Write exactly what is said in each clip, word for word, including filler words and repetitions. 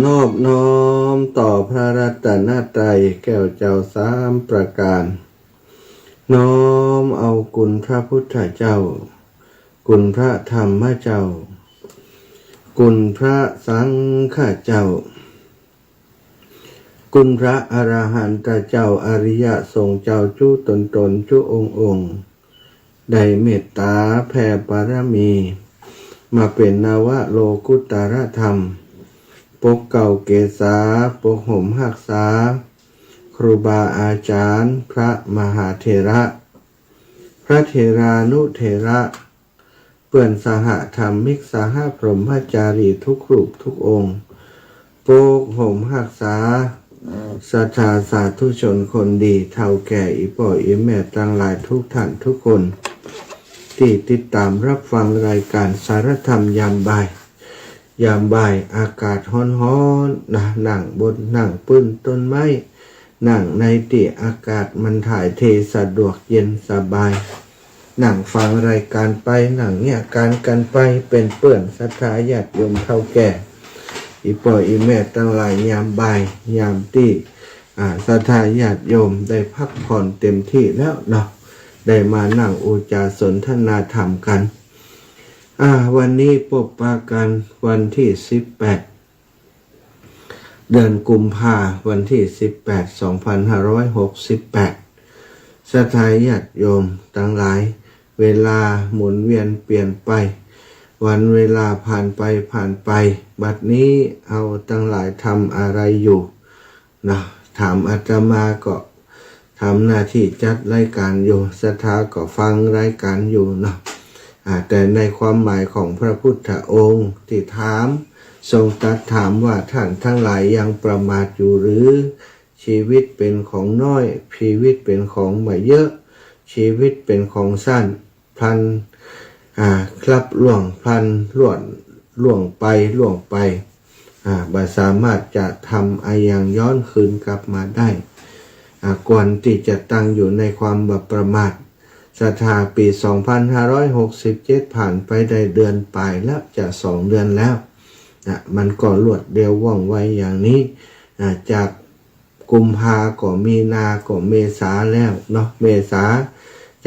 นอบน้อมต่อพระรัตนตรัยแก้วเจ้าสามประการ น้อมเอาคุณพระพุทธเจ้า คุณพระธรรมเจ้า คุณพระสังฆเจ้า คุณพระอรหันตเจ้า อริยสงฆ์เจ้าจุ๊ต๋นๆ จุ๊องค์ๆ ได้เมตต๋าแผ่บารมี มาเป๋นนวโลกุตตรธรรม ปกเกล้าเกษา ปกห่มฮักษา ครูบาอาจ๋ารย์ พระมหาเถระ พระเถรานุเถระ เปื้อนสหธรรมิก สหพรหมจารีทุกรูปทุกองค์ ปกห่มฮักษา ศรัทธาสาธุชนคนดี เฒ่าแก่ อี่ป้ออี่แม่ตังหลายทุกท่านทุกคน ตี้ติดต๋ามฮับฟังรายก๋านสารธรรมยามบ่าย ยามบ่ายอากาศฮ้อนๆ นะ นั่งบน นั่งปื๊นต้นไม้ นั่งในตี้อากาศมันถ่ายเทสะดวกเย็นสบาย นั่งฟังรายก๋านไป นั่งเยียะก๋านกั๋นไป เป๋นเปื้อนศรัทธาญาติโยมเฒ่าแก่ อี่ป้ออี่แม่ตังหลาย ยามบ่าย ยามตี้ อ่า ศรัทธาญาติโยมได้พักผ่อนเต็มตี้แล้วเนาะ ได้มานั่งอู้จ๋าสนทนาธรรมกั๋น อ่า วันนี้ปบปะกั๋นวันตี้สิบแปด เดือนกุมภา วันตี้สิบแปด สองพันห้าร้อยหกสิบแปด ศรัทธาญาติโยมตังหลาย เวลาหมุนเวียนเปลี่ยนไป วันเวลาผ่านไปผ่านไป บัดนี้เฮาตังหลายทำอะไรอยู่ นะ ถามอาตมาก็ทำหน้าตี้จัดรายก๋านอยู่ ศรัทธาก็ฟังรายก๋านอยู่เนาะ อ่า แต่ในความหมายของพระพุทธองค์ตี้ถาม ทรงตรัสถามว่า ท่านทั้งหลายยังประมาทอยู่หรือ ชีวิตเป๋นของน้อย ชีวิตเป๋นของบ่เยอะ ชีวิตเป๋นของสั้น พลัน อ่า คลับล่วง พลันล่วง ล่วงไป ล่วงไป อ่า บ่สามารถจะทำอะหยังย้อนคืนกลับมาได้ อ่า ควรตี้จะตั้งอยู่ในความบ่ประมาท ศรัทธา ปี๋สองพันห้าร้อยหกสิบเจ็ดผ่านไปได้เดือนป๋ายแล้ว จะสองเดือนแล้ว นะ มันก็รวดเร็วว่องไวอย่างนี้ อ่า จาก กุมภาก็มีนาก็เมษาแล้วเนาะ เมษา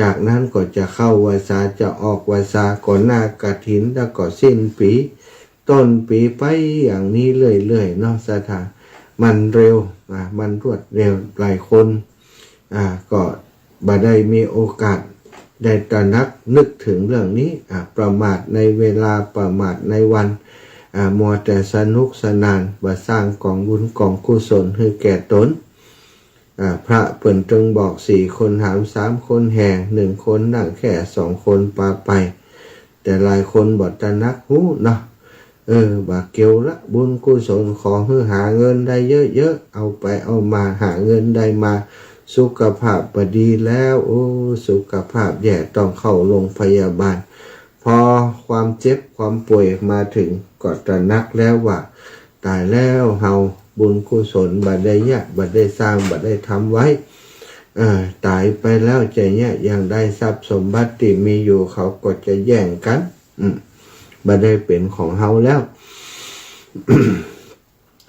จากนั้นก็จะเข้าเมษา จะออกเมษา ก็หน้ากฐิน แล้วก็สิ้นปี๋ ต้นปี๋ไปอย่างนี้เรื่อยๆ เนาะ ศรัทธา มันเร็ว อ่า มันรวดเร็ว หลายคน อ่า ก็ บ่ได้มีโอกาสได้ตระหนักนึกถึงเรื่องนี้ อ่า ประมาทในเวลา ประมาทในวัน อ่า มัวแต่สนุกสนาน บ่สร้างก๋องบุญก๋องกุศลหื้อแก่ตน อ่า พระเปิ้นจึงบอก สี่คนหาม สามคนแห่ หนึ่งคนนั่งแคร่ สองคนปาไป แต่หลายคนบ่ตระหนักฮู้เนาะ เออ บ่าเกี่ยวละ บุญกุศลขอหื้อหาเงินได้เยอะๆ เอาไปเอามาหาเงินได้มา สุขภาพบ่ดีแล้ว โอ้ สุขภาพแย่ ต้องเข้าโรงพยาบาล พอความเจ็บความป่วยมาถึง ก็ตระหนักแล้วว่า ต๋ายแล้ว เฮาบุญกุศลบ่ได้เยียะ บ่ได้สร้าง บ่ได้ทำไว้ เออ ต๋ายไปแล้วจะเยียะอย่างใด ทรัพย์สมบัติตี้มีอยู่ เขาก็จะแย่งกั๋น อืม บ่ได้เป๋นของเฮาแล้ว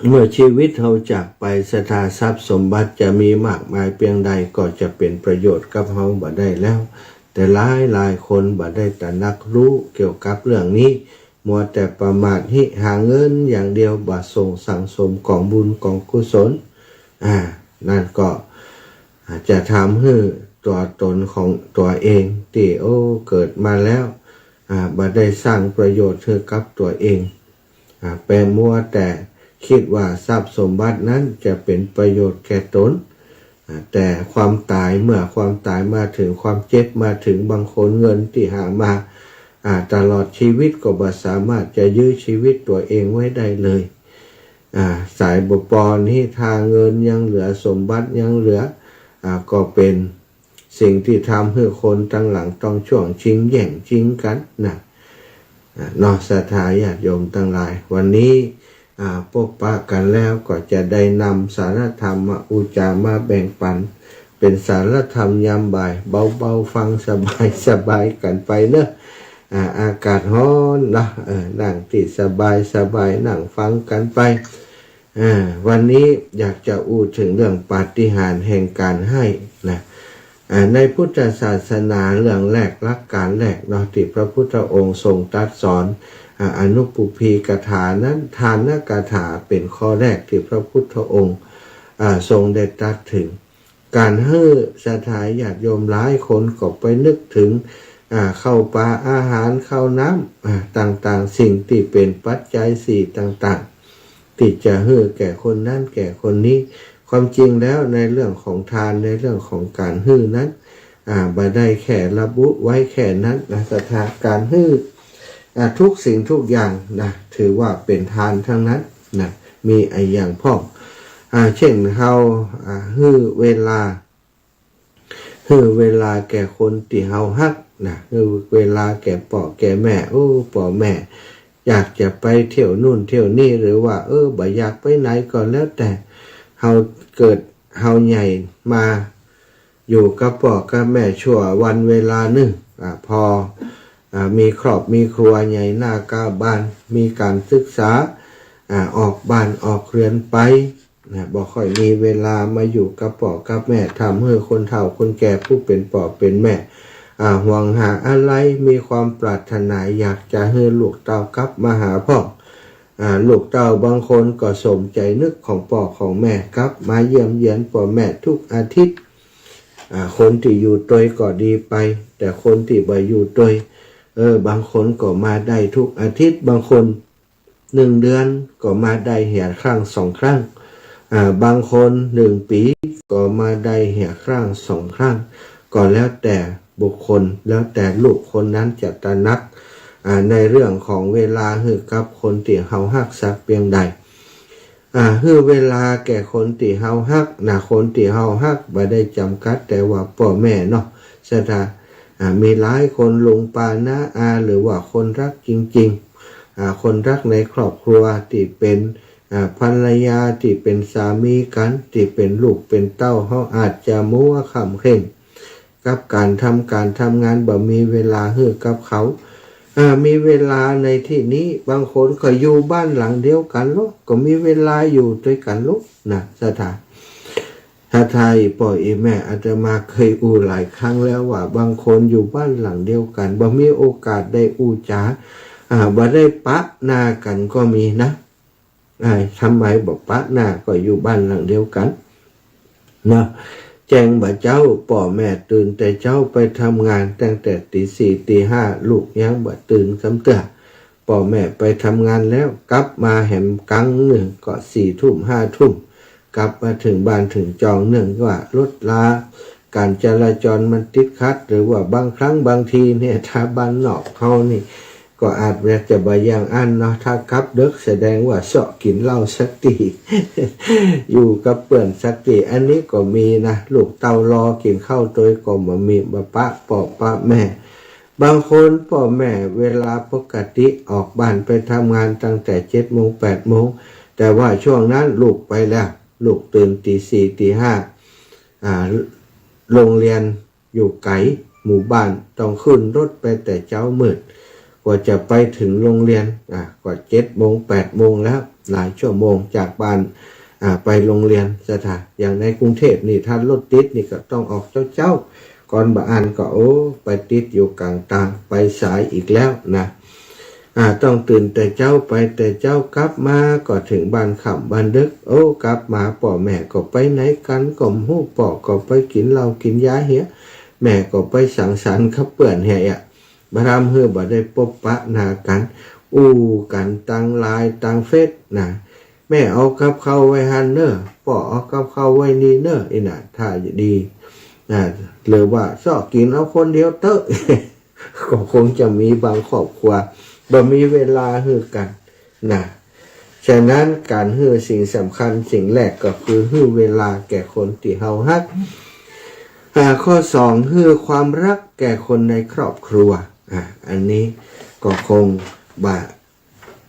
เมื่อชีวิตเฮาจากไป ศรัทธา ทรัพย์สมบัติจะมีมากมายเปียงใด ก็จะเป๋นประโยชน์กับเฮาบ่ได้แล้ว แต่หลายหลายคนบ่ได้ตระหนักฮู้เกี่ยวกับเรื่องนี้ มัวแต่ประมาทฮิหาเงินอย่างเดียว บ่ส่งสั่งสมก๋องบุญก๋องกุศล อ่า นั่นก็ อ่า จะทำหื้อตั๋วตนของตั๋วเองตี้ โอ้ เกิดมาแล้ว อ่า บ่ได้สร้างประโยชน์หื้อกับตั๋วเอง อ่า แปลมัวแต่กึ๊ดว่าทรัพย์สมบัตินั้นจะเป๋นประโยชน์แก่ตน อ่า แต่ความต๋าย เมื่อความต๋ายมาถึง ความเจ็บมาถึง บางคนเงินตี้หามา อ่า ตลอดชีวิตก็บ่สามารถจะยื้อชีวิตตั๋วเองไว้ได้เลย อ่า สายบ่ปอนี้ ถ้าเงินยังเหลือ สมบัติยังเหลือ อ่า ก็เป๋นสิ่งตี้ทำหื้อคนตังหลังต้องช่วงชิงแย่งชิงกั๋นนะ อ่า เนาะ ศรัทธาญาติโยมตังหลาย วันนี้ อ่า ปบปะกั๋นแล้วก็จะได้นำสารธรรมมาอู้จ๋ามาแบ่งปั๋น เป๋นสารธรรมยามบ่าย เบาๆ ฟังสบายๆ กั๋นไปเนาะ อ่า อากาศฮ้อนเนาะ เออ นั่งตี้สบายๆ นั่งฟังกั๋นไป อ่า วันนี้อยากจะอู้เถิงเรื่องปาฏิหาริย์แห่งการหื้อนะ อ่า ในพุทธศาสนาเรื่องแรกหลักการแรกเนาะ ตี้พระพุทธองค์ทรงตรัสสอน อ่า อนุปุพพีกถานั้น ทานกถาเป๋นข้อแรกตี้พระพุทธองค์ อ่า ทรงได้ตรัสเถิง ก๋านหื้อศรัทธาญาติโยมหลายคนก็ไปนึกเถิง อ่า ข้าวป๋าอาหารข้าวน้ำ อ่า ต่างๆ สิ่งตี้เป๋นปัจจัยสี่ต่างๆ ตี้จะหื้อแก่คนนั้นแก่คนนี้ ความจริงแล้วในเรื่องของทาน ในเรื่องของก๋านหื้อนั้น อ่า บ่ได้แค่ระบุไว้แค่นั้นนะ ศรัทธา ก๋านหื้อ อ่า ทุกสิ่งทุกอย่างนะ ถือว่าเป๋นทานทั้งนั้นนะ มีอะหยังพ่อง อ่า เช่น เฮา อ่า หื้อเวลา หื้อเวลาแก่คนตี้เฮาฮักนะ หื้อเวลาแก่ป้อแก่แม่ โอ้ ป้อแม่อยากจะไปเที่ยวนู่นเที่ยวนี่ หรือว่า เออ บ่อยากไปไหนก็แล้วแต่ เฮาเกิดเฮาใหญ่มา อยู่กับป้อกับแม่ชั่ววันเวลานึ่ง อ่า พอ อ่า มีครอบมีครัวใหญ่หน้ากล้าบ้าน มีก๋านศึกษา อ่า ออกบ้านออกเฮือนไปนะ บ่ค่อยมีเวลามาอยู่กับป้อกับแม่ ทำหื้อคนเฒ่าคนแก่ผู้เป๋นป้อเป๋นแม่ อ่า ห่วงหาอาลัย มีความปรารถนาอยากจะหื้อลูกเต้ากลับมาหาพ่อง อ่า ลูกเต้าบางคนก็สมใจ๋นึกของป้อของแม่ กลับมาเยี่ยมเยียนป้อแม่ทุกอาทิตย์ อ่า คนตี้อยู่ตวยก็ดีไป แต่คนตี้บ่อยู่ตวย เออ บางคนก็มาได้ทุกอาทิตย์ บางคนหนึ่งเดือนก็มาได้เหียครั้งสองครั้ง อ่า บางคนหนึ่งปี๋ก็มาได้เหียครั้งสองครั้ง ก็แล้วแต่บุคคล แล้วแต่ลูกคนนั้นจะตระหนัก อ่า ในเรื่องของเวลาหื้อกับคนตี้เฮาฮักสักเปียงใด อ่า หื้อเวลาแก่คนตี้เฮาฮักนะ คนตี้เฮาฮักบ่ได้จ๋ำกัดแต่ว่าป้อแม่เนาะ ศรัทธา อ่า มีหลายคน ลุงป้าน้าอา หรือว่าคนฮักจริงๆ อ่า คนฮักในครอบครัว ตี้เป๋น อ่า ภรรยา ตี้เป๋นสามีกั๋น ตี้เป๋นลูกเป๋นเต้า เฮาอาจจะมัวค่ำเคร่งกับก๋านทำก๋านทำงาน บ่มีเวลาหื้อกับเขา อ่า มีเวลาในตี้นี้ บางคนก็อยู่บ้านหลังเดียวกั๋นลอ ก็มีเวลาอยู่ตวยกั๋นลอนะ ศรัทธา ศรัทธา อี่ป้ออี่แม่ อาตมาเกยอู้หลายครั้งแล้วว่า บางคนอยู่บ้านหลังเดียวกั๋น บ่มีโอกาสได้อู้จ๋า อ่า บ่ได้ปะหน้ากั๋นก็มีนะ อ่า ทำไมบ่ปะหน้า ก็อยู่บ้านหลังเดียวกั๋นเนาะ แจ้งบ่าเจ๊า ป้อแม่ตื่นแต่เจ๊าไปทำงานตั้งแต่ตี๋สี่ตี๋ห้า ลูกยังบ่ตื่นซ้ำเตื้อ ป้อแม่ไปทำงานแล้ว กลับมาแหมก๋างนึ่งก็สี่ทุ่มห้าทุ่ม กลับมาเถิงบ้านเถิงจอง เนื่องว่ารถรา ก๋านจราจรมันติดขัด หรือว่าบางครั้งบางทีเนี่ย ถ้าบ้านนอกเฮานี่ ก็อาจจะบ่อย่างอั้นเนาะ ถ้ากลับดึกแสดงว่าเซาะกิ๋นเหล้าสักตี้ อยู่กับเปื้อนสักตี้ อันนี้ก็มีนะ ลูกเต้ารอกิ๋นข้าวตวยก็บ่มี บ่ปะป้อปะแม่ บางคนป้อแม่เวลาปกติออกบ้านไปทำงานตั้งแต่เจ็ดโมงแปดโมง แต่ว่าช่วงนั้นลูกไปแล้ว ลูกตื่นตี๋สี่ตี๋ห้า อ่า โรงเรียน อยู่ไก๋หมู่บ้าน ต้องขึ้นรถไปแต่เจ๊ามืด กว่าจะไปเถิงโรงเรียน อ่า ก็เจ็ดโมงแปดโมงแล้ว หลายชั่วโมงจากบ้าน อ่า ไปโรงเรียน ศรัทธา อย่างในกรุงเทพฯนี่ ถ้ารถติดนี่ก็ต้องออกเจ๊าๆ ก่อนบ่อั้นก็ โอ้ ไปติดอยู่ก๋างตาง ไปสายอีกแล้วนะ อ่า ต้องตื่นแต่เจ๊า ไปแต่เจ๊า กลับมาก็เถิงบ้านค่ำบ้านดึก โอ้ กลับมาป้อแม่ก็ไปไหนกั๋นก็บ่ฮู้ ป้อก็ไปกิ๋นเหล้ากิ๋นยาเหีย แม่ก็ไปสังสรรค์กับเปื้อนเหีย บ่ทำหื้อบ่ได้ปบปะหน้ากั๋น อู้กั๋นตางไลน์ตางเฟซนะ แม่เอากับข้าวไว้หั้นเน่อ ป้อเอากับข้าวไว้นี่เน่อ อี้น่ะ ถ้าดี อ่า หรือว่าเซาะกิ๋นเอาคนเดียวเต๊อะ ก็คงจะมีบางครอบครัว บ่มีเวลาหื้อกั๋นนะ ฉะนั้นก๋านหื้อสิ่งสำคัญสิ่งแรกก็คือหื้อเวลาแก่คนตี้เฮาฮัก อ่า ข้อสอง หื้อความฮักแก่คนในครอบครัว อ่า อันนี้ก็คงบ่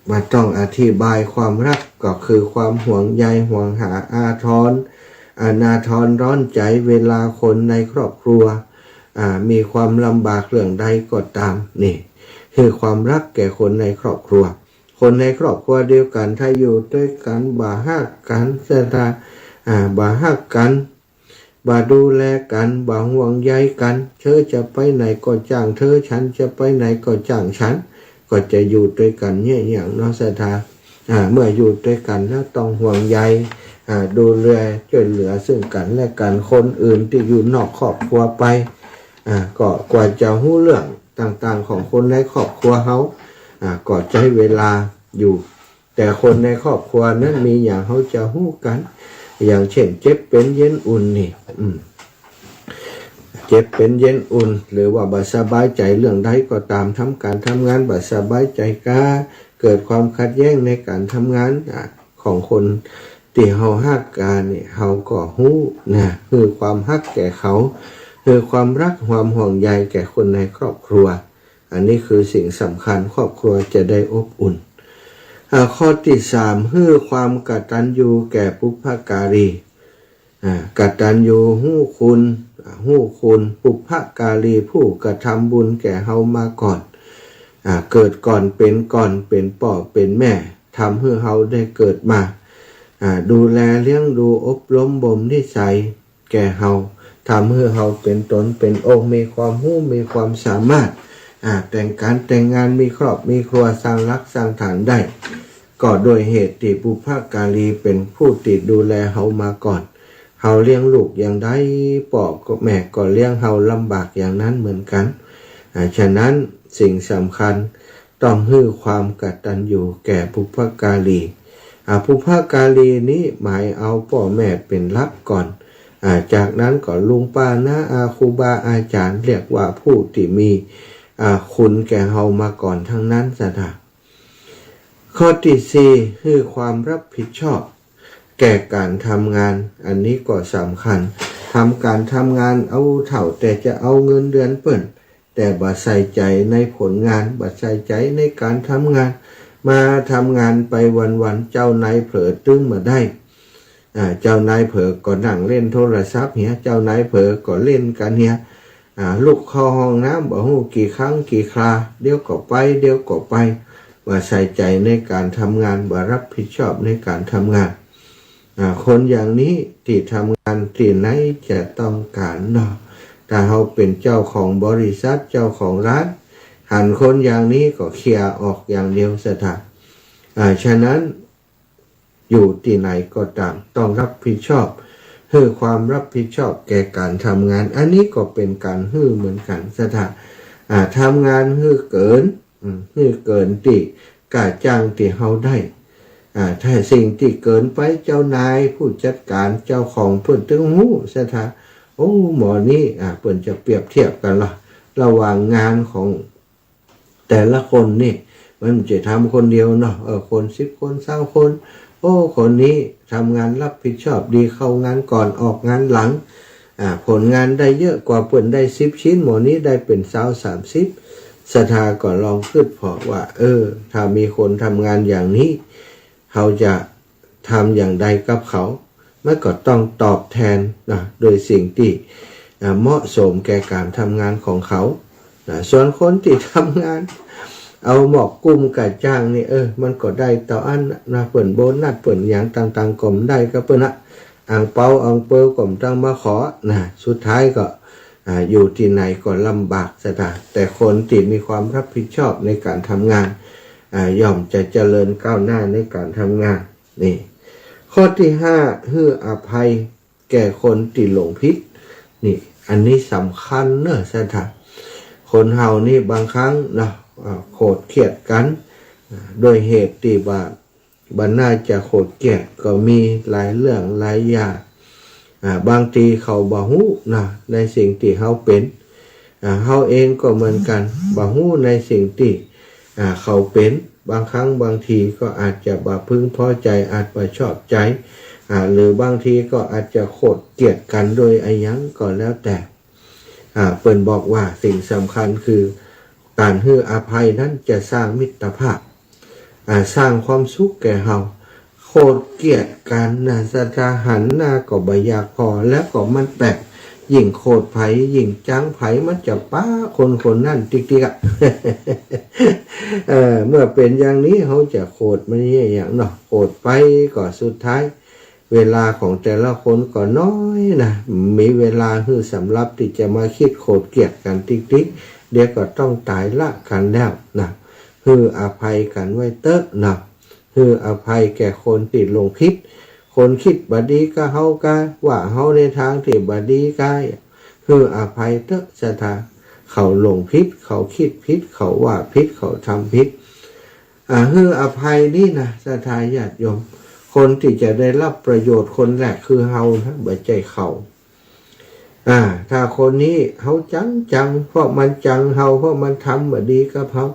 บ่ต้องอธิบาย ความฮักก็คือความห่วงใย ห่วงหาอาทร อาทรร้อนใจ๋ เวลาคนในครอบครัว อ่า มีความลำบากเรื่องใดก็ต๋าม นี่ หื้อความฮักแก่คนในครอบครัว คนในครอบครัวเดียวกั๋น ถ้าอยู่ตวยกั๋นบ่ฮักกั๋น ศรัทธา อ่า บ่ฮักกั๋น บ่ดูแลกั๋น บ่ห่วงใยกั๋น เธอจะไปไหนก็จ้างเธอ ฉันจะไปไหนก็จ้างฉัน ก็จะอยู่ตวยกั๋นเยียะหยังเนาะ ศรัทธา อ่า เมื่ออยู่ตวยกั๋นแล้วต้องห่วงใย อ่า ดูแลจ้วยเหลือซึ่งกั๋นและกั๋น คนอื่นตี้อยู่นอกครอบครัวไป อ่า ก็กว่าจะฮู้เรื่องต่างๆ ของคนในครอบครัวเฮา อ่า ก็ใจ๊เวลาอยู่ แต่คนในครอบครัวนั้นมีหยังเฮาจะฮู้กั๋น อย่างเช่น เจ็บเป๋นเย็นอุ่นนี่ อืม เจ็บเป๋นเย็นอุ่น หรือว่าบ่สบายใจ๋เรื่องใดก็ต๋าม ทำก๋านทำงานบ่สบายใจ๋กา เกิดความขัดแย้งในก๋านทำงาน อ่า ของคนตี้เฮาฮักกั๋นนี่ เฮาก็ฮู้นะ หื้อความฮักแก่เขา หื้อความรักความห่วงใยแก่คนในครอบครัว อันนี้คือสิ่งสำคัญ ครอบครัวจะได้อบอุ่น อ่า ข้อตี้สาม หื้อความกตัญญูแก่ปุพการี อ่า กตัญญูฮู้คุณ อ่า ฮู้คุณปุพการี ผู้กระทำบุญแก่เฮามาก่อน อ่า เกิดก่อน เป๋นก่อน เป๋นป้อเป๋นแม่ ทำหื้อเฮาได้เกิดมา อ่า ดูแลเลี้ยงดูอบรมบ่มนิสัยแก่เฮา ทำหื้อเฮาเป๋นต๋นเป๋นองค์ มีความฮู้ มีความสามารถ อ่า แต่งก๋านแต่งงาน มีครอบมีครัว สร้างฮักสร้างฐานได้ ก็โดยเหตุตี้ปุพการีเป๋นผู้ตี้ดูแลเฮามาก่อน เฮาเลี้ยงลูกอย่างใด ป้อก็แม่ก็เลี้ยงเฮาลำบากอย่างนั้นเหมือนกั๋น อ่า ฉะนั้นสิ่งสำคัญต้องหื้อความกตัญญูแก่ปุพการี อ่า ปุพการีนี้หมายเอาป้อแม่เป๋นหลักก่อน อ่า จากนั้นก็ลุงป้าน้าอา ครูบาอาจ๋ารย์ เรียกว่าผู้ตี้มี อ่า คุณแก่เฮามาก่อนทั้งนั้น ศรัทธา ข้อตี้สี่ หื้อความรับผิดชอบแก่ก๋านทำงาน อันนี้ก็สำคัญ ทำก๋านทำงานเอาเต้าแต่จะเอาเงินเดือนเปิ้น แต่บ่ใส่ใจ๋ในผลงาน บ่ใส่ใจ๋ในก๋านทำงาน มาทำงานไปวันๆ เจ้านายเผลอตึงบ่ได้ อ่า เจ้านายเผลอก็นั่งเล่นโทรศัพท์เหีย เจ้านายเผลอก็เล่นกั๋นเหีย อ่า ลุกเข้าห้องน้ำบ่ฮู้กี่ครั้งกี่ครา เดี๋ยวก็ไป เดี๋ยวก็ไป บ่ใส่ใจ๋ในก๋านทำงาน บ่รับผิดชอบในก๋านทำงาน อ่า คนอย่างนี้ตี้ทำงานตี้ไหนจะต้องก๋านเนาะ ถ้าเฮาเป๋นเจ้าของบริษัท เจ้าของร้าน หันคนอย่างนี้ก็เคลียร์ออกอย่างเดียว ศรัทธา อ่า ฉะนั้น อยู่ตี้ไหนก็ต๋าม ต้องรับผิดชอบ หื้อความรับผิดชอบแก่ก๋านทำงาน อันนี้ก็เป๋นก๋านหื้อเหมือนกั๋น ศรัทธา อ่า ทำงานหื้อเกิน อืม หื้อเกินตี้ก้าจ้างตี้เฮาได้ อ่า ถ้าสิ่งตี้เกินไป เจ้านายผู้จัดก๋าน เจ้าของเปิ้นตึงฮู้ ศรัทธา โอ้ หมอนี้ อ่า เปิ้นจะเปรียบเทียบกั๋นละ ระหว่างงานของ แต่ละคนนี่ มันจะทำคนเดียวเนาะ เออ คนสิบคน ซาวคน โอ้ คนนี้ทำงานรับผิดชอบดี เข้างานก่อน ออกงานหลัง อ่า ผลงานได้เยอะกว่าเปิ้นได้สิบชิ้น หมอนี้ได้เป๋นซาว สามสิบ ศรัทธาก็ลองกึ๊ดผ่อว่า เออ ถ้ามีคนทำงานอย่างนี้ เฮาจะทำอย่างใดกับเขา มันก็ต้องตอบแทนนะ โดยสิ่งตี้ อ่า เหมาะสมแก่ก๋านทำงานของเขานะ ส่วนคนตี้ทำงาน เอาหมอกกุ้มก้าจ้างนี่ เออ มันก็ได้เต้าอั้นนะ เปิ้นโบนัสเปิ้นหยังต่างๆ ก็บ่ได้กับเปิ้นนะ อ่างเปาอ่างเปาก็บ่ต้องมาขอนะ สุดท้ายก็ อ่า อยู่ตี้ไหนก็ลำบาก ศรัทธา แต่คนตี้มีความรับผิดชอบในก๋านทำงาน อ่า ย่อมจะเจริญก้าวหน้าในก๋านทำงาน นี่ ข้อตี้ห้า หื้ออภัยแก่คนตี้หลงผิด นี่ อันนี้สำคัญเนอะ ศรัทธา คนเฮานี่บางครั้งเนาะ อ่า โขดเคียดกั๋น อ่า ด้วยเหตุตี้ว่า บ่น่าจะโขดเคียด ก็มีหลายเรื่องหลายอย่าง อ่า บางทีเขาบ่ฮู้นะ ในสิ่งตี้เฮาเป๋น อ่า เฮาเองก็เหมือนกั๋น บ่ฮู้ในสิ่งตี้ อ่า เขาเป๋น บางครั้งบางทีก็อาจจะบ่พึงพอใจ๋ อาจบ่ชอบใจ๋ อ่า หรือบางทีก็อาจจะโขดเคียดกั๋นโดยอะหยังก็แล้วแต่ อ่า เปิ้นบอกว่าสิ่งสำคัญคือก๋านหื้ออภัยนั้นจะสร้างมิตรภาพ อ่า สร้างความสุขแก่เฮา โขดเคียดกั๋นนะ ศรัทธา หันหน้าก็บ่อยากผ่อ แล้วก็มันแปลก ยิ่งโขดใผ ยิ่งจังใผ มันจะป๊าคนคนนั้นติ๊กๆ อะ เออ เมื่อเป๋นอย่างนี้ เฮาจะโขดมันเยียะหยังเนาะ โขดไปก็สุดท้าย เวลาของแต่ละคนก็น้อยนะ มีเวลาหื้อสำหรับตี้จะมาคิดโขดเกลียดกั๋นติ๊กๆ เดี๋ยวก็ต้องต๋ายละกั๋นแล้วนะ หื้ออภัยกั๋นไว้เต๊อะนะ หื้ออภัยแก่คนตี้หลงผิด คนคิดบ่ดีกับเฮาก้า ว่าเฮาในตางตี้บ่ดีก้า หื้ออภัยเต๊อะศรัทธา เขาหลงผิด เขาคิดผิด เขาว่าผิด เขาทำผิด อ่า หื้ออภัยนี่นะศรัทธาญาติโยม คนตี้จะได้รับประโยชน์คนแรกคือเฮานะ บ่ใจ้เขา อ่า ถ้าคนนี้เฮาจังจัง เพราะมันจังเฮา เพราะมันทำบ่ดีกับเฮา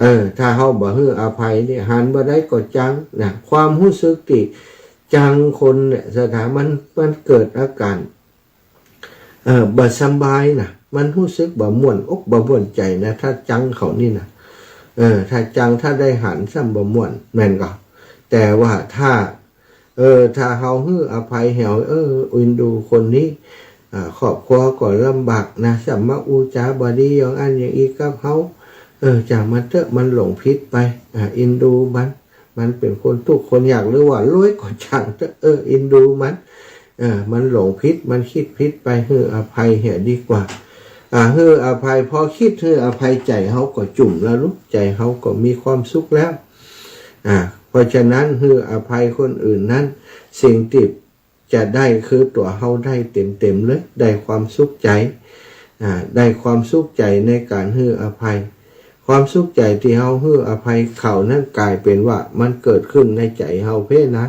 เออ ถ้าเฮาบ่หื้ออภัยนี่ หันบ่ได้ก็จังนะ ความฮู้สึกตี้จังคนเนี่ยศรัทธา มัน มันเกิดอาก๋าน เออ บ่สำบายนะ มันฮู้สึกบ่ม่วนอกบ่ม่วนใจ๋นะ ถ้าจังเขานี่นะ เออ ถ้าจัง ถ้าได้หันซ้ำบ่ม่วน แม่นก่อ แต่ว่าถ้า เออ ถ้าเฮาหื้ออภัยแหว เออ เอ็นดูคนนี้ อ่า ครอบครัวก็ลำบากนะ ซ้ำมาอู้จ๋าบ่ดีอย่างอั้นอย่างอี้กับเฮา เออ จ่างมันเต๊อะ มันหลงผิดไป อ่า เอ็นดูมัน มันเป๋นคนตุ๊กข์คนยาก หรือว่ารวยก็จ่างเต๊อะ เออ เอ็นดูมัน เออ มันหลงผิด มันคิดผิดไป หื้ออภัยเหียดีกว่า อ่า หื้ออภัย พอคิดหื้ออภัย ใจ๋เฮาก็จุ่มแล้วลูก ใจ๋เฮาก็มีความสุขแล้ว อ่า เพราะฉะนั้นหื้ออภัยคนอื่นนั้น สิ่งตี้จะได้คือตั๋วเฮาได้เต็มๆ เลย ได้ความสุขใจ๋ อ่า ได้ความสุขใจ๋ในก๋านหื้ออภัย ความสุขใจ๋ตี้เฮาหื้ออภัยเขานั้นก๋ายเป๋นว่ามันเกิดขึ้นในใจ๋เฮาเพ่นะ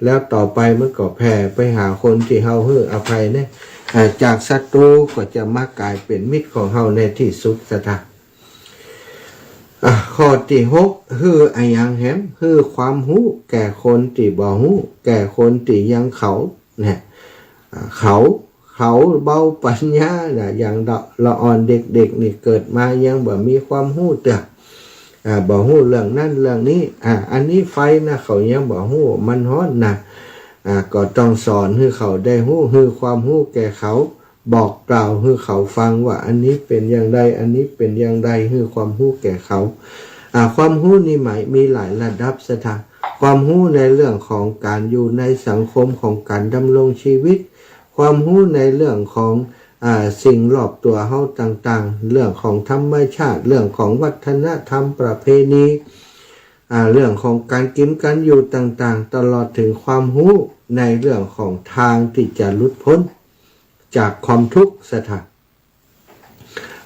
แล้วต่อไปมันก็แผ่ไปหาคนตี้เฮาหื้ออภัยเนี่ย อ่า จากศัตรูก็จะมาก๋ายเป๋นมิตรของเฮาในตี้สุดศรัทธา อ่ะ ข้อตี้หก หื้ออะหยังแหม หื้อความฮู้แก่คนตี้บ่ฮู้ แก่คนตี้ยังเขา เนี่ย อ่า เขา เขาเบาปัญญานะ อย่างละ ละอ่อนเด็กๆ นี่เกิดมายังบ่มีความฮู้เตื้อ อ่า บ่ฮู้เรื่องนั้นเรื่องนี้ อ่า อันนี้ไฟนะ เขายังบ่ฮู้มันฮ้อนนะ อ่า ก็ต้องสอนหื้อเขาได้ฮู้ หื้อความฮู้แก่เขา บอกกล่าวหื้อเขาฟังว่าอันนี้เป๋นอย่างใด อันนี้เป๋นอย่างใด หื้อความฮู้แก่เขา อ่า ความฮู้นี่หมาย มีหลายระดับศรัทธา ความฮู้ในเรื่องของก๋านอยู่ในสังคม ของก๋านดำรงชีวิต ความฮู้ในเรื่องของ อ่า สิ่งรอบตั๋วเฮาต่างๆ เรื่องของธรรมชาติ เรื่องของวัฒนธรรมประเพณี อ่า เรื่องของก๋านกิ๋นก๋านอยู่ต่างๆ ตลอดเถิงความฮู้ในเรื่องของตางตี้จะหลุดป๊นจากความตุ๊กข์ศรัทธา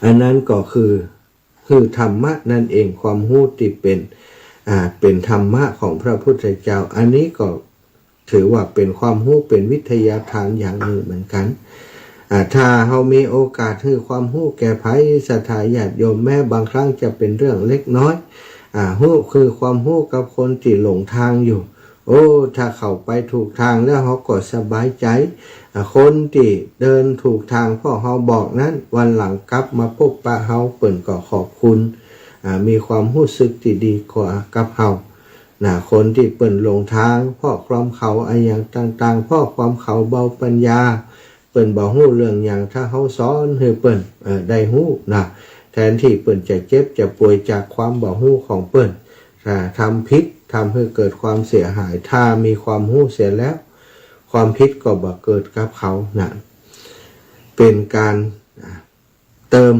อันนั้นก็คือ คือธรรมะนั่นเอง ความฮู้ตี้เป๋น อ่า เป๋นธรรมะของพระพุทธเจ้า อันนี้ก็ถือว่าเป๋นความฮู้ เป๋นวิทยาทานอย่างนึ่งเหมือนกั๋น อ่า ถ้าเฮามีโอกาสหื้อความฮู้แก่ใผศรัทธาญาติโยม แม้บางครั้งจะเป๋นเรื่องเล็กน้อย อ่า ฮู้ คือความฮู้กับคนตี้หลงตางอยู่ โอ้ ถ้าเขาไปถูกตางแล้วเฮาก็สบายใจ๋ อ่า คนตี้เดินถูกตางเพราะเฮาบอกนั้น วันหลังกลับมาปบปะเฮา เปิ้นก็ขอบคุณ อ่า มีความฮู้สึกตี้ดีกว่ากับเฮา นะ คนตี้เปิ้นหลงตาง เพราะความเขาอะหยังต่างๆ เพราะความเขาเบาปัญญา เปิ้นบ่ฮู้เรื่องหยัง ถ้าเฮาสอนหื้อเปิ้น เอ่อ ได้ฮู้นะ แทนตี้เปิ้นจะเจ็บจะป่วยจากความบ่ฮู้ของเปิ้น อ่า ทำผิด ทำหื้อเกิดความเสียหาย ถ้ามีความฮู้เสียแล้ว ความผิดก็บ่เกิดกับเขานะ เป๋นก๋าน อ่า เติม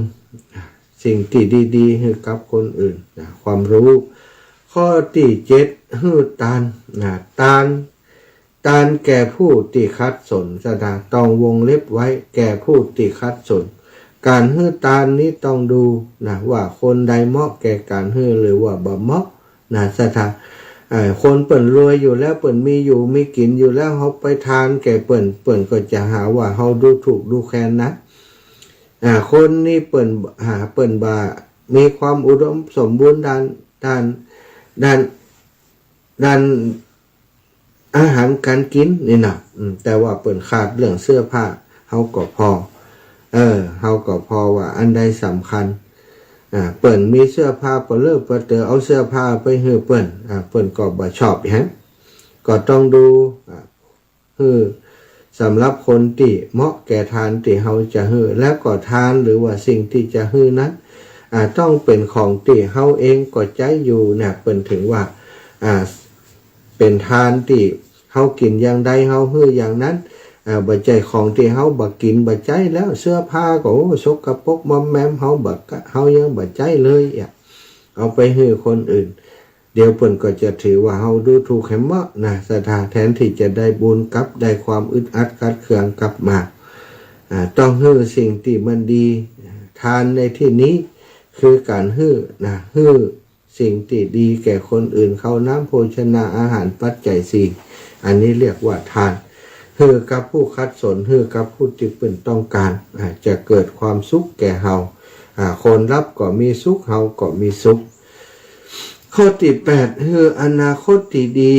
อ่า สิ่งตี้ดีๆ หื้อกับคนอื่นนะ ความฮู้ ข้อตี้เจ็ด หื้อตานนะ ตาน ตานแก่ผู้ตี้ขัดสนศรัทธา ต้องวงเล็บไว้ แก่ผู้ตี้ขัดสน ก๋านหื้อตานนี้ต้องดูนะ ว่าคนใดเหมาะแก่ก๋านหื้อหรือว่าบ่เหมาะนะศรัทธา เอ่อ คนเปิ้นรวยอยู่แล้ว เปิ้นมีอยู่มีกิ๋นอยู่แล้ว เฮาไปตานแก่เปิ้น เปิ้นก็จะหาว่าเฮาดูถูกดูแคลนนะ อ่า คนนี้เปิ้น อ่า เปิ้นบ่ามีความอุดมสมบูรณ์ด้าน ด้าน ด้าน ด้าน อาหารก๋านกิ๋นนี่นะ อืม แต่ว่าเปิ้นขาดเรื่องเสื้อผ้า เฮาก็ผ่อ เออ เฮาก็ผ่อว่าอันใดสำคัญ อ่า เปิ้นมีเสื้อผ้าปะเลิอะปะเต๋อ เอาเสื้อผ้าไปหื้อเปิ้น อ่า เปิ้นก็บ่ชอบแหม ก็ต้องดู อ่า หื้อ สำหรับคนตี้เหมาะแก่ทานตี้เฮาจะหื้อ แล้วก็ทานหรือว่าสิ่งตี้จะหื้อนั้น อ่า ต้องเป๋นของตี้เฮาเองก็ใจ๊อยู่เนี่ย เปิ้นเถิงว่า อ่า เป๋นทานตี้เฮากิ๋นอย่างใดเฮาหื้ออย่างนั้น อ่า บ่ใจ้ของตี้เฮาบ่กิ๋นบ่ใจ๊แล้ว เสื้อผ้าก็ โอ้ สกปรกมอมแมม เฮาบ่กะ เฮายังบ่ใจ๊เลยอะ เอาไปหื้อคนอื่น เดี๋ยวเปิ้นก็จะถือว่าเฮาดูถูกแหมเนาะนะ ศรัทธา แทนตี้จะได้บุญกลับได้ความอึดอัดขัดเคืองกลับมา อ่า ต้องหื้อสิ่งตี้มันดี ทานในตี้นี้คือก๋านหื้อนะ หื้อสิ่งตี้ดีแก่คนอื่น ข้าวน้ำโภชนาอาหารปัจจัยสี่ อันนี้เรียกว่าทาน หื้อกับผู้ขัดสน หื้อกับผู้ตี้เปิ้นต้องก๋าน อ่า จะเกิดความสุขแก่เฮา อ่า คนฮับก็มีสุข เฮาก็มีสุข ข้อตี้แปด หื้ออนาคตตี้ดี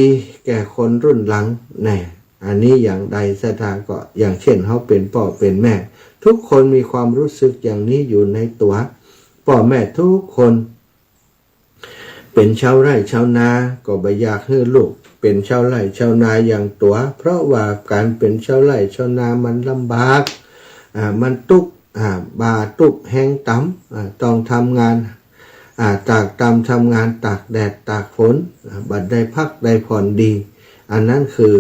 แก่คนรุ่นหลัง แน่ อันนี้อย่างใดศรัทธา ก็อย่างเช่นเฮาเป๋นป้อเป๋นแม่ ทุกคนมีความรู้สึกอย่างนี้อยู่ในตั๋ว ป้อแม่ทุกคนเป๋นชาวไร่ชาวนา ก็บ่อยากหื้อลูกเป๋นชาวไร่ชาวนาอย่างตั๋ว เพราะว่าก๋านเป๋นชาวไร่ชาวนามันลำบาก อ่า มันตุ๊กข์ อ่า บ่าตุ๊กข์แฮงต๋ำ อ่า ต้องทำงาน อ่า ตากตำ ทำงานตากแดดตากฝน อ่า บ่ได้พักได้ผ่อนดี อันนั้นคือ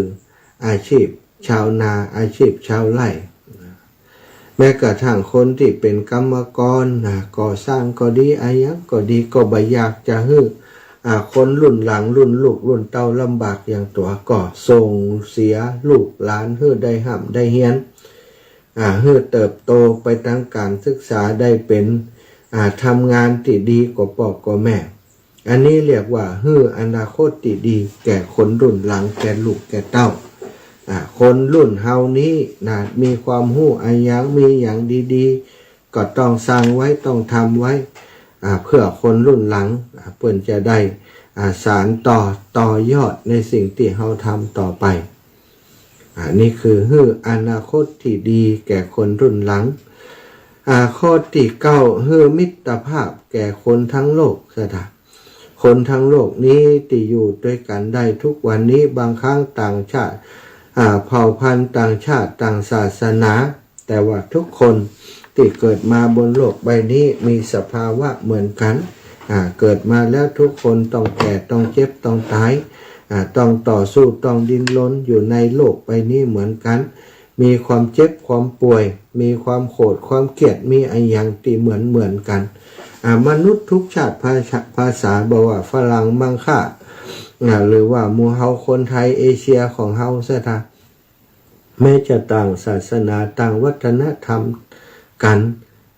อาชีพชาวนา อาชีพชาวไร่ แม้กระทั่งคนตี้เป๋นกรรมกรนะ ก่อสร้างก็ดี อะหยังก็ดี ก็บ่อยากจะหื้อ อ่า คนรุ่นหลัง รุ่นลูกรุ่นเต้าลำบากอย่างตั๋ว ก็ส่งเสียลูกหลานหื้อได้ฮ่ำได้เฮียน อ่า หื้อเติบโตไปตางก๋านศึกษา ได้เป๋น อ่า ทำงานตี้ดีกว่าป้อก็แม่ อันนี้เรียกว่าหื้ออนาคตตี้ดีแก่คนรุ่นหลัง แก่ลูกแก่เต้า อ่า คนรุ่นเฮานี้นะ มีความฮู้อะหยัง มีหยังดีๆ ก็ต้องสร้างไว้ ต้องทำไว้ อ่า เพื่อคนรุ่นหลัง อ่า เปิ้นจะได้ อ่า สานต่อ ต่อยอดในสิ่งตี้เฮาทำต่อไป อ่า นี่คือหื้ออนาคตตี้ดีแก่คนรุ่นหลัง อ่า ข้อตี้เก้า หื้อมิตรภาพแก่คนทั้งโลก ศรัทธา คนทั้งโลกนี้ตี้อยู่ตวยกั๋นได้ทุกวันนี้ บางครั้งต่างชาติ อ่า เผ่าพันธุ์ต่างชาติต่างศาสนา แต่ว่าทุกคนตี้เกิดมาบนโลกใบนี้มีสภาวะเหมือนกั๋น อ่า เกิดมาแล้วทุกคนต้องแก่ ต้องเจ็บ ต้องต๋าย อ่า ต้องต่อสู้ ต้องดิ้นรนอยู่ในโลกใบนี้เหมือนกั๋น มีความเจ็บความป่วย มีความโขดความเกลียด มีอะหยังตี้เหมือนเหมือนกั๋น อ่า มนุษย์ทุกชาติ ภาษา ภาษา บ่ว่าฝรั่งมังค่า อ่า หรือว่าหมู่เฮาคนไทยเอเชียของเฮา ศรัทธา แม้จะต่างศาสนา ต่างวัฒนธรรมกั๋น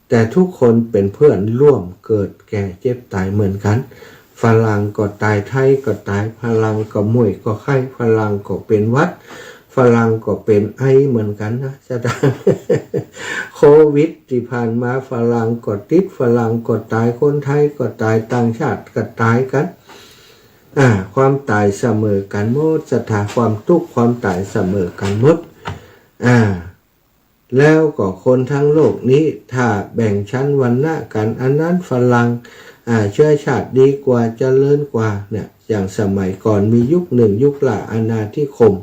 แต่ทุกคนเป๋นเพื่อนร่วมเกิดแก่เจ็บต๋ายเหมือนกั๋น ฝรั่งก็ต๋าย ไทยก็ต๋าย ฝรั่งก็เมื่อยก็ไข้ ฝรั่งก็เป๋นหวัด ฝรั่งก็เป๋นไอเหมือนกั๋นนะ ศรัทธา โควิดตี้ผ่านมา ฝรั่งก็ติด ฝรั่งก็ต๋าย คนไทยก็ต๋าย ต่างชาติก็ต๋ายกั๋น อ่า ความต๋ายเสมอกั๋นหมด ศรัทธา ความตุ๊กข์ความต๋ายเสมอกั๋นหมด อ่า แล้วก็คนทั้งโลกนี้ ถ้าแบ่งชั้นวรรณะกั๋น อันนั้นฝรั่ง อ่า เชื้อชาติดีกว่า เจริญกว่า เนี่ย อย่างสมัยก่อนมียุคนึ่ง ยุคล่าอาณานิคม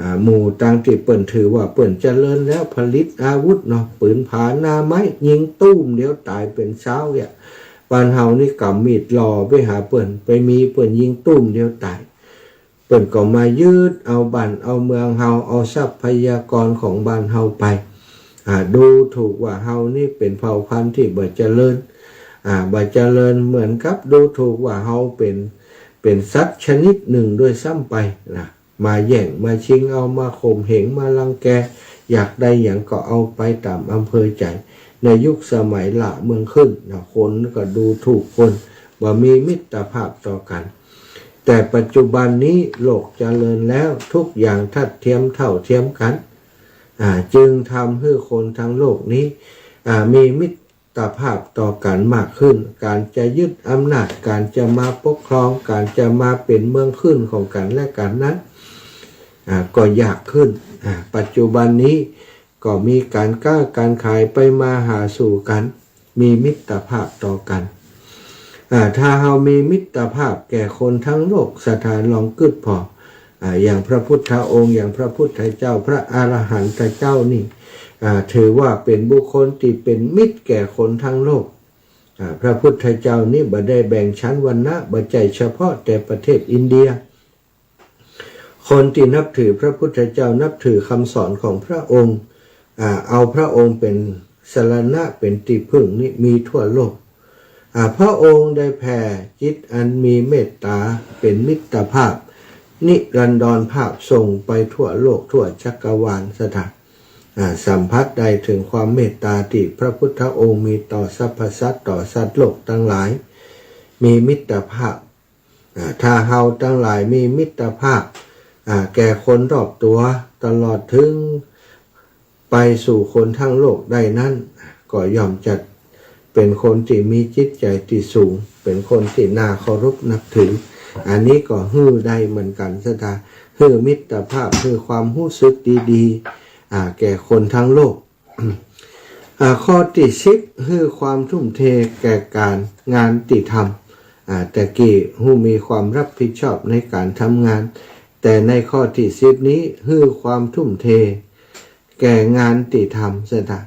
อ่า หมู่ตางตี้เปิ้นถือว่าเปิ้นเจริญแล้ว ผลิตอาวุธเนาะ ปืนผาหน้าไม้ ยิงตู้มเดียวต๋ายเป๋นซาวเนี่ย บ้านเฮานี่ก๋ำมีดหล่อไปหาเปิ้น ไปมีเปิ้นยิงตู้มเดียวต๋าย เปิ้นก็มายึดเอาบ้านเอาเมืองเฮา เอาทรัพยากรของบ้านเฮาไป อ่า ดูถูกว่าเฮานี่เป๋นเผ่าพันธุ์ตี้บ่เจริญ อ่า บ่เจริญ เหมือนกับดูถูกว่าเฮาเป๋น เป๋นสัตว์ชนิดนึ่งด้วยซ้ำไปนะ มาแย่งมาชิงเอา มาข่มเหงมารังแก อยากได้หยังก็เอาไปต๋ามอำเภอใจ๋ ในยุคสมัยล่าเมืองขึ้นนะ คนก็ดูถูกคน บ่มีมิตรภาพต่อกั๋น แต่ปัจจุบันนี้โลกเจริญแล้ว ทุกอย่างทัดเทียมเท่าเทียมกั๋น อ่า จึงทำหื้อคนทั้งโลกนี้ อ่า มีมิตรภาพต่อกั๋นมากขึ้น ก๋านจะยึดอำนาจ ก๋านจะมาปกครอง ก๋านจะมาเป๋นเมืองขึ้นของกั๋นและกั๋นนั้น อ่า ก็ยากขึ้น อ่า ปัจจุบันนี้ก็มีก๋านก๊าก๋านขาย ไปมาหาสู่กั๋น มีมิตรภาพต่อกั๋น อ่า ถ้าเฮามีมิตรภาพแก่คนทั้งโลก ศรัทธา ลองกึ๊ดผ่อ อ่า อย่างพระพุทธองค์ อย่างพระพุทธเจ้า พระอรหันตเจ้านี่ อ่า ถือว่าเป๋นบุคคลตี้เป๋นมิตรแก่คนทั้งโลก อ่า พระพุทธเจ้านี่บ่ได้แบ่งชั้นวรรณะ บ่ใจ้เฉพาะแต่ประเทศอินเดีย คนตี้นับถือพระพุทธเจ้า นับถือคำสอนของพระองค์ อ่า เอาพระองค์เป๋นสรณะ เป๋นตี้พึ่งนี่มีทั่วโลก อ่า พระองค์ได้แผ่จิตอันมีเมตตา เป๋นมิตรภาพ นิรันดรภาพ ส่งไปทั่วโลกทั่วจักรวาล ศรัทธา อ่า สัมผัสได้เถิงความเมตตาตี้พระพุทธองค์มีต่อสรรพสัตว์ ต่อสัตว์โลกตังหลาย มีมิตรภาพ อ่า ถ้าเฮาตังหลายมีมิตรภาพ อ่า แก่คนรอบตั๋ว ตลอดเถิงไปสู่คนทั้งโลกได้นั้น ก็ย่อมจะเป๋นคนตี้มีจิตใจ๋ตี้สูง เป๋นคนตี้น่าเคารพนับถือ อันนี้ก็หื้อได้เหมือนกั๋น ศรัทธา หื้อมิตรภาพ หื้อความฮู้สึกดีๆ อ่า แก่คนทั้งโลก อ่า ข้อตี้สิบ หื้อความทุ่มเทแก่ก๋านงานตี้ทำ อ่า แต่กี้ฮู้มีความรับผิดชอบในก๋านทำงาน แต่ในข้อตี้สิบนี้ หื้อความทุ่มเทแก่งานตี้ทำ ศรัทธา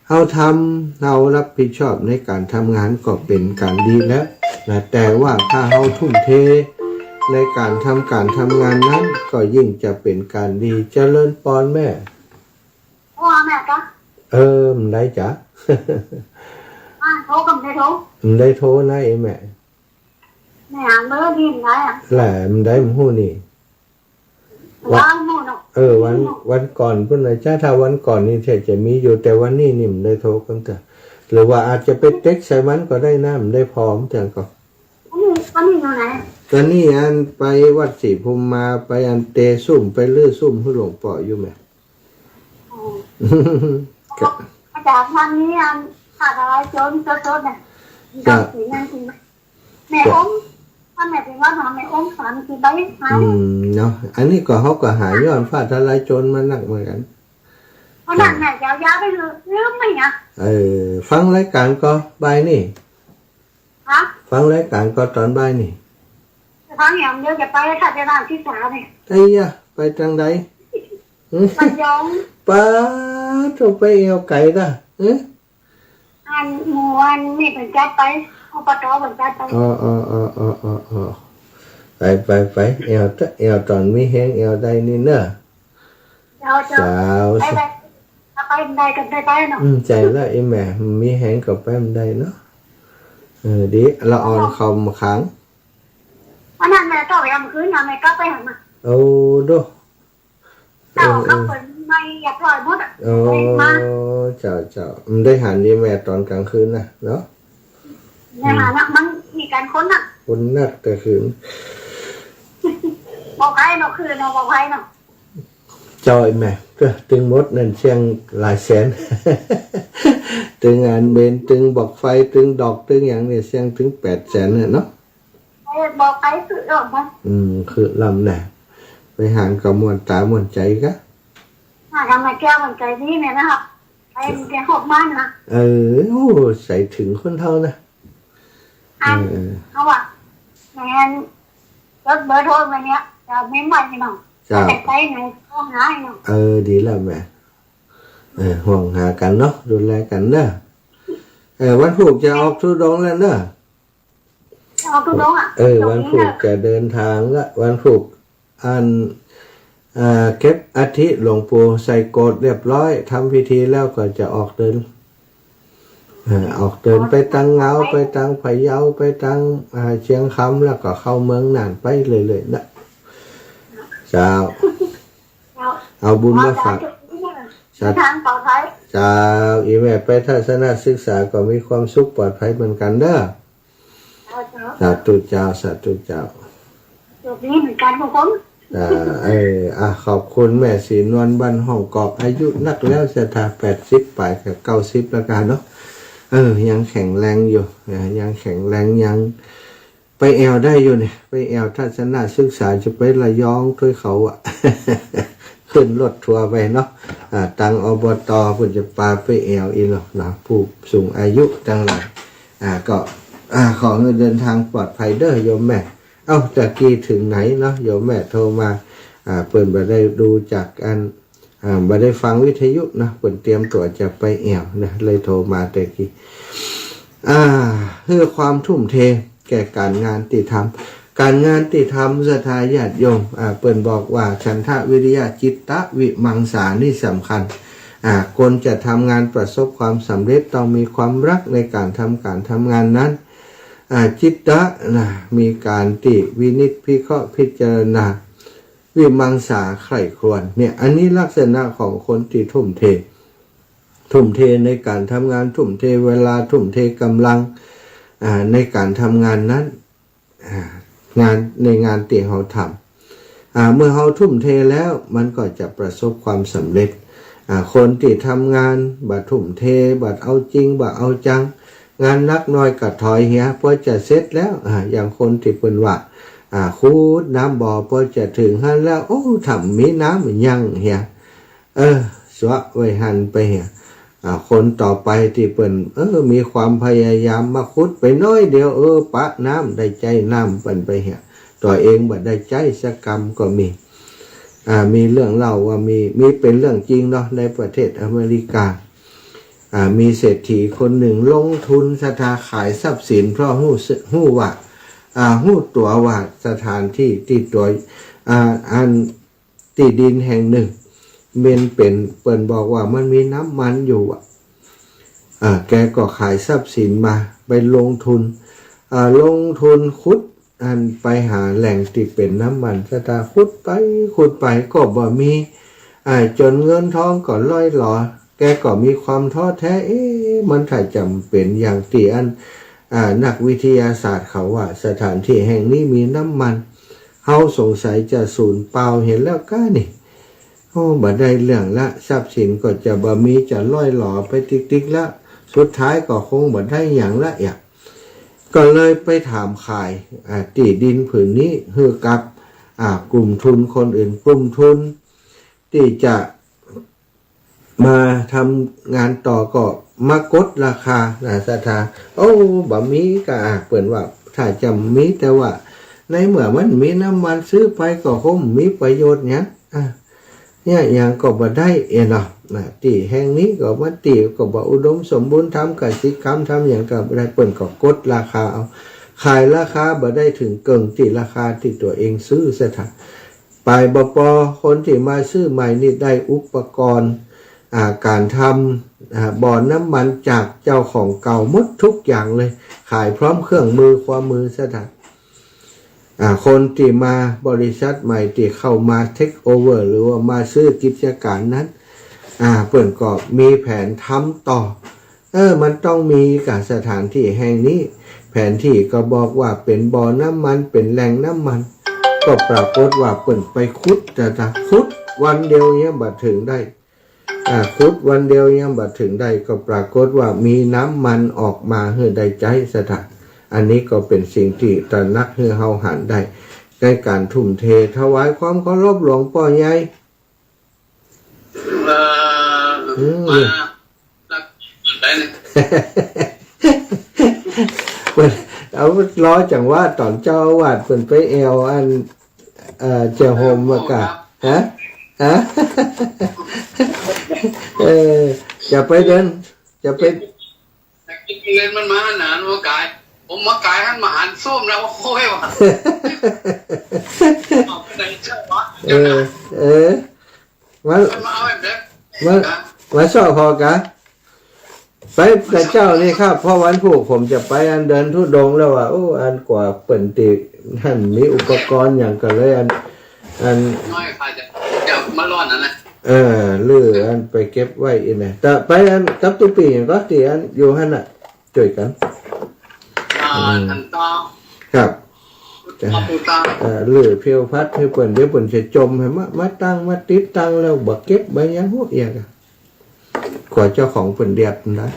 เฮาทำ เฮารับผิดชอบในก๋านทำงานก็เป๋นก๋านดีแล้วนะ แต่ว่าถ้าเฮาทุ่มเทในก๋านทำ ก๋านทำงานนั้น ก็ยิ่งจะเป๋นก๋านดี เจริญปอนแม่ โทรหาแม่กะ เออ บ่ได้จ๊ะ อ่า โทรก็บ่ได้โทร บ่ได้โทรนะไอ้แม่ แม่หาเบอร์นี่บ่ได้อะ แหละ บ่ได้ บ่ฮู้นี่ วัน วัน เออ วัน วันก่อนปุ้นนะจ๊ะ ถ้าวันก่อนนี่แท้จะมีอยู่ แต่วันนี้นี่บ่ได้โทรกั๋นเตื้อ หรือว่าอาจจะไปเต็กใส่มันก็ได้นะ บ่ได้พร้อมเตื้อก็ อันนี้ อันนี้อยู่ไหน ก็นี่อันไปวัดศรีภูมิมา ไปอันเตะซุ่ม ไปรื้อซุ่มหื้อหลวงป้ออยู่แหม อ๋อ ครับ อาจ๋ารย์ วันนี้อันผ้าทลายโจรสดๆ เนี่ย มี ครับ ต้องสีนั่นสีนี่ แม่อม ถ้าแม่ไปวัดหาแม่อมสามสี่ใบหาย อืม เนาะ อันนี้ก็เฮาก็หาย้อนผ้าทลายโจรมานักเหมือนกั๋น เพราะนั้นแม่จะเอายาไปลืม ลืมไปเนี่ย เออ ฟังรายก๋านก็บ่ายนี่ ฮะ ฟังรายก๋านก็ต๋อนบ่ายนี่ ฟังอย่างเดียวจะไป ถ้าจะนั่งที่สามเนี่ย ไอ้ยะ ไปตางใด ระยอง ป๊าด โธ่ ไปแอ่วไก๋ละ เอ๊ะ อันหมู่อันนี่เปิ้นจัดไป อบต เปิ้นจัดไป อ๋อ อ๋อ ไป ไป ไป แอ่วเต๊อะ แอ่วต๋อนมีแฮง แอ่วได้นี่เน่อ เจ้า เจ้า เจ้า ไป ไป ไปบ่ได้ก็ได้ไปเนาะ อืม ใจ้ละ ไอ้แม่ มีแฮงก็ไปบ่ได้เนาะ เออ ดี ละอ่อนเข้ามาขัง อันนั้นแม่ต้องไปเอามาคืนนะ แม่กลับไปหามา โอ้ โด เจ้า เออ ก็เปิ้นไม่เรียบร้อยหมดอะ โอ้ เลยมา เจ้า เจ้า อืม ได้หันนี่แม่ต๋อนก๋างคืนนะเนาะ แม่หานะ มันมีก๋านค้นน่ะ ค้นนักแต่คืน บ่ใค่เนาะ คืนเนาะ บ่ใค่เนาะ เจ้าไอ้แม่ ก็ตึงหมดเงินเสี้ยงหลายแสน ตึงอันเบน ตึงบอกไฟ ตึงดอก ตึงหยังเนี่ย เสี้ยงเถิงแปดแสนเนี่ยเนาะ เออ บอกไปคือเออ อืม คือลำน่ะ ไปหันก็ม่วนต๋าม่วนใจ๋กะ อ่า ทำไมแก้วมันใจ๋ดีเนี่ยนะครับ ไปมันจะหกมันนะ เออ โอ้ ใส่เถิงคนเฒ่านะ อัน เออ เขาว่า แม่น จดเบอร์โทรไว้เนี่ย จะไม่ไหวเนาะ เจ้า แต่ไปไหนก็หาเนาะ เออ ดีแล้วแม่ เออ ห่วงหากั๋นเนาะ ดูแลกั๋นเนาะ เออ วันพูกจะออกธุดงค์แล้วเนาะ ออกธุดงค์อะ เออ วันพูกจะเดินทางละ วันพูก อัน เอ่อ เก็บอัฐิหลวงปู่ใส่โกศเรียบร้อย ทำพิธีแล้วก็จะออกเดิน เอ่อ ออกเดินไปตางงาว ไปตางพะเยา ไปตาง อ่า เชียงคำ แล้วก็เข้าเมืองน่านไปเรื่อยๆ นะ เจ้า เจ้า เอาบุญมาฝาก สาธุ เดินทางปลอดภัย เจ้า อีแม่ไปทัศนศึกษาก็มีความสุขปลอดภัยเหมือนกั๋นเด้อ เจ้า เจ้า สาธุเจ้า สาธุเจ้า โชคดีเหมือนกั๋นทุกคน อ่า เออ อ่ะ ขอบคุณแม่ศรีนวลบ้านห้องกอก อายุนักแล้ว ศรัทธา แปดสิบป๋ายกับเก้าสิบแล้วกั๋นเนาะ เออ ยังแข็งแรงอยู่นะ ยังแข็งแรง ยังไปแอ่วได้อยู่เนี่ย ไปแอ่วทัศนศึกษา จะไประยองถ้วยเขาอะ ขึ้นรถทัวร์ไปเนาะ อ่า ตาง อบต เปิ้นจะปาไปแอ่วอี้เนาะ นะ ผู้สูงอายุตังหลาย อ่า ก็ อ่า ขอหื้อเดินทางปลอดภัยเด้อโยมแม่ เอ้า ตะกี้เถิงไหนเนาะ โยมแม่โทรมา อ่า เปิ้นบ่ได้ดูจากอัน อ่า บ่ได้ฟังวิทยุนะ เปิ้นเตรียมตั๋วจะไปแอ่วนะ เลยโทรมาแต่กี้ อ่า หื้อความทุ่มเทแก่ก๋านงานตี้ทำ ก๋านงานตี้ทำ ศรัทธาญาติโยม อ่า เปิ้นบอกว่าฉันทะวิริยะจิตตะวิมังสานี่สำคัญ อ่า คนจะทำงานประสบความสำเร็จต้องมีความรักในก๋านทำก๋านทำงานนั้น อ่า จิตตะนะ มีก๋านตี้วินิจพิเคราะห์พิจารณา วิมังสาใคร่ครวญเนี่ย อันนี้ลักษณะของคนตี้ทุ่มเท ทุ่มเทในก๋านทำงาน ทุ่มเทเวลา ทุ่มเทก๋ำลัง อ่า ในก๋านทำงานนั้น อ่า งาน ในงานตี้เฮาทำ อ่า เมื่อเฮาทุ่มเทแล้วมันก็จะประสบความสำเร็จ อ่า คนตี้ทำงานบ่ทุ่มเท บ่เอาจริง บ่เอาจัง งานนักน้อยก็ถอยเหีย พอจะเสร็จแล้ว อ่า อย่างคนตี้เปิ้นว่า อ่า ขุดน้ำบ่อ พอจะเถิงหั้นแล้ว โอ้ ถ้ามีน้ำยังเหีย เออ สวะไว้หั้นไปเหีย อ่า คนต่อไปตี้เปิ้น เออ มีความพยายามมาขุดไปน้อยเดียว เออ ปะน้ำ ได้ใจ๊น้ำเปิ้นไปเหีย ตั๋วเองบ่ได้ใจ๊สักกำก็มี อ่า มีเรื่องเล่าว่ามี มีเป๋นเรื่องจริงเนาะ ในประเทศอเมริกา อ่า มีเศรษฐีคนนึ่งลงทุน ศรัทธา ขายทรัพย์สิน เพราะฮู้ ฮู้ว่า อ่า ฮู้ตั๋วว่าสถานตี้ตี้ตั๋ว อ่า อันตี้ดินแห่งนึ่ง มันเป๋น เปิ้นบอกว่ามันมีน้ำมันอยู่อะ อ่า แกก็ขายทรัพย์สินมา ไปลงทุน อ่า ลงทุนขุด อันไปหาแหล่งตี้เป๋นน้ำมัน ศรัทธา ขุดไป ขุดไปก็บ่มี อ่า จ๋นเงินทองก็ล่อยหลอ แกก็มีความท้อแท้ เอ๊ะ มันถ้าจ๋ำเป๋นอย่างตี้อัน อ่า นักวิทยาศาสตร์เขาว่า สถานตี้แห่งนี้มีน้ำมัน เฮาสงสัยจะสูญเปล่าเหียแล้วก้านี่ โอ้ บ่ได้เรื่องละ ทรัพย์สินก็จะบ่มี จะล่อยหลอไปติ๊กๆ ละ สุดท้ายก็คงบ่ได้หยังละ อย่าง ก็เลยไปถามขาย อ่า ตี้ดินผืนนี้หื้อกับ อ่า กลุ่มทุนคนอื่น กลุ่มทุนตี้จะมาทำงานต่อก็มากดราคานะ ศรัทธา โอ้ บ่มีก้า อ่า เปิ้นว่า ถ้าจ๋ำมี แต่ว่าในเมื่อมันมีน้ำมัน ซื้อไปก็คงมีประโยชน์หยัง อ่า เนี่ย หยังก็บ่ได้เอะเนาะ นะ ตี้แห่งนี้ก็มาตี้ก็บ่อุดมสมบูรณ์ ทำกสิกรรม ทำหยังก็บ่ได้ เปิ้นก็กดราคาเอา ขายราคาบ่ได้เถิงเกิ่งตี้ราคาตี้ตั๋วเองซื้อ ศรัทธา ไปบ่ปอ คนตี้มาซื้อใหม่นี่ได้อุปกรณ์ อ่า ก๋านทำ อ่า บ่อน้ำมันจากเจ้าของเก่าหมดทุกอย่างเลย ขายพร้อมเครื่องมือครัวมือ ศรัทธา อ่า คนตี้มา บริษัทใหม่ตี้เข้ามาเทคโอเวอร์ หรือว่ามาซื้อกิจก๋านนั้น อ่า เปิ้นก็มีแผนทำต่อ เออ มันต้องมีก้า สถานตี้แห่งนี้ แผนตี้ก็บอกว่าเป๋นบ่อน้ำมัน เป๋นแหล่งน้ำมัน ก็ปรากฏว่าเปิ้นไปขุด ศรัทธา ขุดวันเดียวเนี่ยบ่เถิงได้ อ่า ขุดวันเดียวยังบ่เถิงได้ ก็ปรากฏว่ามีน้ำมันออกมาหื้อได้ใจ๊ ศรัทธา อันนี้ก็เป๋นสิ่งตี้ตระหนักหื้อเฮาหันได้ ในก๋านทุ่มเท ถวายความเคารพหลวงป้อใหญ่ เอ่อ อืม มา ได้เลย เปิ้นเอา รอจังหวะต๋อนเจ้าอาวาสเปิ้นไปแอ่วอัน เอ่อ เจียโฮมบ่าก้า ฮะ ฮะ เออ จะไปเดิน จะไป เล่นมันมาหนาน มากาย ผมมากายหันมาหันส้วมแล้ว โอ้ยว่ะ เอาไปไหนเจ้าวะ เออ เออ มา มาเอาแบบนั้น มา มาซ้อพ่อก้า ไปแต่เจ๊านี่ครับ เพราะวันพูกผมจะไปอันเดินธุดงค์แล้วว่า โอ้ อันกว่าเปิ้นตี้หั้นมีอุปกรณ์หยังก็เลยอัน อัน น้อยข้าจะ จะมาร่อนนั่นแหละ เออ ลืออันไปเก็บไว้อีกนะ แต่ไปอันกับตุ๊ปี้หยังก็ตี้อันอยู่หั้นน่ะ จ้วยกั๋น อ่า อืม อันต่อ ครับ มาปูตา เออ ลือเพียวพัดหื้อเปิ้น เดี๋ยวเปิ้นจะจ่มหื้อมา มาตั้ง มาติดตั้งแล้วบ่เก็บบ่หยัง โห เอียกอะ กว่าเจ้าของเปิ้นเดียดนะ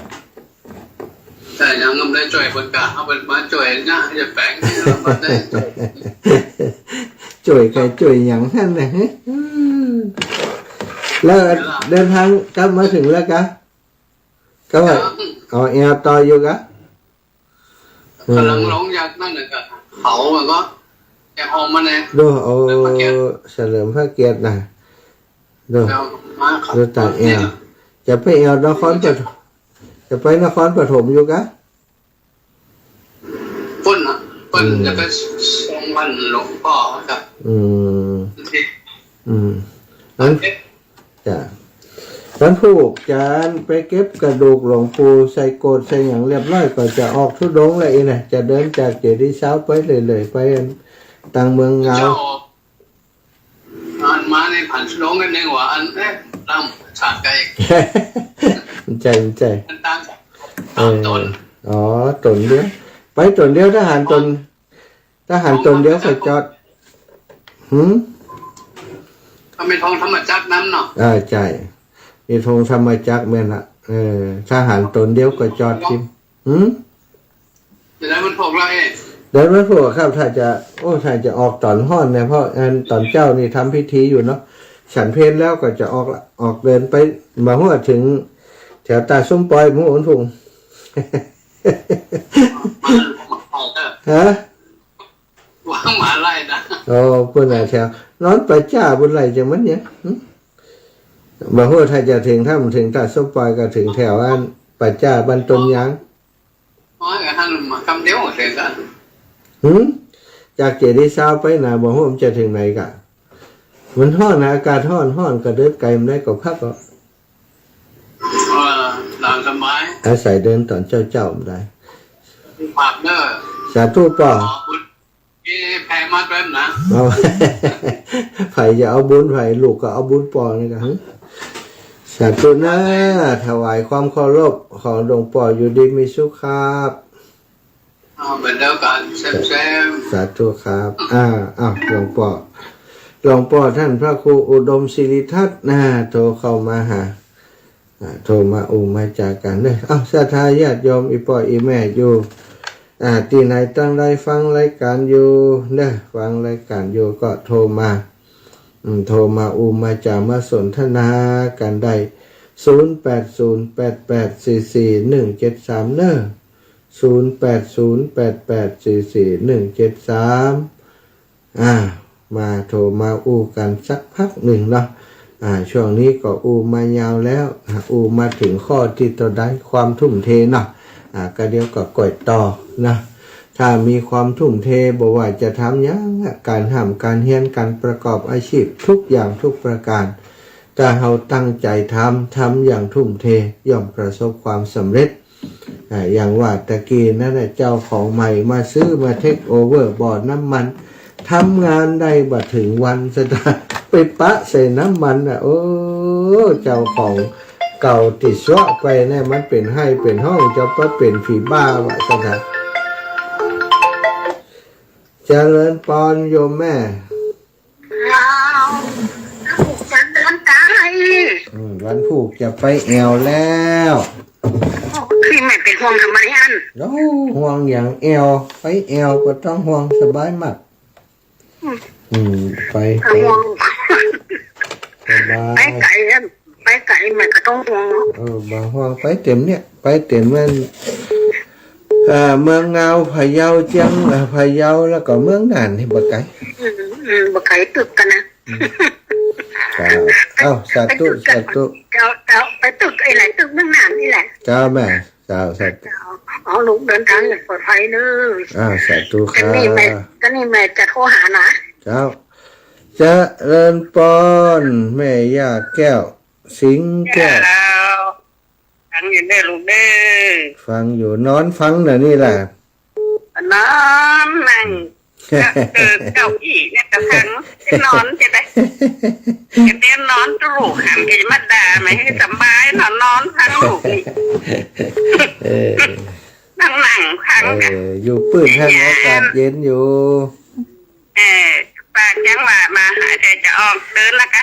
แต่ยังบ่ได้จ้วยเปิ้นก้า เอาเปิ้นมาจ้วยนะ จะแปลงนี่เราบ่ได้จ้วย จ้วยใผจ้วยหยังหั้นน่ะ อืม แล้วเดินทางกลับมาเถิงแล้วก้า ก็ว่า ยัง อ๋อ แอ่วต่ออยู่ก้า ก๋ำลังลงจากนั่นน่ะก็ เขาอะก็ แก ออกมาเนี่ย โด โอ้ เฉลิมพระเกียรติ เฉลิมพระเกียรตินะ โด เดี๋ยวมาครับ โด ตากแอ่ว จะไปแอ่วนครปฐม จะไปนครปฐมอยู่กะ เปิ้นน่ะ เปิ้น อืม จะไปส่งวันหลวงป้อครับ อืม ที่ อืม วัน จ้ะ วันพูกจะไปเก็บกระดูกหลวงปู่ใส่โกศใส่หยังเรียบร้อย ก็จะออกธุดงค์แล้วอี้นะ จะเดินจากเจดีย์ซาวไปเรื่อยๆ ไปตังเมืองเงา เจ้า อันมาในผันธุดงค์กันเองว่า อันเอ๊ะ ตางสาไก่ ใจ้ ใจ้ มันตาง เออ ตางต๋น อ๋อ ต๋นเดียว ไปต๋นเดียว ทหารต๋น ทหารต๋นเดียวใค่จอด หืม ก็มีธงธรรมจักรนำเนาะ อ่า ใจ้ มีธงธรรมจักรแม่นละ เออ ทหารต๋นเดียวใค่จอด หืม จะได้วันพูกแล้วเอ๊ะ ได้วันพูกครับ ถ้าจะ โอ้ ถ้าจะออกต๋อนฮ้อนเนี่ย เพราะอันต๋อนเจ๊านี่ทำพิธีอยู่เนาะ ฉันเพลแล้วก็จะออกละ ออกเดินไป บ่ฮู้ว่าเถิงแถวตาดส้มปอย บ่ฮู้วันพูก ฮะ วางหมาไล่นะ โอ้ เปิ้นน่ะแถว นอนป่าจ๊าเปิ้นไล่จังมันเนี่ย หึ บ่ฮู้ถ้าจะเถิง ถ้าบ่เถิงตาดส้มปอยก็เถิงแถวอันป่าจ๊าบ้านต้นยาง อ๋อ ก็หันมากำเดียวเถิงกะ หึ จากเจดีย์ซาวไปนะ บ่ฮู้มันจะเถิงไหนกะ มันฮ้อนนะ อากาศฮ้อน ฮ้อนก็เดินไกลบ่ได้ก็พักเอา เออ ตามสบาย อาศัยเดินต๋อนเจ๊าๆ บ่ได้ ฝากเด้อ สาธุป้อ ขอบคุณ มีแผ่มาด้วยนะ เอา ใผจะเอาบุญใผ ลูกก็เอาบุญป้อนี่กะ หึ สาธุนะ ถวายความเคารพ ขอหลวงป้ออยู่ดีมีสุขครับ อ่า เหมือนเดียวกัน เซมๆ สาธุครับ อ่า อ้าว หลวงป้อ หลวงป้อท่านพระครูอุดมศิริทัศน์นะ โทรเข้ามาหา อ่า โทรมาอู้มาจ๋ากั๋นเด้อ อ้าว ศรัทธาญาติโยม อี่ป้ออี่แม่อยู่ อ่า ตี้ไหนตังใดฟังรายก๋านอยู่เด้อ ฟังรายก๋านอยู่ก็โทรมา อืม โทรมาอู้มาจ๋ามาสนทนากั๋นได้ ศูนย์แปดศูนย์แปดแปดสี่สี่หนึ่งเจ็ดสาม เน้อ ศูนย์แปดศูนย์แปดแปดสี่สี่หนึ่งเจ็ดสาม อ่า มาโทรมาอู้กั๋นสักพักนึ่งเนาะ อ่า ช่วงนี้ก็อู้มายาวแล้ว อ่า อู้มาเถิงข้อตี้เต้าใด ความทุ่มเทเนาะ อ่า ก็เดี๋ยวก็ก้อยต่อนะ ถ้ามีความทุ่มเท บ่ว่าจะทำหยังอะ ก๋านฮ่ำก๋านเฮียน ก๋านประกอบอาชีพ ทุกอย่างทุกประก๋าน ถ้าเฮาตั้งใจ๋ทำ ทำอย่างทุ่มเท ย่อมประสบความสำเร็จ อ่า อย่างว่าตะกี้นั้นน่ะ เจ้าของใหม่มาซื้อ มาเทคโอเวอร์บ่อน้ำมัน ทำงานได้บ่เถิงวันซะ ไปปะใส่น้ำมันน่ะ โอ้ เจ้าของเก่าตี้ซัวะไปเนี่ย มันเป๋นไห้เป๋นห้อง จะปะเป๋นผีบ้าบ่าซะ เจริญปอนโยมแม่ อ้าว ลูกจะเดินตาย อืม วันพูกจะไปแอ่วแล้ว ที่แม่เป๋นห่วงทำไมอัน โอ้ ห่วงหยังแอ่ว ไปแอ่วบ่ต้องห่วง สบายมาก อืม อืม ไป ไป ห่วง สบาย ไปไก๋อะ ไปไก๋แม่ก็ต้องห่วง เออ บ่ห่วง ไปเต็มเนี่ย ไปเต็มแม่น เอ่อ เมืองเงา พะเยา เจียง เอ่อ พะเยา แล้วก็เมืองน่านนี่บ่ไก๋ อืม อืม บ่ไก๋ตึกกั๋นนะ อืม ครับ เอ้า สาธุ ไปตึกกั๋น สาธุ เจ้า เจ้า ไปตึกไอ้ไหน ตึกเมืองน่านนี่แหละ เจ้าแม่ เจ้า สาธุ เจ้า เอาลูกเดินทางอย่างปลอดภัยเน้อ อ่า สาธุครับ ก็นี่แม่ ก็นี่แม่จะโทรหานะ เจ้า เจริญปอน แม่ย่าแก้ว สิงห์แก้ว เจ้า ฟังอยู่เด้อลูกเด้อ ฟังอยู่ นอนฟังเดี๋ยวนี้แหละ นอนนั่ง เออ เก้าอี้เนี่ยก็ฟัง จะนอนจะได้ จะเดินนอนตู้ลูกหันจะมาด่าไหม ให้สบายนอน นอนฟังลูกนี่ เออ นั่งนั่งฟัง เออ เนี่ย อยู่ปื้นแห้งอากาศเย็นอยู่ เออ ปากยังว่ามาหาแต่จะออกเดินละกะ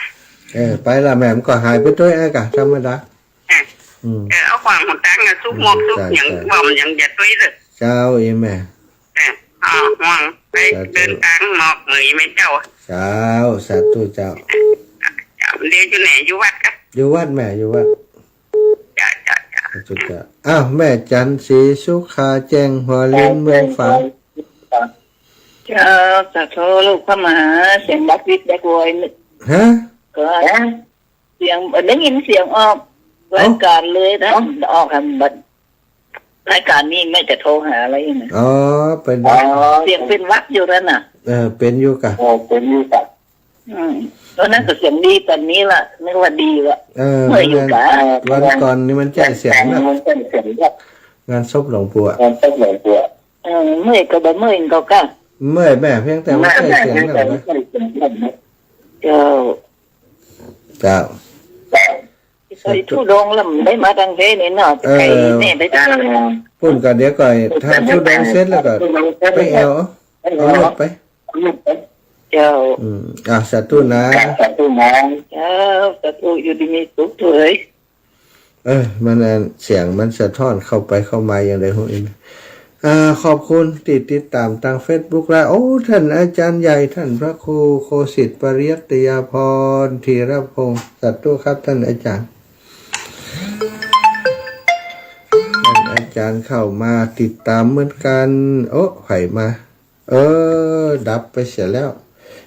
เออ ไปละแม่ มันก็หายไปด้วยนะกะ ธรรมดา อ่ะ อืม เออ เอาขวางหนตางอะ ซุกมอกซุกหยัง ใช่ ใช่ บ่มหยังอย่าตุ้ยเลย เจ้า อีแม่ เออ อ๋อ ห่วง ไป สาธุ เดินตางมอกเหมยแม่เจ้า เจ้า สาธุเจ้า เจ้า เดี๋ยวอยู่ไหน อยู่วัดกะ อยู่วัดแม่ อยู่วัด เจ้า เจ้า เจ้า สาธุเจ้า อ้าว แม่จันทร์ศรีสุขา แจ้งหัวลินเมืองฝาง เจ้า สาธุ ลูกเข้ามาหา เสียงดักวิดดักวอยนึก ฮะ ก็เสียง ได้ยินเสียงออก เอ้า รายการเลยนะ ออกทางบัด รายการนี้แม่จะโทรหาอะไรนะ อ๋อ เป็น อ๋อ เสียงเป็นหวัดอยู่นั่นน่ะ เออ เป็นอยู่กะ เออ เป็นอยู่กะ อืม ตอนนั้นก็เสียงดีปานนี้ละ นึกว่าดีละ เออ เมื่อยอยู่กะ วันก่อนนี่มันแจ้งเสียงนะ งานศพหลวงปู่อะ งานศพหลวงปู่อะ เออ เมื่อยก็บ่เมื่อยก็กะ เมื่อยแม่ เพียงแต่ว่าแจ้งเสียงนะ เจ้า เจ้า ไปธุดงค์แล้วมันได้มาทางเพนี่เนาะ เออ ไปเนี่ยไปทาง ปุ้นก่อน เดี๋ยวก่อน ถ้าธุดงค์เสร็จแล้วก็ไปแอ่ว เอารถไป เจ้า อืม อ่ะ สาธุนะ สาธุนะ เจ้า สาธุ อยู่ดีมีสุขเถอะ เออ มันอัน เสียงมันสะท้อนเข้าไปเข้ามาอย่างใดฮู้อิน อ่า ขอบคุณที่ติดตามตางเฟซบุ๊กแล้ว โอ้ ท่านอาจารย์ใหญ่ ท่านพระครูโคสิทธิ์ปริยัตยาภรณ์ ธีรพงศ์ สาธุครับ ท่านอาจารย์ ท่านอาจารย์เข้ามาติดตามเหมือนกัน โอ้ ใผมา เออ ดับไปเสียแล้ว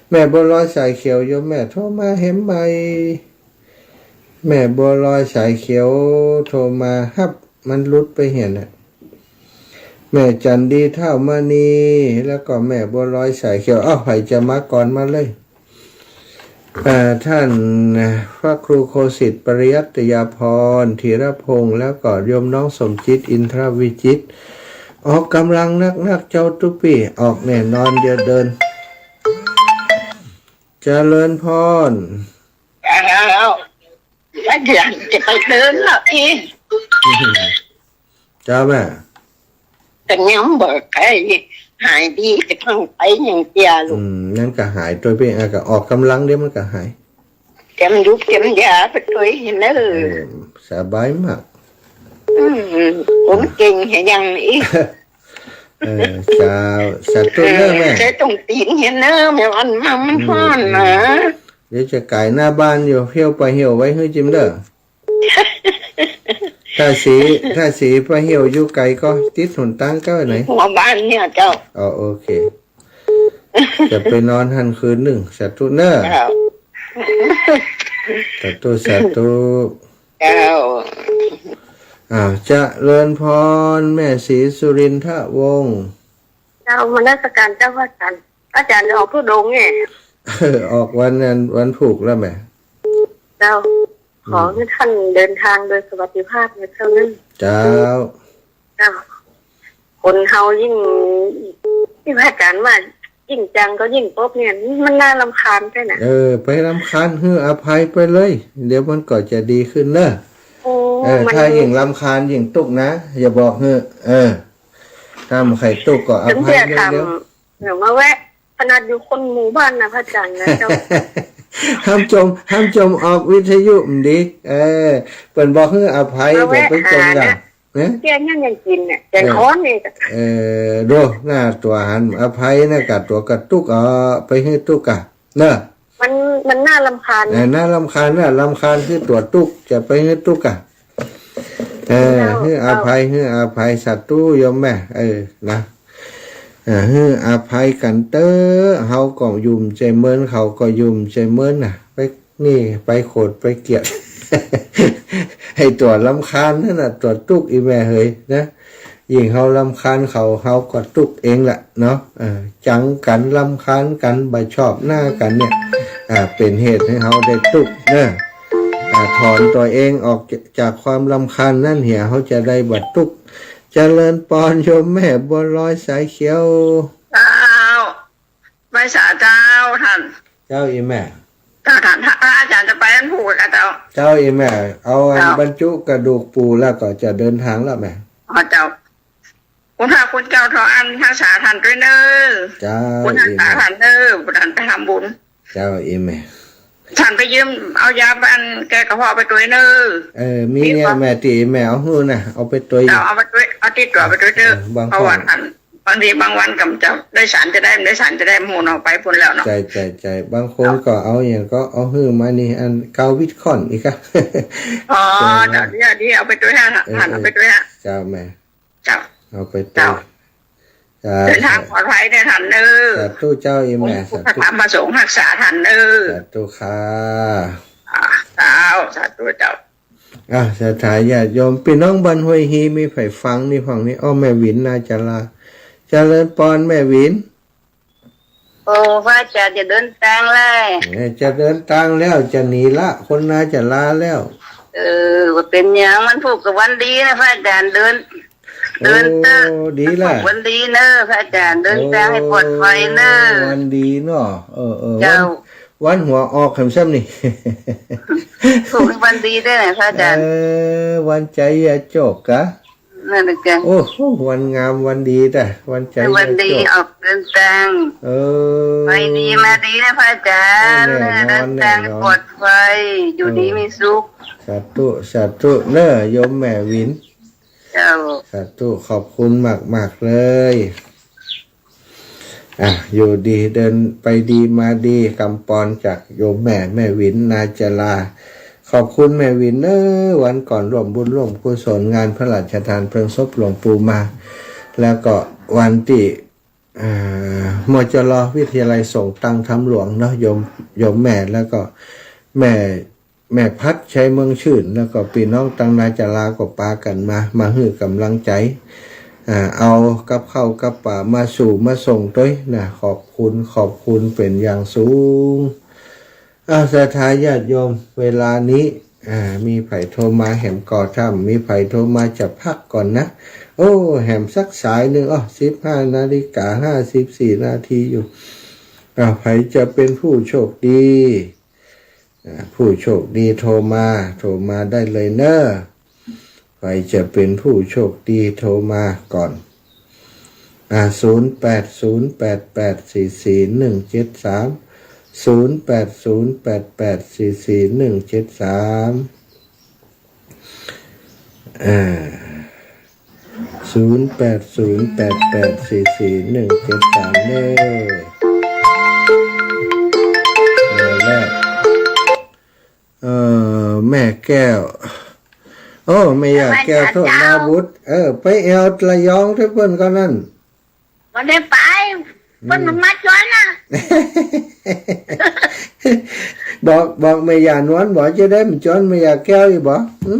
แม่บัวลอยสายเขียว โยมแม่โทรมาแหมใหม่ แม่บัวลอยสายเขียวโทรมาฮับ มันหลุดไปเหียน่ะ แม่จันดี ท้าวมณี แล้วก็แม่บัวลอยสายเขียว เอ้า ใผจะมาก่อนมาเลย เอ่อ ท่านพระครูโคสิทธิ์ปริยัตยาภรณ์ ธีรพงศ์ แล้วก็โยมน้องสมจิต อินทรวิจิตร ออกกำลังนักๆ เจ้าตุ๊ปี้ ออกแน่นอน เดี๋ยวเดิน เจริญพร แล้ว แล้วเดี๋ยวจะไปเดินแล้วอีก เจ้าแม่ แต่ยังบ่ใค่หายดี แต่เพิ่งไปอย่างเดียวลูก อืม นั่นก็หาย ตวยเปียงอาก็ออกกำลัง เดี๋ยวมันก็หาย เตรียมยุบเตรียมยาไปตวยเนอะ เออ สบายมาก อืม คนเก่งเหียยังอีก เออ เจ้า สาธุเนอะแม่ เออ ใช้ตรงตี๋นเหียเนอะ แม่วันมามันฮ้อนนะ อืม เดี๋ยวจะก๋ายหน้าบ้านอยู่ เหี่ยวไปเหี่ยวไว้หื้อจิมเด้อ ถ้าสี ถ้าสีไปเหี่ยวอยู่ไก๋ก็ติดหนตางเก้าไหน หัวบ้านเนี่ยเจ้า อ๋อ โอเค จะไปนอนหั้นคืนนึ่ง สาธุเนอะ เจ้า สาธุ สาธุ เจ้า อ่า เจริญพร แม่ศรีสุรินทวงศ์ เจ้า นมัสก๋านเจ้าพระอาจ๋ารย์ อาจ๋ารย์จะออกธุดงค์ไง ออกวันนั้น วันพูกแล้วแม่ เจ้า อืม ขอหื้อต้านเดินตางโดยสวัสดิภาพนะเจ้าเนอะ เจ้า เจ้า คนเฮายิ่ง ตี้พระอาจ๋ารย์ว่า ยิ่งจังก็ยิ่งปบเนี่ย มันน่ารำคาญใจ้นะ เออ ไปรำคาญหื้ออภัยไปเลย เดี๋ยวมันก็จะดีขึ้นเนอะ โอ้ เออ มัน ถ้ายิ่งรำคาญยิ่งตุ๊กข์นะ อย่าบอกหื้อ เออ ถ้าบ่ใค่ตุ๊กข์ก็อภัยเร็วๆ เดี๋ยวมาแวะ ขนาดอยู่คนหมู่บ้านนะพระอาจ๋ารย์นะเจ้า ห้ามจ่ม ห้ามจ่มออกวิทยุมันดี เออ เปิ้นบอกหื้ออภัย มาแวะ บ่ไปจ่มกั๋น หานะ นะ แกงยังยังกิ๋นเนี่ย แกง เออ ฮ้อนนี่ เออ โด หน้าตั๋วหันอภัยนะ กะตั๋วกะตุ๊กข์ เอาไปหื้อตุ๊กข์อะ เนอะ มัน มันน่ารำคาญ เออ น่ารำคาญนะ รำคาญคือตั๋วตุ๊กข์ จะไปหื้อตุ๊กข์อะ เออ เจ้า หื้ออภัย เจ้า หื้ออภัย สาธุโยมแม่ เออ นะ เออ หื้ออภัยกั๋นเต๊อะ เฮาก็อยู่บ่ใจ้เมิน เขาก็อยู่บ่ใจ้เมินน่ะ ไปนี่ ไปโขด ไปเกลียด ไอ้ตั๋วรำคาญนั่นน่ะ ตั๋วตุ๊กข์ อีแม่เหยนะ ยิ่งเฮารำคาญเขา เฮาก็ตุ๊กข์เองแหละเนาะ เออ จังกั๋น รำคาญกั๋น บ่ชอบหน้ากั๋นเนี่ย อ่า เป๋นเหตุหื้อเฮาได้ตุ๊กข์เนอะ อ่า ถอนตั๋วเองออกจากความรำคาญนั้นเหีย เฮาจะได้บ่ตุ๊กข์ เจริญปอนโยมแม่บัวลอยสายเขียว เจ้า ไหว้สาเจ้าต้าน เจ้าอีแม่ เจ้าต้าน พระอาจ๋ารย์จะไปอันพูกกะเจ้า เจ้าอีแม่ เอาอัน เจ้า บรรจุกระดูกปู่แล้วก็จะเดินตางแล้วแม่ อ๋อเจ้า คุณพระคุณเจ้าทองอันรักษาต้านตวยเน่อ เจ้า คุณรักษาต้านเน่อ ต้านไปทำบุญ เจ้าอีแม่ ต้านไปยืมเอายาบ้านแก้กระเพาะไปตวยเน่อ เออ มีเนี่ย มีบ่ แม่ ตี้แม่เอาหื้อน่ะ เอาไปตวย เจ้า เอาไปตวย เอาติดตั๋วไปตวยเน่อ เออ บาง เพราะว่า ครั้ง ต้าน บางทีบางวันก็จะได้สารจะได้ ได้สารจะได้หมู่เนาะ ไปพู้นแล้วเนาะ ใจ้ ใจ้ ใจ้ บางคนก็เอาอย่างก็เอาหื้อมานี่ อันเกาวิดข้อนอีกอะ อ๋อ เจ้า เดี๋ยว เดี๋ยวเอาไปตวยหื้อ เออ ต้านเอาไปตวยหื้อ เจ้าแม่ เจ้า เอาไปตวย เจ้า สา เดินตางปลอดภัยเน่อต้านเน่อ สาธุเจ้า อี่แม่ สาธุ พระธรรมพระสงฆ์ฮักษาต้านเน่อ สาธุค่ะ อ่า เจ้า สาธุเจ้า อ่ะ ศรัทธาญาติโยม ปี้น้องบ้านห้วยฮี มีใผฟังนี่พ่องนี่ อ้อ แม่หวินนาจารา เจริญปอนแม่หวิน โอ้ พระอาจ๋ารย์จะเดินตางแล้ว เนี่ย จะเดินตางแล้ว จะหนีละ คนนาจาราแล้ว เออ บ่เป๋นหยัง วันพูกก็วันดีนะพระอาจ๋ารย์ เดิน เดินเต๊อะ โอ้ ดีละ วันดีเน่อพระอาจ๋ารย์ เดินตางหื้อปลอดภัยเน่อ โอ้ วันดีเนาะ เออ เออ เจ้า วัน วันหัวออกแหมซ้ำนี่ พูกวันดีด้วยนะพระอาจ๋ารย์ เออ วันไชยโจกกะ นั่นแหละจ้ะ โอ้โห วันงามวันดีจ้ะ วันไชยโจก วันดีออกเดินตาง เออ ไปดีมาดีนะพระอาจ๋ารย์ แน่นอน เดินตาง แน่นอน ปลอดภัย อยู่ดี เออ มีสุข สาธุ สาธุเน่อ โยมแม่หวิน เจ้า สาธุ ขอบคุณมากๆ เลย อ่ะ อยู่ดีเดินไปดีมาดี กำปอนจากโยมแม่ แม่หวินนาจารา ขอบคุณแม่หวินเน่อ วันก่อนร่วมบุญร่วมกุศลงานพระราชทานเพลิงศพหลวงปู่มา แล้วก็วันตี้ อ่า มจร วิทยาลัยส่งตั้งถ้ำหลวงเนาะ โยม โยมแม่ แล้วก็แม่ แม่พัด ชัยเมืองชื่น แล้วก็ปี้น้องตังนาจาราก็ปากั๋นมา มาหื้อก๋ำลังใจ๋ อ่า เอากับข้าวกับป๋ามาสู่มาส่งตวยนะ ขอบคุณ ขอบคุณเป๋นอย่างสูง อ้าว ศรัทธาญาติโยม เวลานี้ อ่า มีใผโทรมาแหมก่อ ถ้าบ่มีใผโทรมาจะพักก่อนนะ โอ้ แหมสักสายนึ่ง อ้อ สิบห้านาฬิกาห้าสิบสี่นาทีอยู่ อ้าว ใผจะเป๋นผู้โชคดี อ่า ผู้โชคดีโทรมา โทรมาได้เลยเน่อ ใผจะเป๋นผู้โชคดีโทรมาก่อน อ่า ศูนย์แปดศูนย์แปดแปดสี่สี่หนึ่งเจ็ดสาม ศูนย์แปดศูนย์แปดแปดสี่สี่หนึ่งเจ็ดสาม อ่า ศูนย์แปดศูนย์แปดแปดสี่สี่หนึ่งเจ็ดสาม เน่อ หมายแรก เอ่อ แม่แก้ว โอ้ แม่ย่าแก้ว โทษนาบุตร เออ ไปแอ่วระยองเต๊อะเปิ้นก่อนนั้น บ่ได้ไป อืม เปิ้นมาจวนนะ บอก บอกแม่ย่านวลบ่ จะได้มาจวนแม่ย่าแก้วอีกบ่ หึ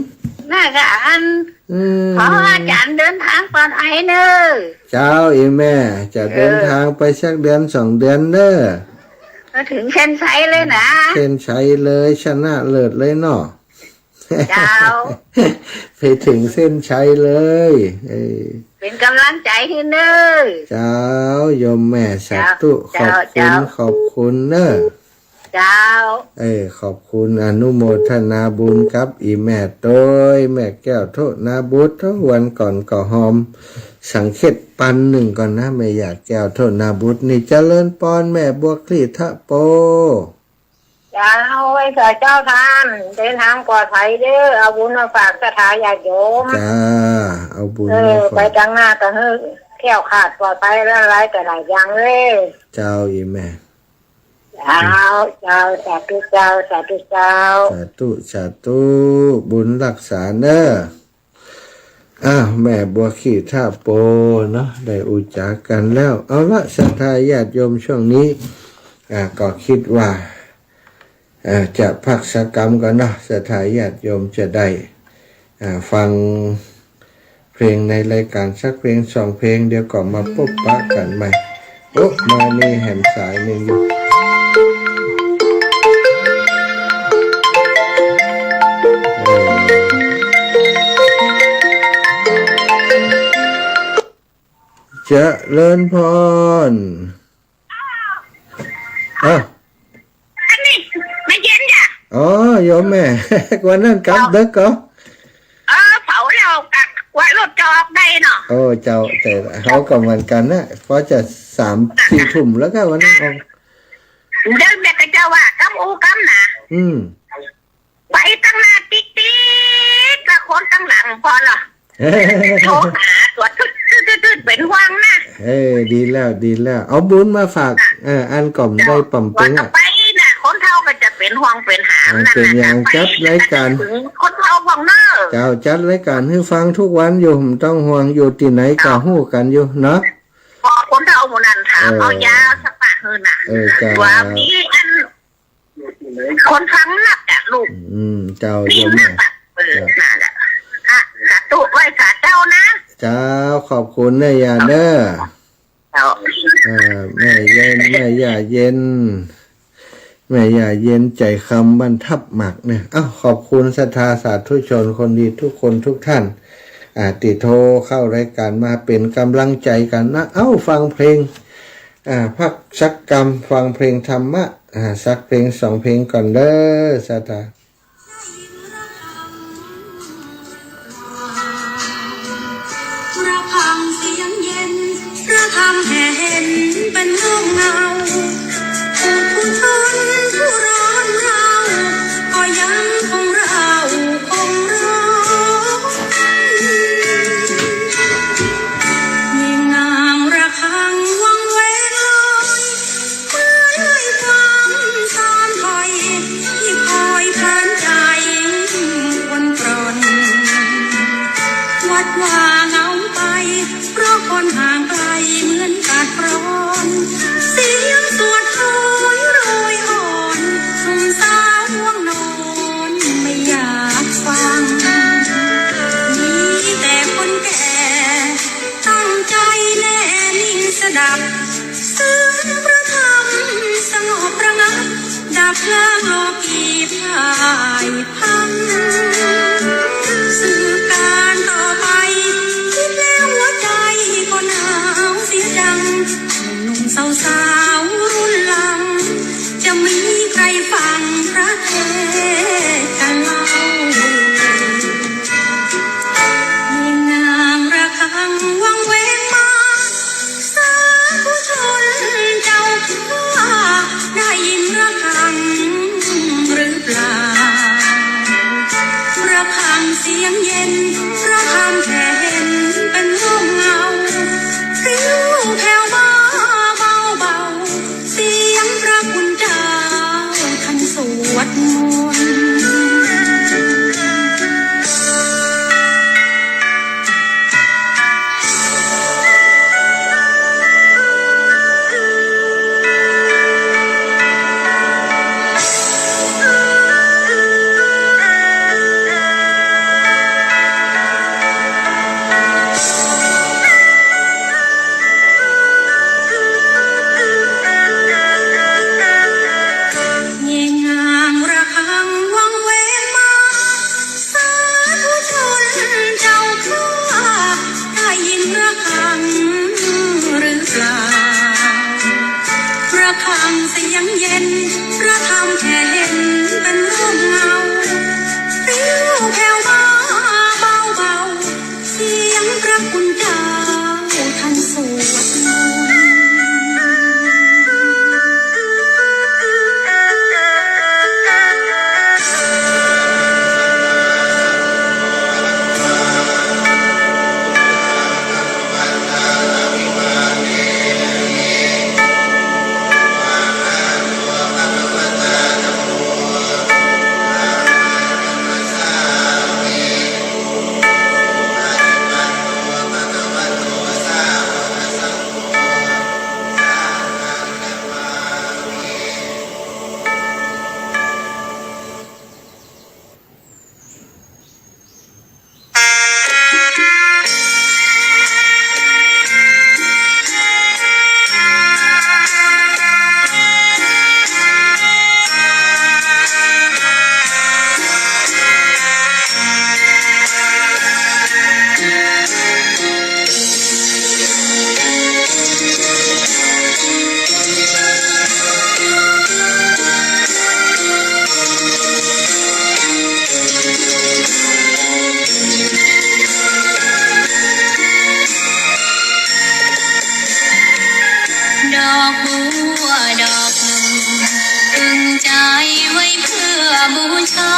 น่าจะอัน อืม ขออาจ๋ารย์เดินตางปลอดภัยเน่อ เจ้า อี่แม่ จะเดินตางไปสักเดือนสองเดือนเน่อ เออ มาเถิงเส้นชัยเลยนะ เส้นชัยเลย ชนะเลิศเลยเนาะ เจ้า ไปเถิงเส้นชัยเลย เออ เป๋นก๋ำลังใจ๋หื้อเน่อ เจ้า โยมแม่ สาธุ เจ้า ขอบคุณ เจ้า ขอบคุณเน่อ เจ้า เออ ขอบคุณ อนุโมทนาบุญกับอี่แม่ตวย แม่แก้ว โทษนาบุตร วันก่อนก็หอมสังเขตปันนึ่งก่อนนะ แม่ย่าแก้ว โทษนาบุตร นี่ เจริญปอนแม่บัวคลี่ทะโป เจ้า ไหว้สาเจ้าต้าน เดินตางปลอดภัยเน่อ เอาบุญมาฝากศรัทธาญาติโยม จ้า เอาบุญ เออ มาฝาก ไปตางหน้าก็หื้อแคล้วคลาดปลอดภัยหลายๆ ต่อหลายอย่างเลย เจ้า อี่แม่ เจ้า เจ้า สาธุเจ้า สาธุเจ้า สาธุ สาธุ บุญฮักษาเน่อ อ้าว แม่บัวคลี่ทะโปเนาะ ได้อู้จ๋ากั๋นแล้ว เอาละ ศรัทธาญาติโยม ช่วงนี้ อ่า ก็กึ๊ดว่า อ่า จะพักสักกำก่อนเนาะ ศรัทธาญาติโยมจะได้ อ่า ฟังเพลงในรายการสักเพลงสองเพลง เดี๋ยวก็มาปะปะกั๋นใหม่ โอ้ มามีแหมสายนึ่งอยู่ เออ เจริญปอน อ้าว อันนี้ มาเย็นจ้ะ อ๋อ โยมแม่ วันนั้นกลับดึกก่อ เออ เผาแล้วกลับ กว่ารถจะออกได้เนาะ โอ้ เจ้า แต่เฮาก็เหมือนกั๋นนะ พอจะสามสี่ทุ่มแล้วก็วันนั้นออก เดี๋ยวแม่ก็จะว่ากำอู้กำนะ อืม ไปตางหน้าติ๊กติ๊ก แล้วคนตางหลังปอนเนาะ โทรหาตั๋วตึ๊ดตึ๊ดตึ๊ดตึ๊ด เป๋นห่วงนะ เออ ดีแล้ว ดีแล้ว เอาบุญมาฝาก เออ อันก่อมได้ป๋ำปึง ว่า อะ ไปนะ คนเฒ่าก็จะเป๋นห่วงเป๋นหาม เออ นั่นแหละ เป๋นอย่าง ไป จัดรายการ ถึงคนเฒ่าพ่องเน่อ เจ้า จัดรายการหื้อฟังทุกวันอยู่ บ่ต้องห่วง อยู่ตี้ไหนก็ฮู้กั๋นอยู่เนาะ ปอ คนเฒ่าหมู่นั้นถาม เออ เอายาสักปะหื้อน่ะ เออ เจ้า ว่ามีอัน คนฟังนักอะลูก อืม เจ้า มีนักอะ โยม เออ เจ้า นั่นแหละ อ่ะ สาธุไหว้สาเจ้านะ เจ้า ขอบคุณนะยาเนอะ เจ้า เออ แม่เย็น แม่ย่าเย็น แม่ย่าเย็น ใจ๋คำบ้านทับหมากเนี่ย เอ้า ขอบคุณศรัทธาสาธุชนคนดีทุกคนทุกท่าน อ่า ตี้โทรเข้ารายการมาเป๋นก๋ำลังใจ๋กั๋นนะ เอ้า ฟังเพลง อ่า พักสักกำ ฟังเพลงธรรมะ อ่า สักเพลงสองเพลงก่อนเด้อ ศรัทธา ระฆังเสียงเย็น พระธรรมแผ่เห็นเป็นร่มเงา ปุถุชนผู้ร้อนเร้า ก็ยังคงเร้าคงร้อน เยียงนางระฆังวังเวงลอย เมื่อยความสอนถอย ที่คอยเพลินใจ๋ครวญกร่อน วัดว่าเหงาไป เพราะคนห่างไกลเหมือนขาดร้อน เสียงสวดโหยโรยอ่อน หนุ่มสาวง่วงนอนไม่อยากฟัง มีแต่คนแก่ ตั้งใจ๋แน่นิ่งสดับ เสียงพระธรรมสงบระงับ ดับล้างโลกีพ่ายพลัน สืบการต่อไป คิดแล้วหัวใจ๋ก็หนาวเสียจัง หนุ่มๆสาวๆรุ่นหลัง จะมีใครฟังพระเทศน์กั๋นเล่า เยียงนางระฆังวังเวงมา สาธุชนเจ้าข้า ได้ยินระฆังหรือเปล่า ระฆังเสียงเย็น พระธรรมแผ่เห็นเป็นร่มเงา ปลิวแผ่วมาเบาๆ เสียงพระคุณเจ้าท่านสวดมนต์ เยียงนางระฆังวังเวงมา สาธุชนเจ้าข้า ได้ยินระฆังหรือเปล่า ระฆังเสียงเย็น พระธรรมแผ่เห็นเป็นร่มเงา ปลิวแผ่วมาเบาๆ เสียงพระคุณเจ้าท่านสวดมนต์ ดอกบัวดอกหนึ่ง ตึงใจไว้เพื่อบูชา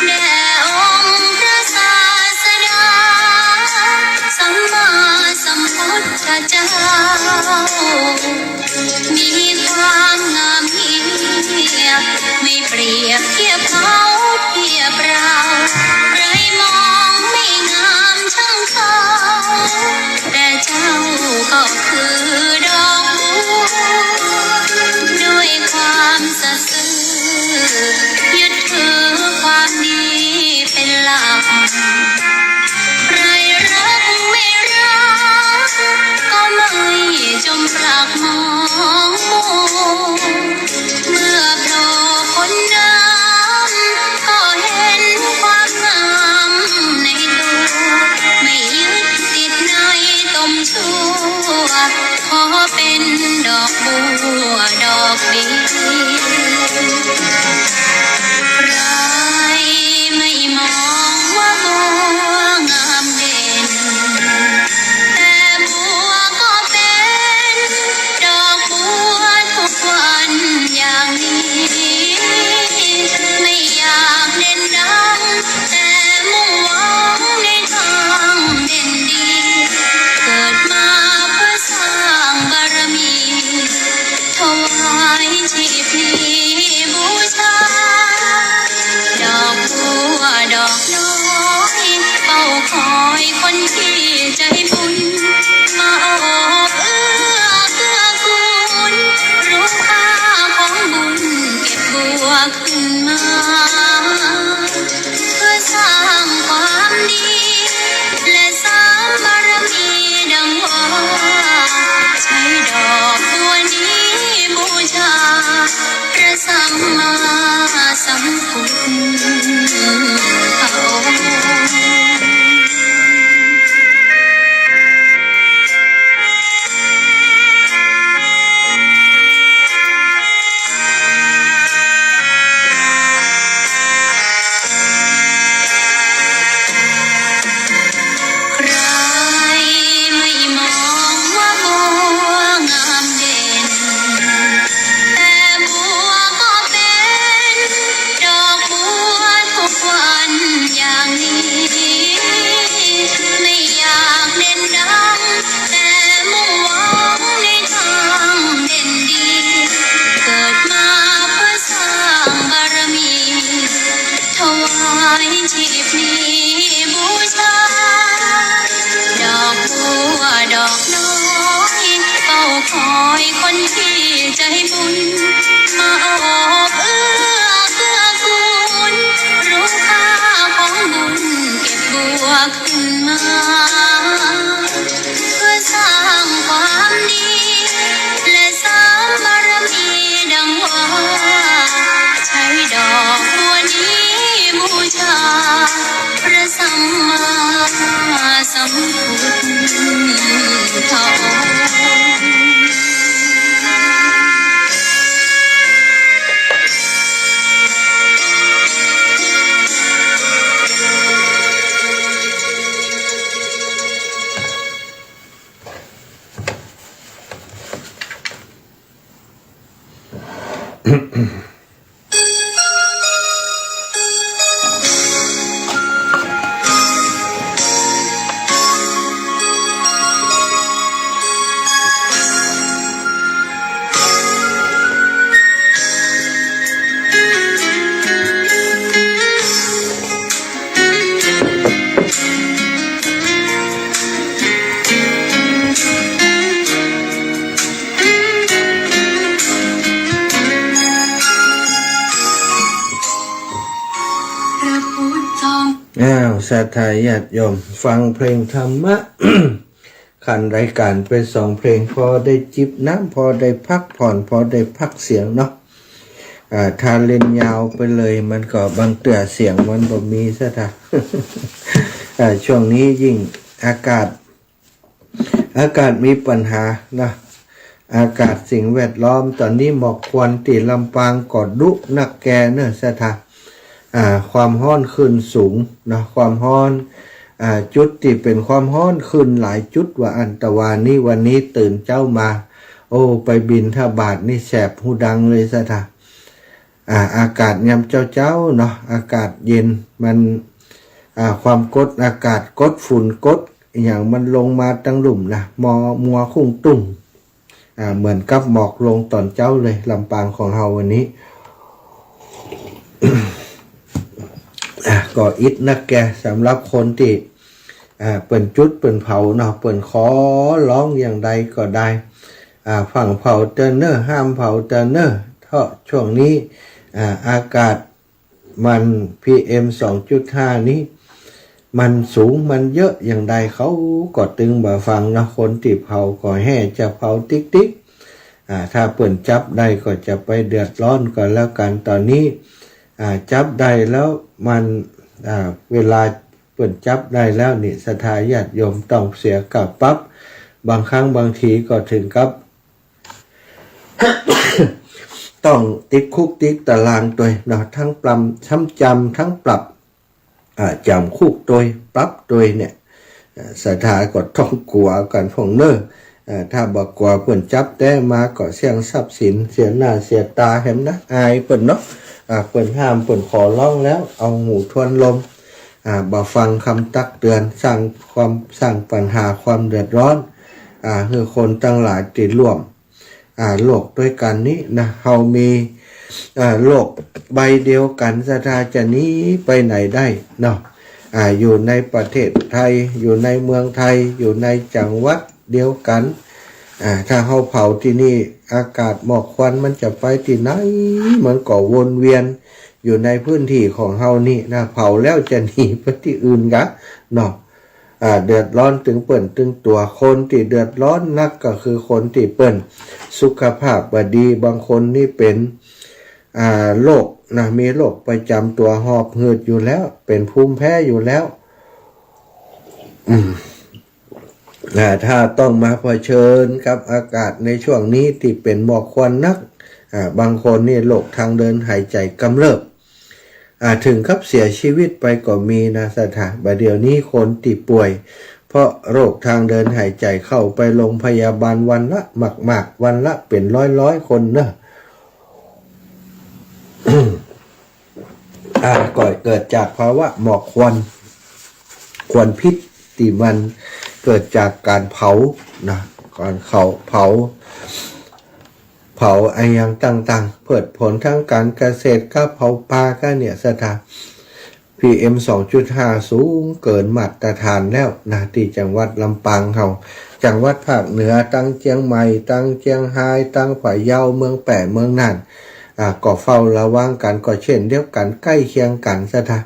แด่องค์พระศาสดา สัมมาสัมพุทธเจ้า มีความงามเยียบ ไม่เปรียบเทียบเขาเทียบเรา ใครมองไม่งามช่างเขา แต่เจ้าก็คือ อกดี ใครไม่มองว่าบัวงามเด่น แต่บัวก็เป็นดอกบัวทุกวันอย่างนี้ ไม่อยากเด่นดัง แต่มุ่งหวังในทางเด่นดี เกิดมาเพื่อสร้างบารมี ถวายชีพนี้บูชา ดอกบัวดอกน้อย เฝ้าคอยคนที่ใจบุญ มาโอบเอื้อเกื้อกูล รู้ค่าของบุญ เก็บบัวขึ้นมา เพื่อสร้างความดี และสร้างบารมีดังว่า ใช้ดอกบัวนี้บูชา พระสัมมาสัมพุทธพระองค์ ใครไม่มองว่าบัวงามเด่น แต่บัวก็เป็นดอกบัวทุกวันอย่างนี้ ไม่อยากเด่นดัง แต่มุ่งหวังในทางเด่นดี เกิดมาเพื่อสร้างบารมี ถวายชีพนี้บูชา ดอกบัวดอกน้อย เฝ้าคอยคนที่ใจบุญ มาโอบเอื้อเกื้อกูล รู้ค่าของบุญ เก็บบัว ขึ้นมา เพื่อสร้างความดี และสร้างบารมีดังว่า ใช้ดอกบัวนี้บูชา พระสัมมาสัมพุทธองค์ อ้าว ศรัทธาญาติโยม ฟังเพลงธรรมะ ขันรายการไปสองเพลง พอได้จิบน้ำ พอได้พักผ่อน พอได้พักเสียงเนาะ อ่า ถ้าเล่นยาวไปเลย มันก็บางเตื้อเสียงมันบ่มี ศรัทธา อ่า ช่วงนี้ยิ่งอากาศ อากาศมีปัญหานะ อากาศสิ่งแวดล้อม ต๋อนนี้หมอกควันตี้ลำปางก็ดุนักแก่เนอะ ศรัทธา อ่า ความฮ้อนขึ้นสูงนะ ความฮ้อน อ่า จุดตี้เป๋นความฮ้อนขึ้นหลายจุดว่าอั้น ตะวานี้ วันนี้ตื่นเจ๊ามา โอ้ ไปบิณฑบาตนี่แสบฮูดังเลย ศรัทธา อ่า อากาศยามเจ๊าๆ เนาะ อากาศเย็น มัน อ่า ความกดอากาศ กดฝุ่น กดอะหยังมันลงมาตังลุ่มนะ มอ มัวคุ้งตุ้ง อ่า เหมือนกับหมอกลงต๋อนเจ๊าเลย ลำปางของเฮาวันนี้ อ่า ก็อิดนักแก่ สำหรับคนตี้ อ่า เปิ้นจุดเปิ้นเผาเนาะ เปิ้นขอร้องอย่างใดก็ได้ อ่า ฟั่งเผาเต๊อะเน่อ ห้ามเผาเต๊อะเน่อ เพราะช่วงนี้ อ่า อากาศ มัน พีเอ็ม สองจุดห้า นี้ มันสูง มันเยอะอย่างใด เขาก็ตึงบ่ฟังเนาะ คนตี้เผาก็แฮ่จะเผาติ๊กๆ อ่า ถ้าเปิ้นจับได้ก็จะไปเดือดร้อนก็แล้วกั๋น ต๋อนนี้ อ่า จับได้แล้วมัน อ่า เวลาเปิ้นจับได้แล้วนี่ ศรัทธาญาติโยมต้องเสียค่าปรับ บางครั้งบางทีก็ถึงกับ ต้องติดคุกติดตารางตวยเนาะ ตึงปรับ ตึงจ๋ำ ตึงปรับ อ่า จ๋ำคุกตวย ปรับตวยเนี่ย อ่า ศรัทธาก็ต้องกั๋วกั๋นพ่องเน่อ อ่า ถ้าบ่กั๋วเปิ้นจับแต๊มาก็เสี้ยงทรัพย์สิน เสียหน้าเสียต๋าแหมนะ อายเปิ้นเนาะ อ่า เปิ้นห้าม เปิ้นขอร้องแล้ว เอาหูทวนลม อ่า บ่ฟังกำตักเตือน สร้างความ สร้างปัญหาความเดือดร้อน อ่า หื้อคนตังหลายตี้ร่วม อ่า โลกตวยกั๋นนี้นะ เฮามี อ่า โลกใบเดียวกั๋น ศรัทธาจะหนีไปไหนได้เนาะ อ่า อยู่ในประเทศไทย อยู่ในเมืองไทย อยู่ในจังหวัดเดียวกั๋น อ่า ถ้าเฮาเผาตี้นี่ อากาศหมอกควันมันจะไปตี้ไหน มันก็วนเวียนอยู่ในพื้นที่ของเฮานี่นะ เผาแล้วจะหนีไปตี้อื่นกาเนาะ อ่า เดือดร้อนตึงเปิ้นตึงตั๋ว คนตี้เดือดร้อนนักก็คือคนตี้เปิ้นสุขภาพบ่ดี บางคนนี่เป๋น อ่า โรคนะ มีโรคประจ๋ำตั๋วหอบหืดอยู่แล้ว เป๋นภูมิแพ้อยู่แล้ว อืม อ่า ถ้าต้องมาเผชิญกับอากาศในช่วงนี้ตี้เป๋นหมอกควันนัก อ่า บางคนนี่โรคทางเดินหายใจ๋กำเริบ อ่า ถึงกับเสียชีวิตไปก็มีนะศรัทธา บ่าเดี่ยวนี้คนตี้ป่วยเพราะโรคทางเดินหายใจ๋เข้าไปโรงพยาบาลวันละมากๆ วันละเป๋นร้อยๆ คนเนาะ อ่า ก็เกิดจากภาวะหมอกควัน ควันพิษตี้มันเกิดจากก๋านเผานะ ก๋านเผา เผาอะหยังต่างๆ พืชผลทางก๋านเกษตรก็เผาป่าก็เนี่ยศรัทธา พีเอ็ม สองจุดห้า สูงเกินมาตรฐานแล้วนะ ตี้จังหวัดลำปางเฮา จังหวัดภาคเหนือ ตังเจียงใหม่ ตังเจียงฮาย ตังพะเยา เมืองแป้ เมืองน่าน อ่า ก็เฝ้าระวังกั๋น ก็เช่นเดียวกั๋น ใก้เคียงกั๋นศรัทธา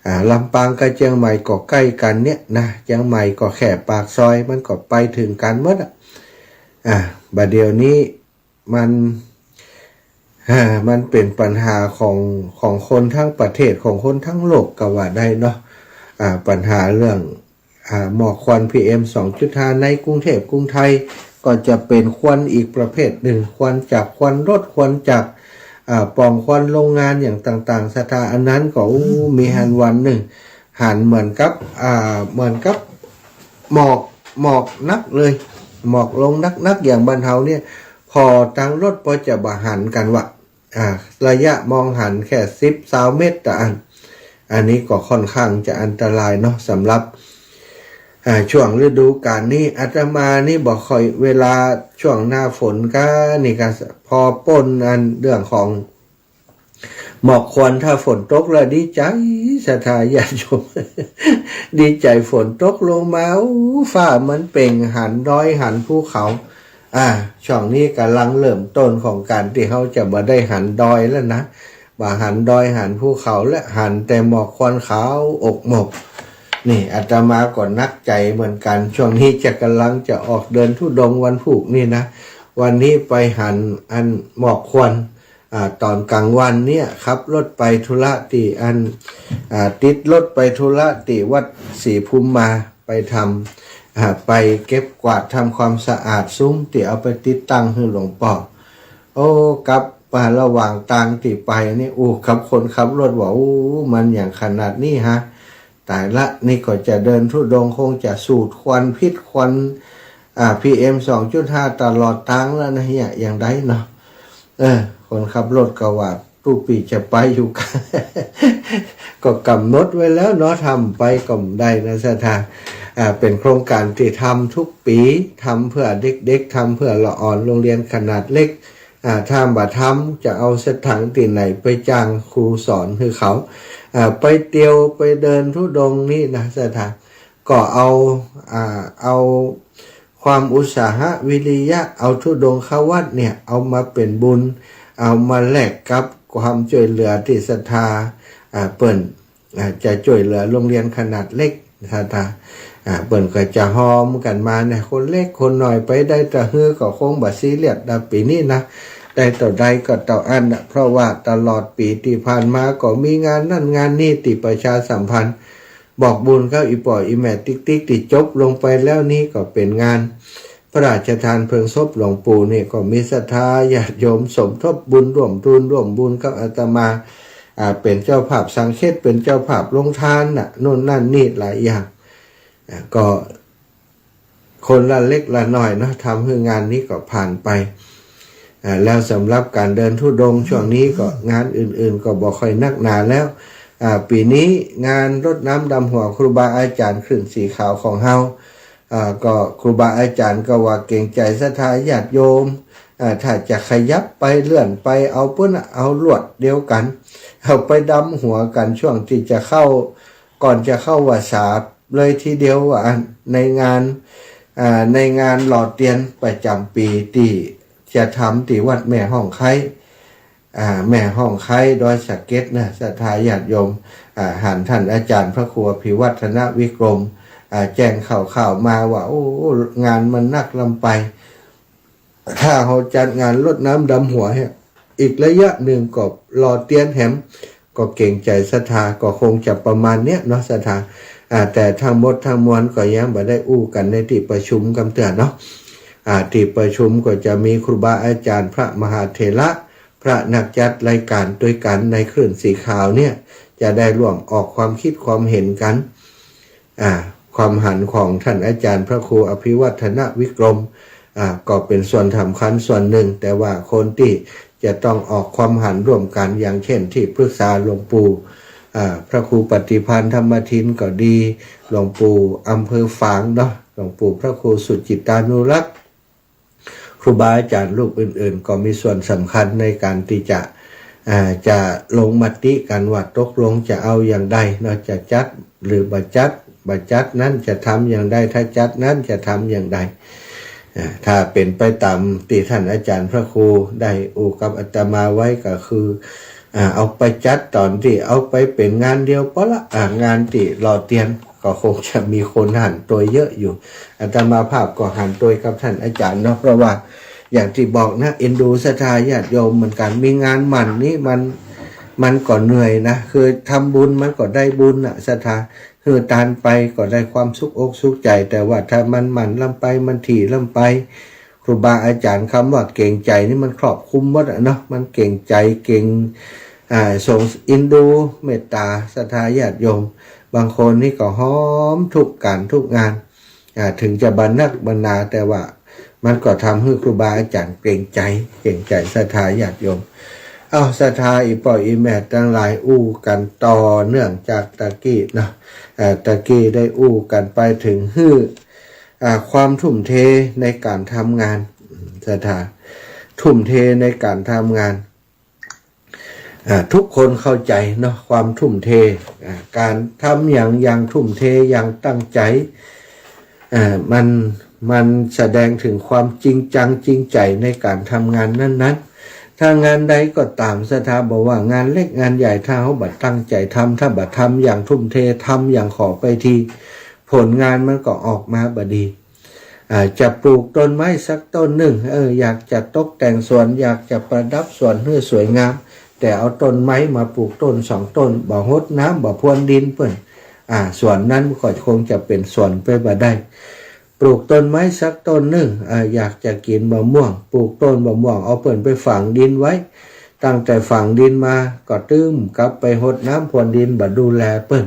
อ่า ลำปางกับเจียงใหม่ก็ใก้กั๋นเนี่ยนะ เจียงใหม่ก็แค่ปากซอย มันก็ไปเถิงกั๋นหมดอะ อ่า บ่าเดี่ยวนี้ มัน อ่า มันเป๋นปัญหาของ ของคนตึงประเทศ ของคนตึงโลกก็ว่าได้เนาะ อ่า ปัญหาเรื่อง อ่า หมอกควัน พีเอ็ม สองจุดห้า ในกรุงเทพฯ กรุงไทย ก็จะเป๋นควันอีกประเภทนึ่ง ควันจากควันรถ ควันจาก อ่า ป่องควันโรงงานอย่างต่างๆ ศรัทธา อันนั้นก็ อู้ มีหันวันนึ่ง หันเหมือนกับ อ่า เหมือนกับหมอก หมอกนักเลย หมอกลงนักๆ อย่างบ้านเฮาเนี่ย ผ่อตางรถปอจะบ่หันกั๋นวะ อ่า ระยะมองหันแค่สิบ ซาวเมตรตะอั้น อันนี้ก็ค่อนข้างจะอันตรายเนาะ สำหรับ อ่า ช่วงฤดูกาลนี้ อาตมานี่บ่ค่อย เวลาช่วงหน้าฝนก็นี่ก็ พอป๊นอันเรื่องของ หมอกควัน ถ้าฝนตกแล้วดีใจ๋ ศรัทธาญาติโยม ดีใจ๋ฝนตกลงมา อู้ ฟ้ามันเปล่ง หันดอยหันภูเขา อ่า ช่วงนี้ก่ำลังเริ่มต้นของก๋านตี้เฮาจะบ่ได้หันดอยแล้วนะ บ่หันดอยหันภูเขาแล้ว หันแต่หมอกควันขาวอบหมก นี่อาตมาก็หนักใจ๋เหมือนกั๋น ช่วงนี้จะก่ำลังจะออกเดินธุดงค์วันพูกนี่นะ วันนี้ไปหันอันหมอกควัน อ่า ต๋อนก๋างวันเนี่ย ขับรถไปธุระตี้อัน อ่า ติดรถไปธุระตี้วัดศรีภูมิมา ไปทำ อ่า ไปเก็บกวาดทำความสะอาดซุ้มตี้เอาไปติดตั้งหื้อหลวงป้อ โอ้ กลับมาระหว่างตางตี้ไปนี่ อู้ กับคนขับรถว่า อู้ มันหยังขนาดนี้ฮะ ต๋ายละ นี่ก็จะเดินธุดงค์คงจะสูดควันพิษควัน อ่า พีเอ็ม สองจุดห้า ตลอดตางแล้วนะเหีย อย่างใดเนาะ เออ คนขับรถก็ว่า ตู้ปี๋จะไปอยู่กา ก็ก๋ำหนดไว้แล้วเนาะ ทำไปก็บ่ได้นะศรัทธา อ่า เป๋นโครงก๋านตี้ทำทุกปี๋ ทำเปื้อเด็กๆ ทำเปื้อละอ่อนโฮงเฮียนขนาดเล็ก อ่า ถ้าบ่ทำจะเอาสตางค์ตี้ไหนไปจ้างครูสอนหื้อเขา อ่า ไปเตียวไปเดินธุดงค์นี่นะศรัทธา ก็เอา อ่า เอาความอุตสาหะวิริยะ เอาธุดงควัตรเนี่ย เอามาเป๋นบุญ เอามาแลกกับความจ้วยเหลือตี้ศรัทธา อ่า เปิ้น อ่า จะจ้วยเหลือโฮงเฮียนขนาดเล็ก ศรัทธา อ่า เปิ้นก็จะฮอมกั๋นมาเนี่ย คนเล็กคนน้อยไปได้เต้าหื้อก็คงบ่ซีเรียสนะ ปี๋นี้นะ ได้เต้าใดก็เต้าอั้นนะ เพราะว่าตลอดปี๋ตี้ผ่านมาก็มีงานนั่นงานนี่ตี้ประชาสัมพันธ์ บอกบุญกับอี่ป้ออี่แม่ติ๊กๆ ตี้จบลงไปแล้วนี่ก็เป๋นงาน พระราชทานเพลิงศพหลวงปู่นี่ก็มีศรัทธาญาติโยมสมทบบุญร่วมทุนร่วมบุญกับอาตมา อ่า เป๋นเจ้าภาพสังฆเสน เป๋นเจ้าภาพโฮงทานน่ะ โน่นนั่นนี่หลายอย่าง อ่า ก็คนละเล็กละน้อยเนาะ ทำหื้องานนี้ก็ผ่านไป อ่า แล้วสำหรับก๋านเดินธุดงค์ช่วงนี้ก็งานอื่นๆ ก็บ่ค่อยนักหนาแล้ว อ่า ปี๋นี้งานรดน้ำดำหัวครูบาอาจ๋ารย์คลื่นสีขาวของเฮา อ่า ก็ครูบาอาจ๋ารย์ก็ว่าเก๋งใจ๋ศรัทธาญาติโยม อ่า ถ้าจะขยับไปเลื่อนไปเอาปู๊นน่ะ เอาลวดเดียวกั๋น เอาไปดำหัวกั๋นช่วงตี้จะเข้า ก่อนจะเข้าวัสสาเลยทีเดียวว่าอั้น ในงาน อ่า ในงานหล่อเตียนประจ๋ำปี๋ตี้จะทำตี้วัดแม่ฮ่องไคล้ อ่า แม่ฮ่องไคล้ดอยสะเก็ดนะ ศรัทธาญาติโยม อ่า หันต้านอาจ๋ารย์พระครูอภิวัฒนวิกรม อ่า แจ้งข่าวๆ มาว่า โอ้ งานมันนักล้ำไป ถ้าเฮาจัดงานรดน้ำดำหัวเนี่ย อีกระยะนึ่งก็หล่อเตียนแหม ก็เก๋งใจ๋ศรัทธา ก็คงจะประมาณเนี้ยเนาะศรัทธา อ่า แต่ทั้งหมดทั้งมวลก็ยังบ่ได้อู้กั๋นในตี้ประชุมกำเตื้อเนาะ อ่า ตี้ประชุมก็จะมีครูบาอาจ๋ารย์พระมหาเถระ พระนักจัดรายก๋านตวยกั๋นในคลื่นสีขาวเนี่ย จะได้ร่วมออกความคิดความเห็นกั๋น อ่า ความหันของต้านอาจ๋ารย์พระครูอภิวัฒนวิกรม อ่า ก็เป๋นส่วนสำคัญส่วนนึ่ง แต่ว่าคนตี้จะต้องออกความหันร่วมกั๋น อย่างเช่นตี้ปรึกษาหลวงปู่ อ่า พระครูปฏิภาณธรรมทินก็ดี หลวงปู่อำเภอฝางเนาะ หลวงปู่พระครูสุจิตตานุรักษ์ ครูบาอาจ๋ารย์รูปอื่นๆ ก็มีส่วนสำคัญในก๋านตี้จะ อ่า จะลงมติกั๋นว่าตกลงจะเอาอย่างใดเนาะ จะจัดหรือบ่จัด บ่จัดนั้นจะทำอย่างใด ถ้าจัดนั้นจะทำอย่างใด อ่า ถ้าเป๋นไปต๋ามตี้ต้านอาจ๋ารย์พระครูได้อู้กับอาตมาไว้ก็คือ อ่า เอาไปจัดต๋อนตี้เอาไปเป๋นงานเดียวปอละ อ่า งานตี้หล่อเตียน ก็คงจะมีคนหันตวยเยอะอยู่ อาตมาภาพก็หันตวยกับต้านอาจ๋ารย์เนาะ เพราะว่าอย่างตี้บอกนะ เอ็นดูศรัทธาญาติโยมเหมือนกั๋น มีงานหมั่นนี่มัน มันก็เหนื่อยนะ คือทำบุญมันก็ได้บุญน่ะ ศรัทธา หื้อตานไปก็ได้ความสุขอกสุขใจ๋ แต่ว่าถ้ามันหมั่นล้ำไป มันถี่ล้ำไป ครูบาอาจ๋ารย์ กำว่าเก๋งใจ๋นี่มันครอบคลุมหมดอะเนาะ มันเก๋งใจ๋ เก๋ง อ่า สง เอ็นดู เมตต๋า ศรัทธาญาติโยม บางคนนี่ก็ฮ้อมกู้ก๋านกู้งาน อ่า เถิงจะบ่นักบ่หนา แต่ว่ามันก็ทำหื้อครูบาอาจ๋ารย์เก๋งใจ๋ เก๋งใจ๋ศรัทธาญาติโยม เอ้า ศรัทธาอี่ป้ออี่แม่ตังหลาย อู้กั๋นต่อเนื่องจากตะกี้เนาะ อ่า ตะกี้ได้อู้กั๋นไปเถิงหื้อ อ่า ความทุ่มเทในก๋านทำงาน ศรัทธา ทุ่มเทในก๋านทำงาน อ่า กู้คนเข้าใจ๋เนาะ ความทุ่มเท อ่า ก๋านทำอย่าง อย่างทุ่มเท อย่างตั้งใจ๋ อ่า มัน มันแสดงเถิงความจริงจังจริงใจ๋ในก๋านทำงานนั้นๆ ถ้างานใดก็ต๋าม ศรัทธา บ่ว่างานเล็กงานใหญ่ ถ้าเฮาบ่ตั้งใจ๋ทำ ถ้าบ่ทำอย่างทุ่มเท ทำอย่างขอไปที ผลงานมันก็ออกมาบ่ดี อ่า จะปลูกต้นไม้สักต้นนึ่ง เออ อยากจะตกแต่งสวน อยากจะประดับสวนหื้อสวยงาม แต่เอาต้นไม้มาปลูกต้นสองต้น บ่ฮดน้ำ บ่พรวนดินเปิ้น อ่า สวนนั้นก็คงจะเป๋นสวนไปบ่ได้ ปลูกต้นไม้สักต้นนึ่ง อ่า อยากจะกิ๋นบ่าม่วง ปลูกต้นบ่าม่วง เอาเปิ้นไปฝังดินไว้ ตั้งแต่ฝังดินมาก็ตึงกลับไปฮดน้ำพรวนดิน บ่ดูแลเปิ้น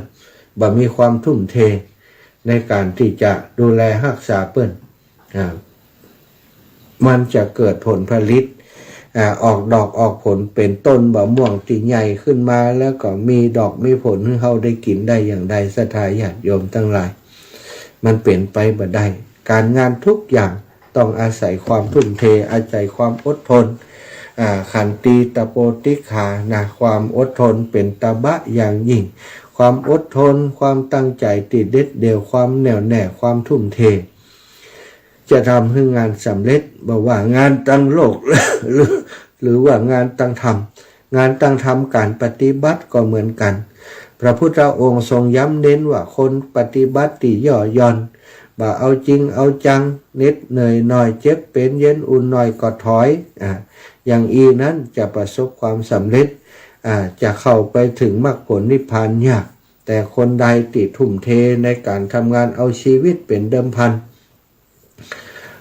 บ่มีความทุ่มเทในก๋านตี้จะดูแลฮักษาเปิ้น อ่า มันจะเกิดผลผลิต อ่า ออกดอกออกผลเป๋นต้นบ่าม่วงตี้ใหญ่ขึ้นมา แล้วก็มีดอกมีผลหื้อเฮาได้กิ๋นได้อย่างใด ศรัทธาญาติโยมตังหลาย มันเป๋นไปบ่ได้ ก๋านงานกู้อย่างต้องอาศัยความทุ่มเท อาศัยความอดทน อ่า ขันติ ตะโป ติกขา นะ ความอดทนเป๋นตบะอย่างยิ่ง ความอดทน ความตั้งใจ๋ตี้เด็ดเดี่ยว ความแน่วแน่ ความทุ่มเท จะทำหื้องานสำเร็จ บ่ว่างานตางโลก หรือ หรือว่างานตางธรรม งานตางธรรมก๋านปฏิบัติก็เหมือนกั๋น พระพุทธองค์ทรงย้ำเน้นว่าคนปฏิบัติตี้ย่อหย่อน บ่เอาจริงเอาจัง เหน็ดเหนื่อยหน่อย เจ็บเป๋นเย็นอุ่นหน่อยก็ถอย อ่า อย่างอี้นั้นจะประสบความสำเร็จ อ่า จะเข้าไปเถิงมรรคผลนิพพานยาก แต่คนใดตี้ทุ่มเทในก๋านทำงาน เอาชีวิตเป๋นเดิมพัน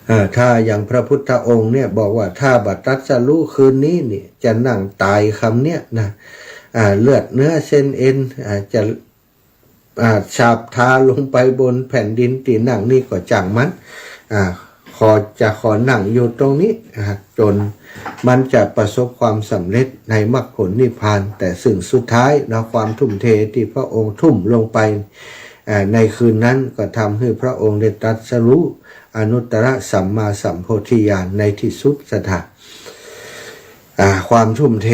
อ่า ถ้าอย่างพระพุทธองค์เนี่ยบอกว่า ถ้าบ่ตรัสรู้คืนนี้นี่ จะนั่งต๋ายคำเนี้ยนะ อ่า เลือดเนื้อเส้นเอ็น อ่า จะ อ่า ฉาบทาลงไปบนแผ่นดินตี้นั่งนี่ก็จ้างมัน อ่า ขอ จะขอนั่งอยู่ตรงนี้ อ่า จ๋นมันจะประสบความสำเร็จในมรรคผลนิพพาน แต่ซึ่งสุดท้ายนะ ความทุ่มเทตี้พระองค์ทุ่มลงไป อ่า ในคืนนั้นก็ทำหื้อพระองค์ได้ตรัสรู้อนุตตรสัมมาสัมโพธิญาณในตี้สุด ศรัทธา อ่า ความทุ่มเท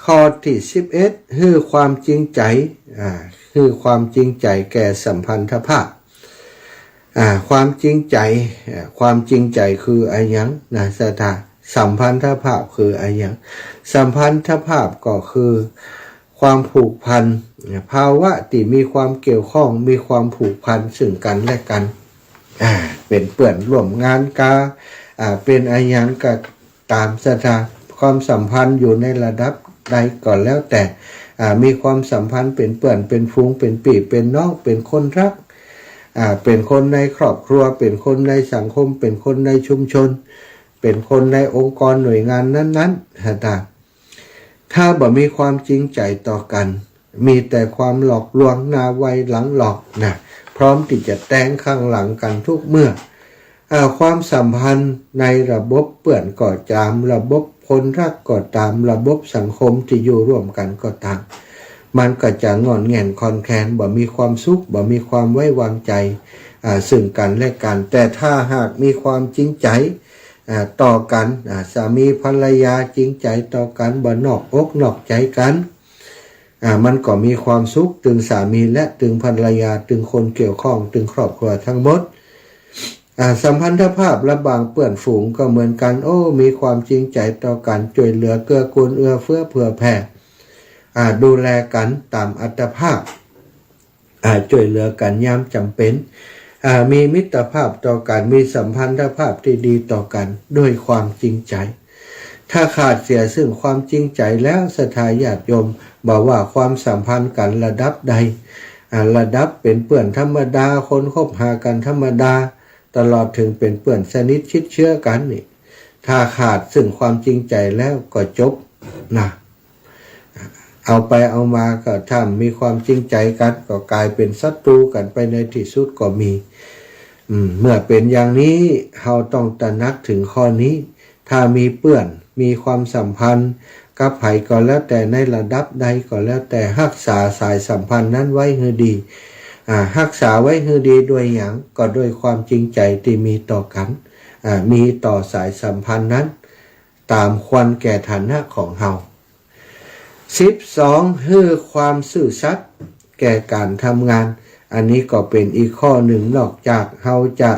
ข้อตี้สิบเอ็ด หื้อความจริงใจ๋ อ่า หื้อความจริงใจ๋แก่สัมพันธภาพ อ่า ความจริงใจ๋ อ่า ความจริงใจ๋คืออะหยังนะ ศรัทธา สัมพันธภาพคืออะหยัง สัมพันธภาพก็คือความผูกพัน ภาวะตี้มีความเกี่ยวข้อง มีความผูกพันซึ่งกั๋นและกั๋น อ่า เป๋นเปื้อนร่วมงานกา อ่า เป๋นอะหยังก็ต๋าม ศรัทธา ความสัมพันธ์อยู่ในระดับใดก็แล้วแต่ อ่า มีความสัมพันธ์เป๋นเปื้อน เป๋นฝูง เป๋นปี้ เป๋นน้อง เป๋นคนฮัก อ่า เป๋นคนในครอบครัว เป๋นคนในสังคม เป๋นคนในชุมชน เป๋นคนในองค์กรหน่วยงานนั้นๆ ศรัทธา ถ้าบ่มีความจริงใจ๋ต่อกั๋น มีแต่ความหลอกลวง หน้าไวหลังหลอกนะ พร้อมตี้จะแตงข้างหลังกั๋นทุกเมื่อ อ่า ความสัมพันธ์ในระบบเปื้อนก็ต๋าม ระบบคนฮักก็ต๋าม ระบบสังคมตี้อยู่ร่วมกั๋นก็ต๋าม มันก็จะง่อนแง่นคลอนแคลน บ่มีความสุข บ่มีความไว้วางใจ๋ อ่า ซึ่งกั๋นและกั๋น แต่ถ้าหากมีความจริงใจ๋ อ่า ต่อกั๋น อ่า สามีภรรยาจริงใจ๋ต่อกั๋น บ่นอกอกนอกใจ๋กั๋น อ่า มันก็มีความสุข ตึงสามีและตึงภรรยา ตึงคนเกี่ยวข้อง ตึงครอบครัวทั้งหมด อ่า สัมพันธภาพระหว่างเปื้อนฝูงก็เหมือนกั๋น โอ้ มีความจริงใจ๋ต่อกั๋น จ้วยเหลือเกื้อกูลเอื้อเฟื้อเผื่อแผ่ อ่า ดูแลกั๋นต๋ามอัตภาพ อ่า จ้วยเหลือกั๋นยามจ๋ำเป๋น อ่า มีมิตรภาพต่อกั๋น มีสัมพันธภาพตี้ดีต่อกั๋นด้วยความจริงใจ๋ ถ้าขาดเสียซึ่งความจริงใจ๋แล้ว ศรัทธาญาติโยม บ่ว่าความสัมพันธ์กั๋นระดับใด อ่า ระดับเป๋นเปื้อนธรรมดา คนคบหากั๋นธรรมดา ตลอดเถิงเป๋นเปื้อนสนิทชิดเชื้อกั๋นนี่ ถ้าขาดซึ่งความจริงใจ๋แล้วก็จบนะ เอาไปเอามาก็ถ้ามีความจริงใจ๋กั๋น ก็ก๋ายเป๋นศัตรู๋กั๋นไปในตี้สุดก็มี อืม เมื่อเป๋นอย่างนี้ เฮาต้องตระหนักเถิงข้อนี้ ถ้ามีเปื้อน มีความสัมพันธ์กับใผก็แล้วแต่ ในระดับใดก็แล้วแต่ ฮักษาสายสัมพันธ์นั้นไว้หื้อดี อ่า ฮักษาไว้หื้อดีด้วยหยัง ก็ด้วยความจริงใจ๋ตี้มีต่อกั๋น อ่า มีต่อสายสัมพันธ์นั้น ต๋ามควรแก่ฐานะของเฮา สิบสอง หื้อความซื่อสัตย์แก่ก๋านทำงาน อันนี้ก็เป๋นอีกข้อนึ่ง นอกจากเฮาจะ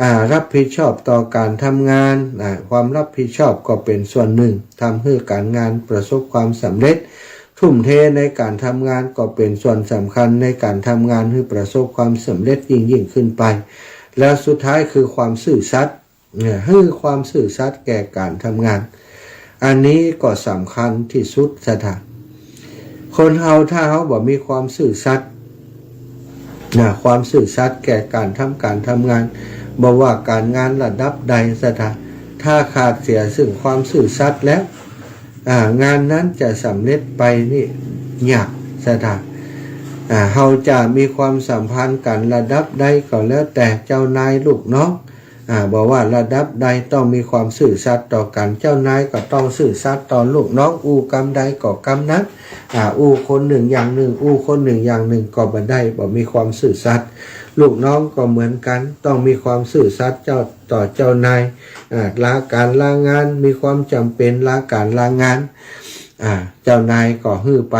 อ่า รับผิดชอบต่อก๋านทำงาน อ่า ความรับผิดชอบก็เป๋นส่วนนึ่ง ทำหื้อก๋านงานประสบความสำเร็จ ทุ่มเทในก๋านทำงานก็เป๋นส่วนสำคัญในก๋านทำงานหื้อประสบความสำเร็จยิ่งๆ ขึ้นไป แล้วสุดท้ายคือความซื่อสัตย์ เนี่ย หื้อความซื่อสัตย์แก่ก๋านทำงาน อันนี้ก็สำคัญตี้สุด ศรัทธา คนเฮาถ้าเฮาบ่มีความซื่อสัตย์นะ ความซื่อสัตย์แก่ก๋านทำก๋านทำงาน บ่ว่าก๋านงานระดับใด ศรัทธา ถ้าขาดเสียซึ่งความซื่อสัตย์แล้ว อ่า งานนั้นจะสำเร็จไปนี่ยาก ศรัทธา อ่า เฮาจะมีความสัมพันธ์กั๋นระดับใดก็แล้วแต่ เจ้านายลูกน้อง อ่า บ่ว่าระดับใดต้องมีความซื่อสัตย์ต่อกั๋น เจ้านายก็ต้องซื่อสัตย์ต่อลูกน้อง อู้กำใดก็กำนั้น อ่า อู้คนนึ่งอย่างนึ่ง อู้คนนึ่งอย่างนึ่งก็บ่ได้ บ่มีความซื่อสัตย์ ลูกน้องก็เหมือนกั๋น ต้องมีความซื่อสัตย์เจ้า ต่อเจ้านาย อ่า ลาก๋านลางาน มีความจ๋ำเป๋นลาก๋านลางาน อ่า เจ้านายก็หื้อไป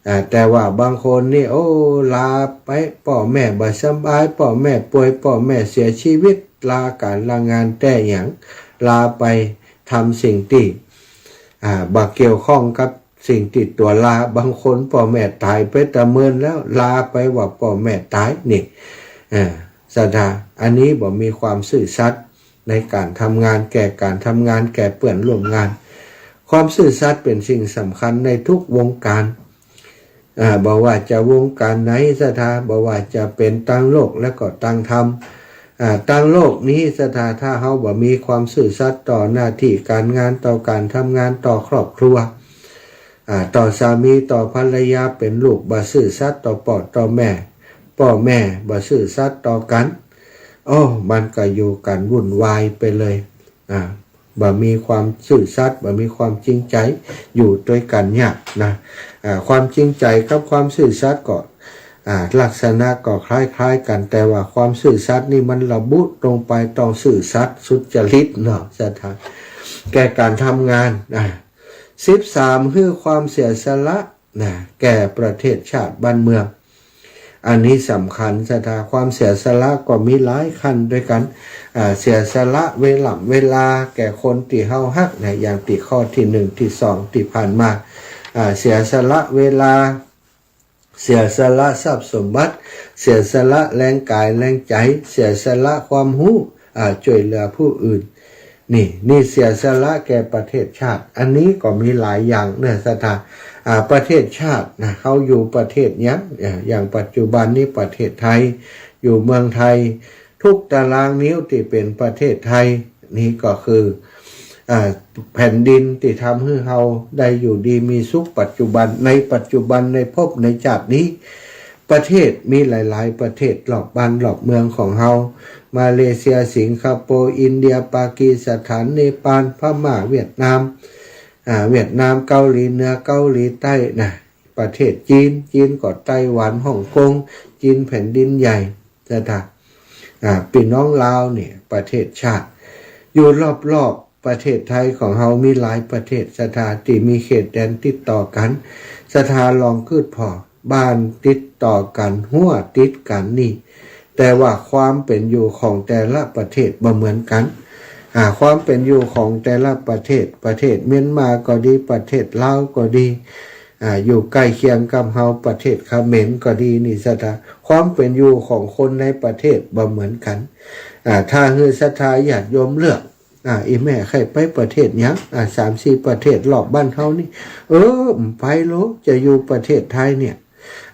อ่า แต่ว่าบางคนนี่ โอ้ ลาไป ป้อแม่บ่สบาย ป้อแม่ป่วย ป้อแม่เสียชีวิต ลาก๋านลางานแต๊หยัง ลาไปทำสิ่งตี้ อ่า บ่เกี่ยวข้องกับสิ่งตี้ตั๋วลา บางคนป้อแม่ต๋ายไปตะเมินแล้ว ลาไปว่าป้อแม่ต๋ายนี่ อ่า ศรัทธา อันนี้บ่มีความซื่อสัตย์ในก๋านทำงาน แก่ก๋านทำงาน แก่เปื้อนร่วมงาน ความซื่อสัตย์เป๋นสิ่งสำคัญในทุกวงก๋าน อ่า บ่ว่าจะวงก๋านไหน ศรัทธา บ่ว่าจะเป๋นตางโลกและก็ตางธรรม อ่า ตังโลกนี้ศรัทธา ถ้าเฮาบ่มีความซื่อสัตย์ต่อหน้าตี้ก๋านงาน ต่อก๋านทำงาน ต่อครอบครัว อ่า ต่อสามี ต่อภรรยา เป๋นลูก บ่ซื่อสัตย์ต่อป้อต่อแม่ ป้อแม่บ่ซื่อสัตย์ต่อกั๋น โอ้ มันก็อยู่กั๋นวุ่นวายไปเลย อ่า บ่มีความซื่อสัตย์ บ่มีความจริงใจ๋ อยู่ตวยกั๋นยากนะ อ่า ความจริงใจ๋กับความซื่อสัตย์ก็ อ่า ลักษณะก็คล้ายๆ กั๋น แต่ว่าความซื่อสัตย์นี่มันระบุตรงไปต้องซื่อสัตย์สุจริตเนาะศรัทธา แก่ก๋านทำงาน อ่า สิบสาม คือความเสียสละนะ แก่ประเทศชาติบ้านเมือง อันนี้สำคัญศรัทธา ความเสียสละก็มีหลายขั้นตวยกั๋น อ่า เสียสละเวล่ำเวลาแก่คนตี้เฮาฮักนะ อย่างตี้ข้อตี้หนึ่งตี้สองตี้ผ่านมา อ่า เสียสละเวลา เสียสละทรัพย์สมบัติ เสียสละแฮงก๋ายแฮงใจ๋ เสียสละความฮู้ อ่า จ้วยเหลือผู้อื่น นี่ นี่เสียสละแก่ประเทศชาติ อันนี้ก็มีหลายอย่างเนาะศรัทธา อ่า ประเทศชาตินะ เฮาอยู่ประเทศหยัง อ่า อย่างปัจจุบันนี้ประเทศไทย อยู่เมืองไทย ทุกตารางนิ้วตี้เป๋นประเทศไทย นี่ก็คือ อ่า แผ่นดินตี้ทำหื้อเฮาได้อยู่ดีมีสุขปัจจุบัน ในปัจจุบัน ในภพในจาตินี้ ประเทศมีหลายๆ ประเทศรอบบ้านรอบเมืองของเฮา มาเลเซีย สิงคโปร์ อินเดีย ปากีสถาน เนปาล พม่า เวียดนาม อ่า เวียดนาม เกาหลีเหนือ เกาหลีใต้นะ ประเทศจีน จีนก็ไต้หวัน ฮ่องกง จีนแผ่นดินใหญ่ศรัทธา อ่า ปี้น้องลาวเนี่ย ประเทศชาติ อยู่รอบๆ ประเทศไทยของเฮามีหลายประเทศศรัทธา ตี้มีเขตแดนติดต่อกั๋น ศรัทธาลองคิดผ่อ บ้านติดต่อกั๋น ฮั้วติดกั๋นนี่ แต่ว่าความเป๋นอยู่ของแต่ละประเทศบ่เหมือนกั๋น อ่า ความเป๋นอยู่ของแต่ละประเทศ ประเทศเมียนมาก็ดี ประเทศลาวก็ดี อ่า อยู่ใก้เคียงกับเฮา ประเทศเขมรก็ดีนี่ศรัทธา ความเป๋นอยู่ของคนในประเทศบ่เหมือนกั๋น อ่า ถ้าหื้อศรัทธาญาติโยมเลือก อ่า อี่แม่ใค่ไปประเทศหยัง อ่า สามสี่ประเทศรอบบ้านเฮานี่ เออ บ่ไปโล จะอยู่ประเทศไทยเนี่ย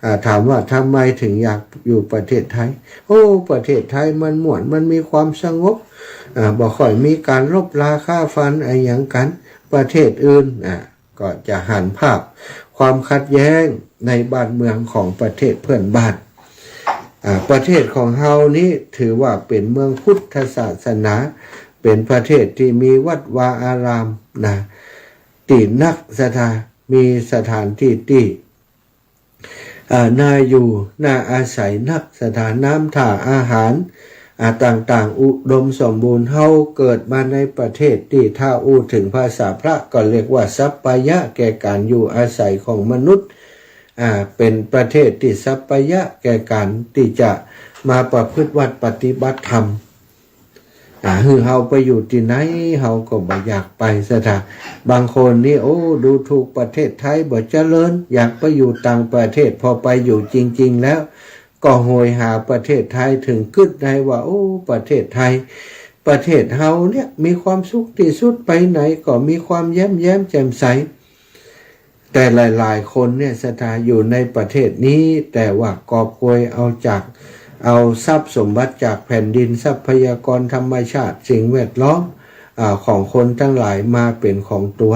อ่า ถามว่าทำไมถึงอยากอยู่ประเทศไทย โอ้ ประเทศไทยมันม่วน มันมีความสงบ อ่า บ่ค่อยมีก๋านรบราฆ่าฟันอะหยังกั๋น ประเทศอื่น อ่า ก็จะหันภาพความขัดแย้งในบ้านเมืองของประเทศเพื่อนบ้าน อ่า ประเทศของเฮานี้ถือว่าเป๋นเมืองพุทธศาสนา เป๋นประเทศตี้มีวัดวาอารามนะ ตี้นักศรัทธา มีสถานตี้ตี้ อ่า น่าอยู่ น่าอาศัยนักศรัทธา น้ำท่าอาหาร อ่า ต่างๆ อุดมสมบูรณ์ เฮาเกิดมาในประเทศตี้ถ้าอู้เถิงภาษาพระก็เรียกว่าสัปปายะแก่ก๋านอยู่อาศัยของมนุษย์ อ่า เป๋นประเทศตี้สัปปายะแก่ก๋านตี้จะมาประพฤติวัตรปฏิบัติธรรม อ่า หื้อเฮาไปอยู่ตี้ไหน เฮาก็บ่อยากไปศรัทธา บางคนนี่ โอ้ ดูถูกประเทศไทยบ่เจริญ อยากไปอยู่ต่างประเทศ พอไปอยู่จริงๆ แล้ว ก็โหยหาประเทศไทย เถิงกึ๊ดได้ว่า โอ้ ประเทศไทย ประเทศเฮาเนี่ยมีความสุขตี้สุด ไปไหนก็มีความแย้มแย้มแจ่มใส แต่หลายๆ คนเนี่ยศรัทธาอยู่ในประเทศนี้ แต่ว่ากอบโกยเอาจาก เอาทรัพย์สมบัติจากแผ่นดิน ทรัพยากรธรรมชาติ สิ่งแวดล้อม อ่า ของคนตังหลายมาเป๋นของตั๋ว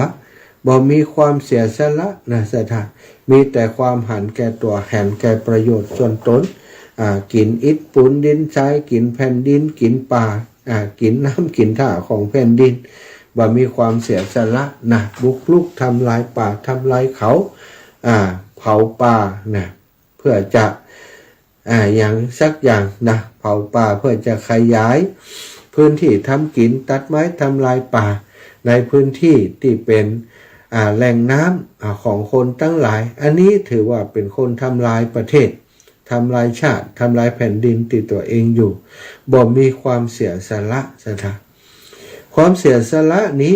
บ่มีความเสียสละนะศรัทธา มีแต่ความหันแก่ตั๋ว หันแก่ประโยชน์ส่วนตน อ่า กิ๋นอิฐปูนดินทราย กิ๋นแผ่นดิน กิ๋นป่า อ่า กิ๋นน้ำกิ๋นท่าของแผ่นดิน บ่มีความเสียสละนะ บุกรุกทำลายป่าทำลายเขา อ่า เผาป่านะ เพื่อจะ อ่า อย่างสักอย่างนะ เผาป่าเพื่อจะขยายพื้นที่ทำกิ๋น ตัดไม้ทำลายป่า ในพื้นที่ตี้เป๋น อ่า แหล่งน้ำ อ่า ของคนตังหลาย อันนี้ถือว่าเป๋นคนทำลายประเทศ ทำลายชาติ ทำลายแผ่นดินตี้ตั๋วเองอยู่ บ่มีความเสียสละศรัทธา ความเสียสละนี้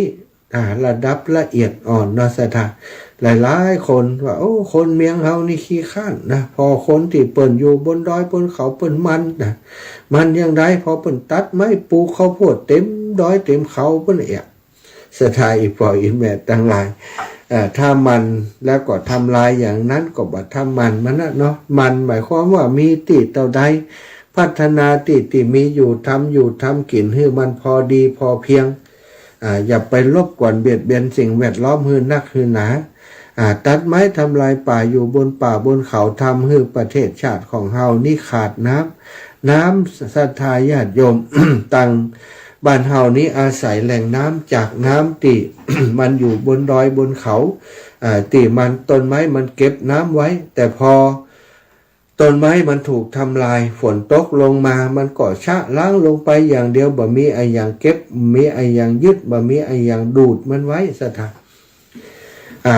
อ่า ระดับละเอียดอ่อนเนาะศรัทธา หลายๆ คนว่า โอ้ คนเมืองเฮานี่ขี้คร้านนะ ผ่อคนตี้เปิ้นอยู่บนดอยบนเขาเปิ้นหมั่นนะ หมั่นอย่างใด ผ่อเปิ้นตัดไม้ปลูกข้าวโพดเต๋มดอยเต๋มเขาเปิ้นเอะ ศรัทธา อี่ป้ออี่แม่ตังหลาย เอ่อ ถ้าหมั่นแล้วก็ทำลายอย่างนั้นก็บ่าถ้าหมั่นมันนะเนาะ หมั่นหมายความว่ามีตี้เต้าใด พัฒนาตี้ ตี้มีอยู่ ทำอยู่ทำกิ๋นหื้อมันพอดีพอเพียง อ่า อย่าไปรบกวนเบียดเบียนสิ่งแวดล้อมหื้อนักหื้อหนา อ่า ตัดไม้ทำลายป่าอยู่บนป่าบนเขา ทำหื้อประเทศชาติของเฮานี้ขาดน้ำ น้ำ ศรัทธาญาติโยม ตังบ้านเฮานี้อาศัยแหล่งน้ำจากน้ำตี้ มันอยู่บนดอยบนเขา อ่า ตี้มันต้นไม้มันเก็บน้ำไว้ แต่พอ ต้นไม้มันถูกทำลาย ฝนตกลงมา มันก็ชะล้างลงไปอย่างเดียว บ่มีอะหยังเก็บ บ่มีอะหยังยึด บ่มีอะหยังดูดมันไว้ ศรัทธา อ่า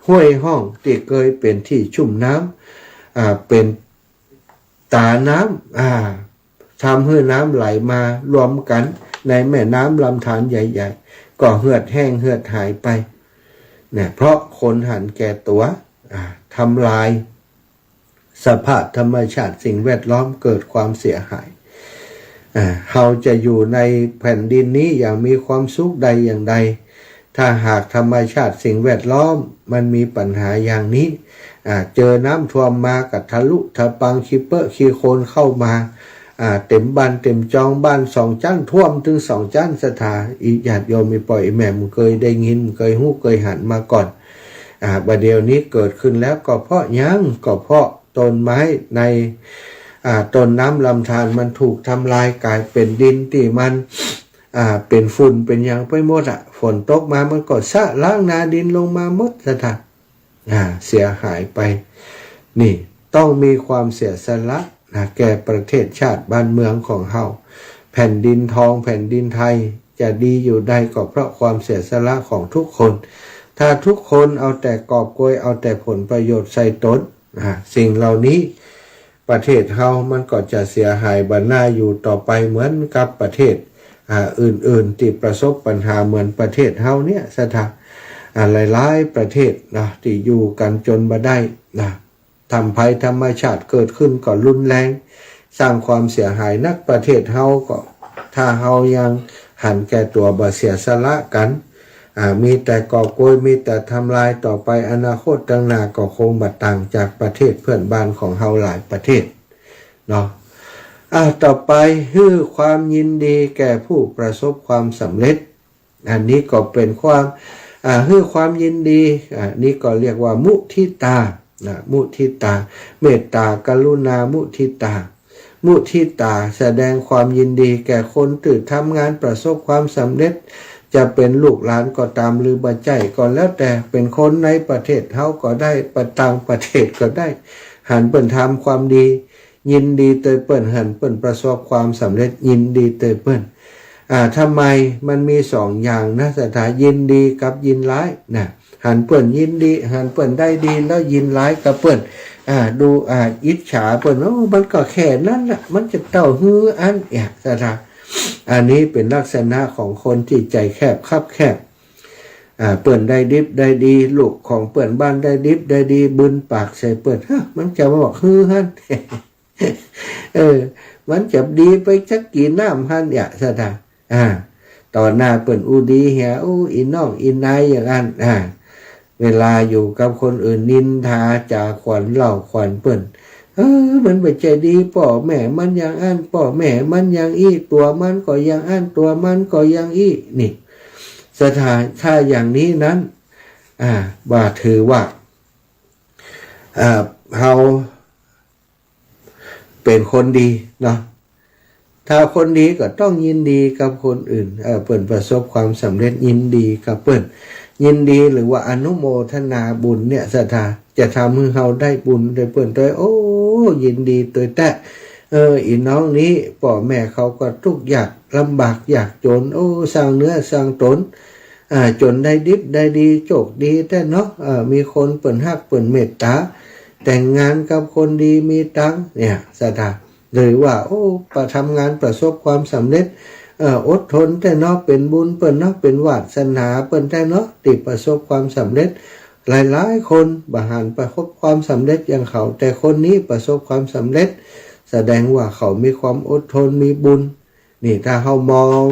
ห้วยห้องตี้เกยเป๋นตี้ชุ่มน้ำ อ่า เป๋นต๋าน้ำ อ่า ทำหื้อน้ำไหลมารวมกั๋นในแม่น้ำลำธารใหญ่ๆ ก็เหือดแห้งเหือดหายไป เนี่ย เพราะคนหันแก่ตั๋ว อ่า ทำลาย สภาพธรรมชาติสิ่งแวดล้อมเกิดความเสียหาย อ่า เฮาจะอยู่ในแผ่นดินนี้อย่างมีความสุขได้อย่างใด ถ้าหากธรรมชาติสิ่งแวดล้อมมันมีปัญหาอย่างนี้ อ่า เจอน้ำท่วมมาก็ทะลุทะปังขี้เปอะขี้โคลนเข้ามา อ่า เต็มบ้านเต็มจอง บ้านสองจั๊นท่วมเถิงสองจั๊น ศรัทธา อีญาติโยม อีป้ออีแม่ บ่เกยได้ยิน บ่เกยฮู้ บ่เกยหันมาก่อน อ่า บ่าเดี่ยวนี้เกิดขึ้นแล้ว ก็เพราะหยัง ก็เพราะต้นไม้ใน อ่า ต้นน้ำลำธารมันถูกทำลายก๋ายเป๋นดินตี้มัน อ่า เป๋นฝุ่นเป๋นหยังไปหมดอะ ฝนตกมามันก็ชะล้างนาดินลงมาหมด ศรัทธา อ่า เสียหายไป นี่ต้องมีความเสียสละนะ แก่ประเทศชาติบ้านเมืองของเฮา แผ่นดินทองแผ่นดินไทยจะดีอยู่ได้ก็เพราะความเสียสละของทุกคน ถ้าทุกคนเอาแต่กอบโกย เอาแต่ผลประโยชน์ใส่ตน อ่า สิ่งเหล่านี้ประเทศเฮามันก็จะเสียหายบ่น่าอยู่ต่อไปเหมือนกับประเทศ อ่า อื่นๆ ตี้ประสบปัญหาเหมือนประเทศเฮาเนี่ย ศรัทธา อ่า หลายๆ ประเทศนะ ตี้อยู่กั๋นจ๋นบ่ได้นะ ทำภัยธรรมชาติเกิดขึ้นก็รุนแรง สร้างความเสียหายนัก ประเทศเฮาก็ ถ้าเฮายังหันแก่ตั๋ว บ่เสียสละกั๋น อ่า มีแต่กอบโกย มีแต่ทำลาย ต่อไปอนาคตตังหน้าก็คงบ่ต่างจากประเทศเพื่อนบ้านของเฮาหลายประเทศเนาะ อ่า ต่อไป หื้อความยินดีแก่ผู้ประสบความสำเร็จ อันนี้ก็เป๋นความ อ่า หื้อความยินดี อ่า นี่ก็เรียกว่ามุทิตา นะ มุทิตา เมตตา กรุณา มุทิตา มุทิตา แสดงความยินดีแก่คนตี้ทำงานประสบความสำเร็จ จะเป๋นลูกหลานก็ต๋าม หรือบ่ใจ้ก็แล้วแต่ เป๋นคนในประเทศเฮาก็ได้ ไปต่างประเทศก็ได้ หันเปิ้นทำความดี ยินดีตวยเปิ้น หันเปิ้นประสบความสำเร็จ ยินดีตวยเปิ้น อ่า ทำไมมันมีสองอย่างนะ ศรัทธา ยินดีกับยินร้ายนะ หันเปิ้นยินดี หันเปิ้นได้ดีแล้วยินร้ายกับเปิ้น อ่า ดู อ่า อิจฉาเปิ้น โอ้ มันก็แค่นั้นน่ะ มันจะเต้าหื้ออั้นเนี่ย ศรัทธา อันนี้เป๋นลักษณะของคนตี้ใจ๋แคบคับแคบ อ่า เปิ้นได้ดิบได้ดี ลูกของเปิ้นบ้านได้ดิบได้ดี บืนปากใส่เปิ้น ฮะ มันจะบอกหื้อหั้น เออ มันจะดีไปจักกี่น้ำหั้นเนี่ย ศรัทธา อ่า ต่อหน้าเปิ้นอู้ดีเหีย อู้ อี่น้องอี่นายอย่างอั้น อ่า เวลาอยู่กับคนอื่นนินทาจ๋าขวัญเล่าขวัญเปิ้น เออ มันบ่ใจ้ดี ป้อแม่มันอย่างอั้น ป้อแม่มันอย่างอี้ ตั๋วมันก็อย่างอั้น ตั๋วมันก็อย่างอี้ นี่ ศรัทธา ถ้าอย่างนี้นั้น อ่า บ่าถือว่า อ่า เฮา เป๋นคนดีเนาะ ถ้าคนดีก็ต้องยินดีกับคนอื่น เออ เปิ้นประสบความสำเร็จ ยินดีกับเปิ้น ยินดีหรือว่าอนุโมทนาบุญเนี่ย ศรัทธา จะทำหื้อเฮาได้บุญตวยเปิ้นตวย โอ้ ยินดีตวยแต๊ เออ อี่น้องนี้ ป้อแม่เขาก็ตุ๊กข์ยาก ลำบากยากจ๋น โอ้ สร้างเนื้อสร้างต๋น อ่า จ๋นได้ดิบได้ดี โจคดีแต๊เนาะ เออ มีคนเปิ้นฮักเปิ้นเมตต๋า แต่งงานกับคนดีมีตังค์ เนี่ย ศรัทธา หรือว่า โอ้ ประ ทำงานประสบความสำเร็จ เอ่อ อดทนแต๊เนาะ เป๋นบุญเปิ้นเนาะ เป๋นวาสนาเปิ้นแต๊เนาะ ตี้ประสบความสำเร็จ หลายๆ คนบ่หันประสบความสำเร็จอย่างเขา แต่คนนี้ประสบความสำเร็จ แสดงว่าเขามีความอดทน มีบุญ นี่ ถ้าเฮามอง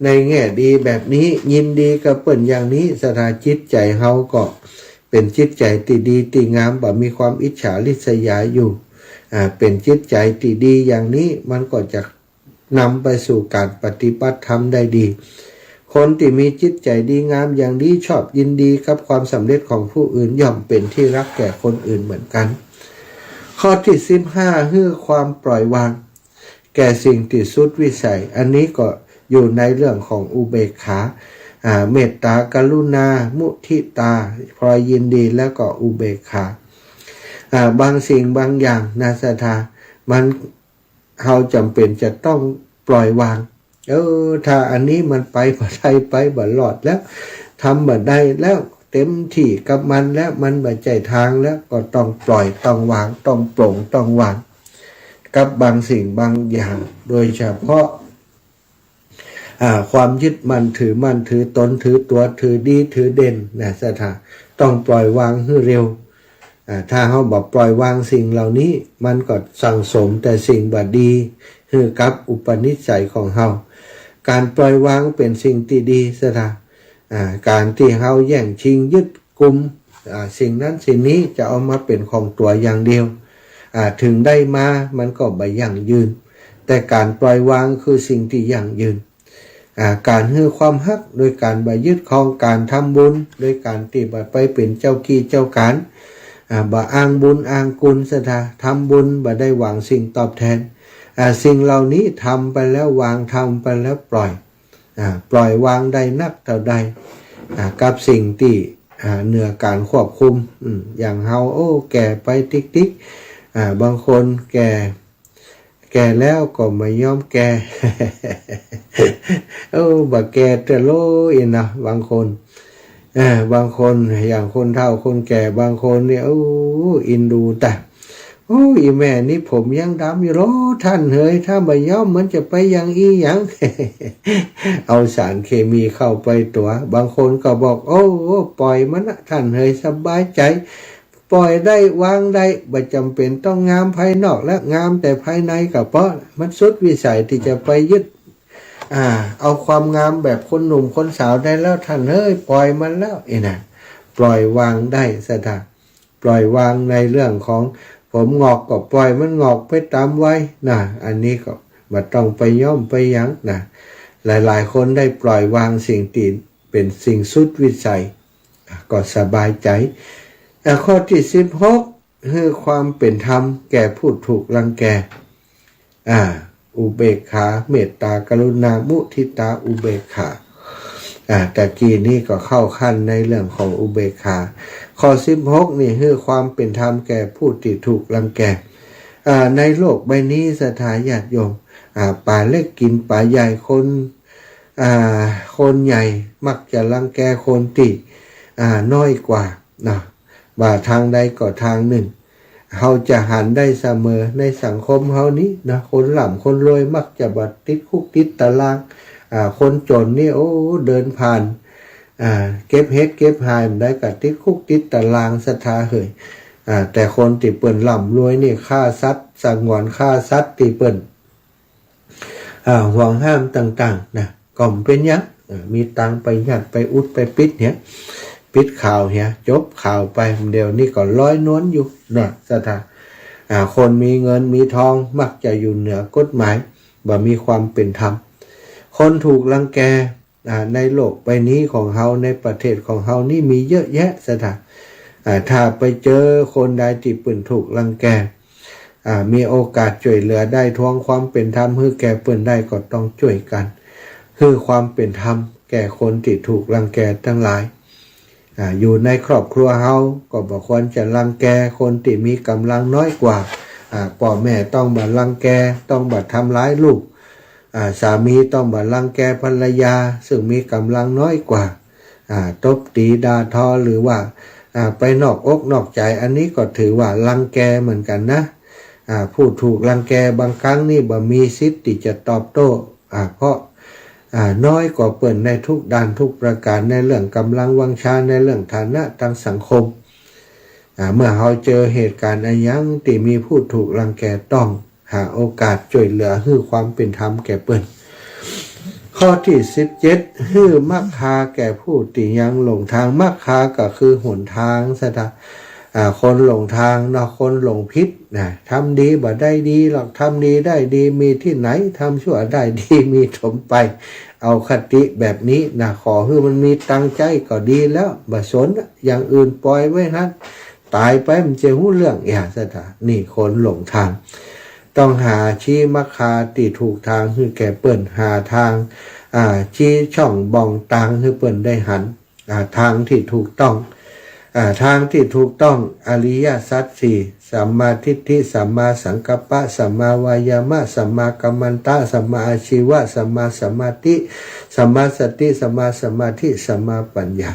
ในแง่ดีแบบนี้ ยินดีกับเปิ้นอย่างนี้ ศรัทธา จิตใจ๋เฮาก็เป๋นจิตใจ๋ตี้ดีตี้งาม บ่มีความอิจฉาริษยาอยู่ อ่า เป๋นจิตใจ๋ตี้ดีอย่างนี้ มันก็จะนำไปสู่ก๋านปฏิบัติธรรมได้ดี คนตี้มีจิตใจ๋ดีงามอย่างนี้ ชอบยินดีกับความสำเร็จของผู้อื่น ย่อมเป๋นตี้ฮักแก่คนอื่นเหมือนกั๋น ข้อตี้สิบห้า หื้อความปล่อยวาง แก่สิ่งตี้สุดวิสัย อันนี้ก็อยู่ในเรื่องของอุเบกขา อ่า เมตตา กรุณา มุทิตา พลอยยินดี แล้วก็อุเบกขา อ่า บางสิ่งบางอย่างนะศรัทธา มัน เฮาจ๋ำเป๋นจะต้องปล่อยวาง เออ ถ้าอันนี้มันไปบ่ได้ ไปบ่รอดแล้ว ทำบ่ได้แล้ว เต๋มตี้กับมันแล้ว มันบ่ใจ้ตางแล้ว ก็ต้องปล่อย ต้องวาง ต้องปลง ต้องวาง กับบางสิ่งบางอย่าง โดยเฉพาะ อ่า ความยึดมั่นถือมั่น ถือตน ถือตั๋ว ถือดี ถือเด่นนะศรัทธา ต้องปล่อยวางหื้อเร็ว อ่า ถ้าเฮาบ่ปล่อยวางสิ่งเหล่านี้ มันก็สั่งสมแต่สิ่งบ่ดีหื้อกับอุปนิสัยของเฮา ก๋านปล่อยวางเป๋นสิ่งตี้ดีศรัทธา อ่า ก๋านตี้เฮาแย่งชิงยึดกุม อ่า สิ่งนั้นสิ่งนี้จะเอามาเป๋นของตั๋วอย่างเดียว อ่า เถิงได้มามันก็บ่ยั่งยืน แต่ก๋านปล่อยวางคือสิ่งตี้ยั่งยืน อ่า ก๋านหื้อความฮักโดยก๋านบ่ยึดครอง ก๋านทำบุญโดยก๋านตี้บ่ไปเป๋นเจ้ากี้เจ้าก๋าน อ่า บ่อ้างบุญอ้างคุณศรัทธา ทำบุญบ่ได้หวังสิ่งตอบแทน อ่า สิ่งเหล่านี้ทำไปแล้ววาง ทำไปแล้วปล่อย อ่า ปล่อยวางได้นักเต้าใด อ่า กับสิ่งตี้ อ่า เหนือก๋านควบคุม อืม อย่างเฮา โอ้ แก่ไปติ๊กๆ อ่า บางคนแก่ แก่แล้วก็บ่ยอมแก่ โอ้ บ่แก่เตื้อโลยนะ บางคน เออ บางคนอย่างคนเฒ่าคนแก่ บางคนเนี่ย โอ้ อินดูตะ โอ้ อี่แม่นี่ผมยังดำอยู่ลอต้านเหย ถ้าบ่ย้อมมันจะไปยังอี้หยัง เอาสารเคมีเข้าไปตั๋ว บางคนก็บอก โอ้ ปล่อยมันนะต้านเหย สบายใจ๋ ปล่อยได้วางได้ บ่จ๋ำเป๋นต้องงามภายนอกและ งามแต่ภายในก็ปอ มันสุดวิสัยตี้จะไปยึด อ่า เอาความงามแบบคนหนุ่มคนสาวได้แล้วต้านเหย ปล่อยมันแล้ว อี้นะ ปล่อยวางได้ศรัทธา ปล่อยวางในเรื่องของผมหงอกก็ปล่อยมันหงอกไปต๋ามวัยนะ อันนี้ก็บ่ต้องไปย้อมไปหยังนะ หลายๆ คนได้ปล่อยวางสิ่งตี้เป๋นสิ่งสุดวิสัย อ่ะ ก็สบายใจ๋ อ่ะ ข้อตี้สิบหก หื้อความเป๋นธรรมแก่ผู้ถูกรังแก อ่า อุเบกขา เมตตา กรุณา มุทิตา อุเบกขา อ่า ตะกี้นี้ก็เข้าขั้นในเรื่องของอุเบกขา ข้อสิบหกนี่ หื้อความเป๋นธรรมแก่ผู้ตี้ถูกรังแก อ่า ในโลกใบนี้ศรัทธาญาติโยม อ่า ป๋าเล็กกิ๋นป๋าใหญ่ คน อ่า คนใหญ่มักจะรังแกคนตี้ อ่า น้อยกว่านะ บ่าตางใดก็ตางนึ่ง เฮาจะหันได้เสมอในสังคมเฮานี้นะ คนร่ำคนรวยมักจะบ่ติดคุกติดต๋าราง อ่า คนจ๋นนี่ โอ้ เดินผ่าน อ่า เก็บเห็ดเก็บหายบ่ได้ก็ติดคุกติดต๋ารางศรัทธาเหย อ่า แต่คนตี้เปิ้นร่ำรวยนี่ ฆ่าสัตว์สงวน ฆ่าสัตว์ตี้เปิ้น อ่า ห่วงห้ามต่างๆ นะ ก็บ่เป๋นหยัง อ่า มีตังค์ไปยัดไปอุดไปปิดเหีย ปิดข่าวเหีย จบข่าวไป เดี๋ยวนี้ก็ลอยนวลอยู่นะศรัทธา อ่า คนมีเงินมีทองมักจะอยู่เหนือกฎหมาย บ่มีความเป๋นธรรม คนถูกรังแก อ่า ในโลกใบนี้ของเฮา ในประเทศของเฮานี่มีเยอะแยะศรัทธา อ่า ถ้าไปเจอคนใดตี้เปิ้นถูกรังแก อ่า มีโอกาสจ้วยเหลือได้ ทวงความเป๋นธรรมหื้อแก่เปิ้นได้ ก็ต้องจ้วยกั๋น หื้อความเป๋นธรรมแก่คนตี้ถูกรังแกตังหลาย อ่า อยู่ในครอบครัวเฮาก็บ่ควรจะรังแกคนตี้มีก๋ำลังน้อยกว่า อ่า ป้อแม่ต้องบ่รังแก ต้องบ่ทำร้ายลูก อ่า สามีต้องบ่รังแกภรรยาซึ่งมีก๋ำลังน้อยกว่า อ่า ตบตี๋ด่าทอ หรือว่า อ่า ไปนอกอกนอกใจ๋ อันนี้ก็ถือว่ารังแกเหมือนกั๋นนะ อ่า ผู้ถูกรังแกบางครั้งนี่บ่มีสิทธิ์ตี้จะตอบโต้ อ่า เพราะ อ่า น้อยกว่าเปิ้นในทุกด้านทุกประก๋าน ในเรื่องก๋ำลังวังชา ในเรื่องฐานะตางสังคม อ่า เมื่อเฮาเจอเหตุก๋ารณ์อะหยังตี้มีผู้ถูกรังแก ต้องหาโอกาสจ้วยเหลือ หื้อความเป๋นธรรมแก่เปิ้น ข้อตี้สิบเจ็ด หื้อมัคคาแก่ผู้ตี้ยังหลงตาง มัคคาก็คือหนตางศรัทธา อ่า คนหลงตางเนาะ คนหลงผิดนะ ทำดีบ่ได้ดีหรอก ทำดีได้ดีมีตี้ไหน ทำชั่วได้ดีมีถมไป เอาคติแบบนี้นะ ขอหื้อมันมีตังใจ๊ก็ดีแล้ว บ่สนอย่างอื่น ปล่อยไว้หั้น ต๋ายไปมันจะฮู้เรื่อง อย่าสถา นี่คนหลงตาง ต้องหาชี้มัคคาตี้ถูกตางหื้อแก่เปิ้น หาตาง อ่า ชี้ช่องบ่องตางหื้อเปิ้นได้หัน อ่า ตางตี้ถูกต้อง อ่า ตางตี้ถูกต้อง อริยสัจสี่ สัมมาทิฏฐิ สัมมาสังกัปปะ สัมมาวายามะ สัมมากัมมันตะ สัมมาอาชีวะ สัมมาสมาธิ สัมมาสติ สัมมาสมาธิ สัมมาปัญญา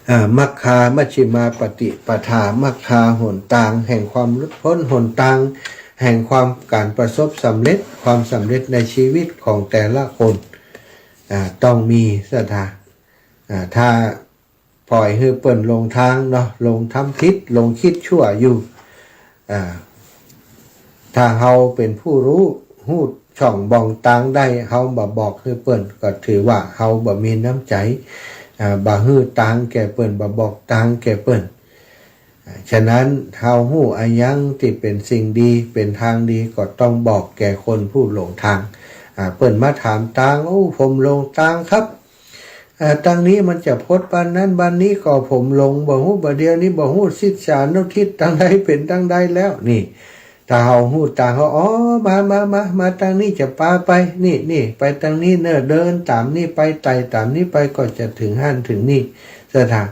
อ่า มัคคามัชฌิมาปฏิปทา มัคคาหนตางแห่งความหลุดพ้น หนตางแห่งความ ก๋านประสบสำเร็จ ความสำเร็จในชีวิตของแต่ละคน อ่า ต้องมีสถา อ่า ถ้าปล่อยหื้อเปิ้นหลงตางเนาะ หลงทำผิด หลงกึ๊ดชั่วอยู่ อ่า ถ้าเฮาเป๋นผู้ฮู้ ฮู้ช่องบ่องตางได้ เฮาบ่บอกหื้อเปิ้น ก็ถือว่าเฮาบ่มีน้ำใจ๋ อ่า บ่หื้อตางแก่เปิ้น บ่บอกตางแก่เปิ้น อ่า ฉะนั้นเฮาฮู้อะหยังตี้เป๋นสิ่งดี เป๋นตางดี ก็ต้องบอกแก่คนผู้หลงตาง อ่า เปิ้นมาถามตาง โอ้ ผมหลงตางครับ อ่า ตังนี้มันจะป๊ดบ้านนั้นบ้านนี้ ก็ผมหลง บ่ฮู้ บ่าเดี่ยวนี้บ่ฮู้ ทิศสานุทิศตังใดเป๋นตังใดแล้ว นี่ ถ้าเฮาฮู้ตาง เฮา อ๋อ มา มา มา มาตังนี้จะปาไป นี่ นี่ ไปตังนี้เน่อ เดินต๋ามนี้ไป ไต่ต๋ามนี้ไป ก็จะเถิงหั้นเถิงนี่ สถา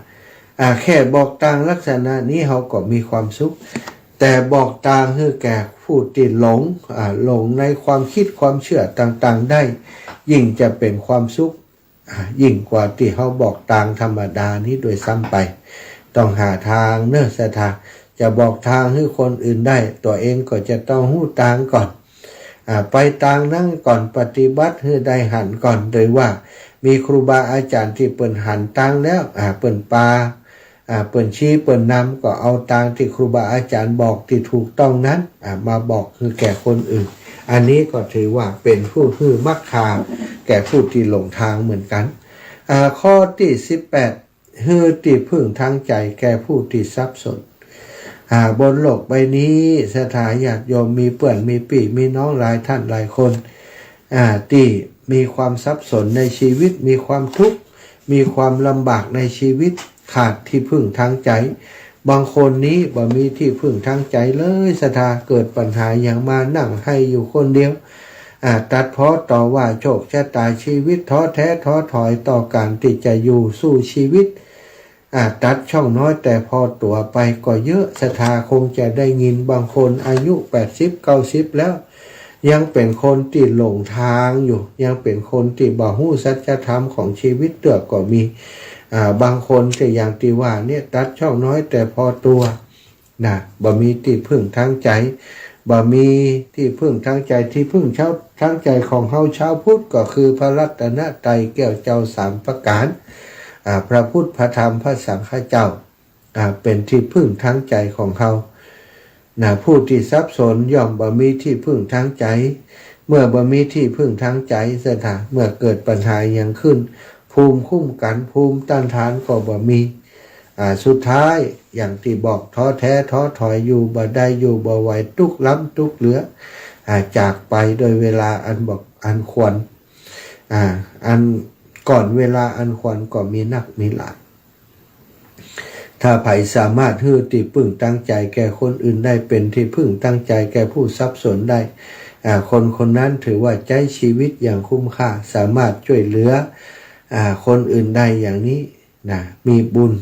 อ่า แค่บอกตางลักษณะนี้ เฮาก็มีความสุข แต่บอกตางหื้อแก่ผู้ตี้หลง อ่า หลงในความกึ๊ดความเจื้อต่างๆ ได้ ยิ่งจะเป๋นความสุข อ่า ยิ่งกว่าตี้เฮาบอกตางธรรมดานี้ด้วยซ้ำไป ต้องหาตางเน่อสถา จะบอกตางหื้อคนอื่นได้ ตั๋วเองก็จะต้องฮู้ตางก่อน อ่า ไปตางนั้นก่อน ปฏิบัติหื้อได้หั้นก่อน โดยว่ามีครูบาอาจ๋ารย์ตี้เปิ้นหันตางแล้ว อ่า เปิ้นปา อ่า เปิ้นชี้เปิ้นนำ ก็เอาตางตี้ครูบาอาจ๋ารย์บอกตี้ถูกต้องนั้น อ่า มาบอกหื้อแก่คนอื่น อันนี้ก็ถือว่าเป๋นผู้หื้อมัคคาแก่ผู้ตี้หลงตางเหมือนกั๋น อ่า ข้อตี้สิบแปด หื้อตี้พึ่งตางใจ๋แก่ผู้ตี้สับสน อ่า บนโลกใบนี้ สถาญาติโยม มีเปื้อน มีปี้ มีน้องหลายต้านหลายคน อ่า ตี้มีความสับสนในชีวิต มีความทุกข์ มีความลำบากในชีวิต ขาดตี้พึ่งตางใจ๋ บางคนนี้บ่มีตี้พึ่งตางใจ๋เลย สถา เกิดปัญหาหยังมา นั่งไห้อยู่คนเดียว อ่า ตัดพ้อต่อว่าโชคชะตาชีวิต ท้อแท้ท้อถอยต่อก๋านตี้จะอยู่สู้ชีวิต อ่า ตัดช่องน้อยแต่พอตั๋วไปก็เยอะ สถา คงจะได้ยิน บางคนอายุแปดสิบ เก้าสิบ แล้ว ยังเป๋นคนตี้หลงตางอยู่ ยังเป๋นคนตี้บ่ฮู้สัจธรรมของชีวิตเตื้อก็มี อ่า บางคนตี้อย่างตี้ว่าเนี่ย ตัดช่องน้อยแต่พอตั๋ว นะ บ่มีตี้พึ่งตางใจ๋ บ่มีตี้พึ่งตางใจ๋ ตี้พึ่งเจ้า ตางใจ๋ของเฮาชาวพุทธก็คือพระรัตนตรัยแก้วเจ้าสามประก๋าน อ่า พระพุทธ พระธรรม พระสังฆเจ้า อ่า เป๋นตี้พึ่งตางใจ๋ของเฮา นะ ผู้ตี้สับสนย่อมบ่มีตี้พึ่งตางใจ๋ เมื่อบ่มีตี้พึ่งตางใจ๋ สถา เมื่อเกิดปัญหาหยังขึ้น ภูมิคุ้มกั๋น ภูมิต้านทานก็บ่มี อ่า สุดท้ายอย่างตี้บอก ท้อแท้ท้อถอย อยู่บ่ได้อยู่บ่ไหว ตุ๊กล้ำตุ๊กเหลือ อ่า จากไปโดยเวลาอันบอกอันควร อ่า อันก่อนเวลาอันควรก็มีนักมีหลาย ถ้าใผสามารถหื้อตี้พึ่งตางใจ๋แก่คนอื่นได้ เป๋นตี้พึ่งตางใจ๋แก่ผู้สับสนได้ อ่า คนคนนั้นถือว่าใจ๊ชีวิตอย่างคุ้มค่า สามารถจ้วยเหลือ อ่า คนอื่นได้อย่างนี้ นะ มีบุญ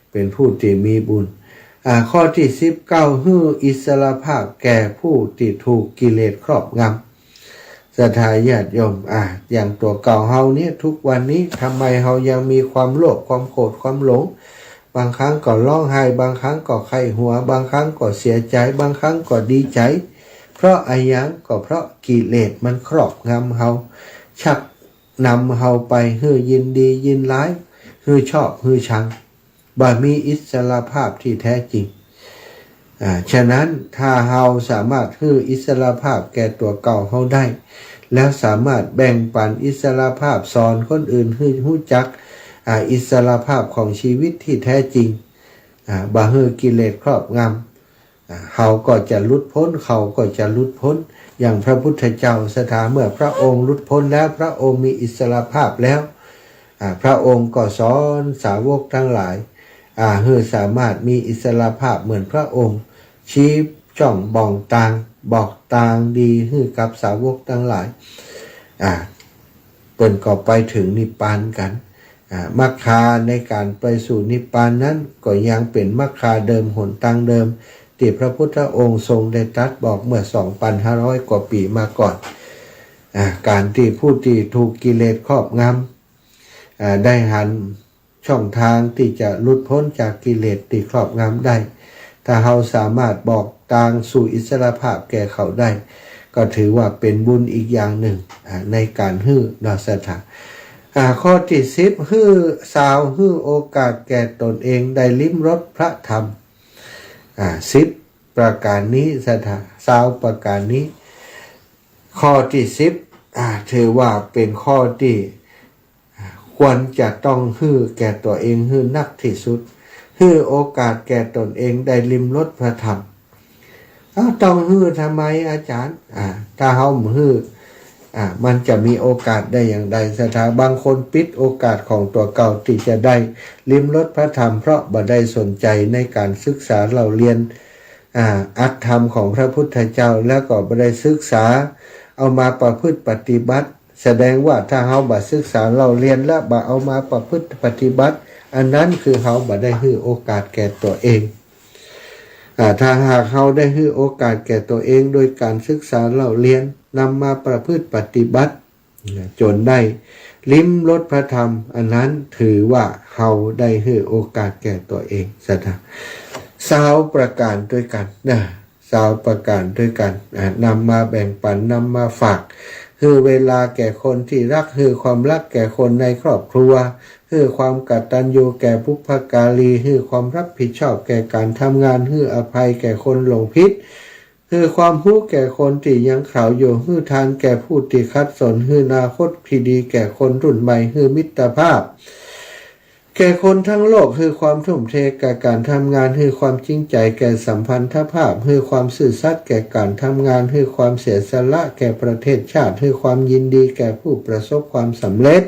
เป๋นผู้ตี้มีบุญ อ่า ข้อตี้สิบเก้า หื้ออิสรภาพแก่ผู้ตี้ถูกกิเลสครอบงำ สถาญาติโยม อ่า อย่างตั๋วเก่าเฮาเนี่ย ทุกวันนี้ทำไมเฮายังมีความโลภ ความโกรธ ความหลง บางครั้งก็ฮ้องไห้ บางครั้งก็ใค่หัว บางครั้งก็เสียใจ๋ บางครั้งก็ดีใจ๋ เพราะอะหยัง ก็เพราะกิเลสมันครอบงำเฮา ชัก นำเฮาไปหื้อยินดียินร้าย หื้อชอบหื้อชัง บ่มีอิสรภาพตี้แท้จริง อ่า ฉะนั้นถ้าเฮาสามารถหื้ออิสรภาพแก่ตั๋วเก่าเฮาได้ แล้วสามารถแบ่งปั๋นอิสรภาพ สอนคนอื่นหื้อฮู้จัก อ่า อิสรภาพของชีวิตตี้แท้จริง อ่า บ่หื้อกิเลสครอบงำ อ่า เฮาก็จะหลุดพ้น เขาก็จะหลุดพ้น อย่างพระพุทธเจ้าศรัทธา เมื่อพระองค์หลุดพ้นแล้ว พระองค์มีอิสรภาพแล้ว อ่า พระองค์ก็สอนสาวกทั้งหลาย อ่า หื้อสามารถมีอิสรภาพเหมือนพระองค์ ชี้จ้องบ่องตาง บอกตางดีหื้อกับสาวกทั้งหลาย อ่า เปิ้นก็ไปถึงนิพพานกั๋น อ่า มรรคาในก๋านไปสู่นิพพานนั้น ก็ยังเป๋นมรรคาเดิมหนตางเดิม ตี้พระพุทธองค์ทรงได้ตรัสบอกเมื่อสองปันห้าร้อยกว่าปี๋มาก่อน อ่า ก๋านตี้ผู้ตี้ถูกกิเลสครอบงำ อ่า ได้หัน ช่องตางตี้จะหลุดพ้นจากกิเลสตี้ครอบงำได้ ถ้าเฮาสามารถบอกตางสู่อิสรภาพแก่เขาได้ ก็ถือว่าเป๋นบุญอีกอย่างนึ่ง อ่า ในก๋านหื้อเนาะศรัทธา อ่า ข้อตี้สิบ หื้อ ซาว หื้อโอกาสแก่ตนเองได้ลิ้มรสพระธรรม อ่า สิบประก๋านนี้ศรัทธา ซาวประก๋านนี้ ข้อตี้สิบ อ่า ถือว่าเป๋นข้อตี้ ควรจะต้องหื้อแก่ตั๋วเองหื้อนักตี้สุด หื้อโอกาสแก่ตนเองได้ลิ้มรสพระธรรม เอ้า ต้องหื้อทำไมอาจ๋ารย์ อ่า ถ้าเฮาบ่หื้อ อ่า มันจะมีโอกาสได้อย่างใดศรัทธา บางคนปิดโอกาสของตั๋วเก่าตี้จะได้ลิ้มรสพระธรรม เพราะบ่ได้สนใจ๋ในก๋านศึกษาเล่าเรียน อ่า อัตถธรรมของพระพุทธเจ้า แล้วก็บ่ได้ศึกษาเอามาประพฤติปฏิบัติ แสดงว่าถ้าเฮาบ่ศึกษาเล่าเรียนและบ่เอามาประพฤติปฏิบัติ อันนั้นคือเฮาบ่ได้หื้อโอกาสแก่ตั๋วเอง อ่า ถ้าหากเฮาได้หื้อโอกาสแก่ตั๋วเองโดยก๋านศึกษาเล่าเรียน นำมาประพฤติปฏิบัติ จ๋นได้ลิ้มรสพระธรรม อันนั้นถือว่าเฮาได้หื้อโอกาสแก่ตั๋วเองศรัทธา ซาวประก๋านตวยกั๋นนะ ซาวประก๋านตวยกั๋น อ่า นำมาแบ่งปั๋น นำมาฝาก หื้อเวลาแก่คนตี้ฮัก หื้อความฮักแก่คนในครอบครัว หื้อความกตัญญูแก่บุพการี หื้อความฮับผิดชอบแก่ก๋านทำงาน หื้ออภัยแก่คนหลงผิด หื้อความฮู้แก่คนตี้ยังเขลาอยู่ หื้อทานแก่ผู้ตี้ขัดสน หื้ออนาคตตี้ดีแก่คนรุ่นใหม่ หื้อมิตรภาพแก่คนทั้งโลก หื้อความทุ่มเทแก่ก๋านทำงาน หื้อความจริงใจ๋แก่สัมพันธภาพ หื้อความซื่อสัตย์แก่ก๋านทำงาน หื้อความเสียสละแก่ประเทศชาติ หื้อความยินดีแก่ผู้ประสบความสำเร็จ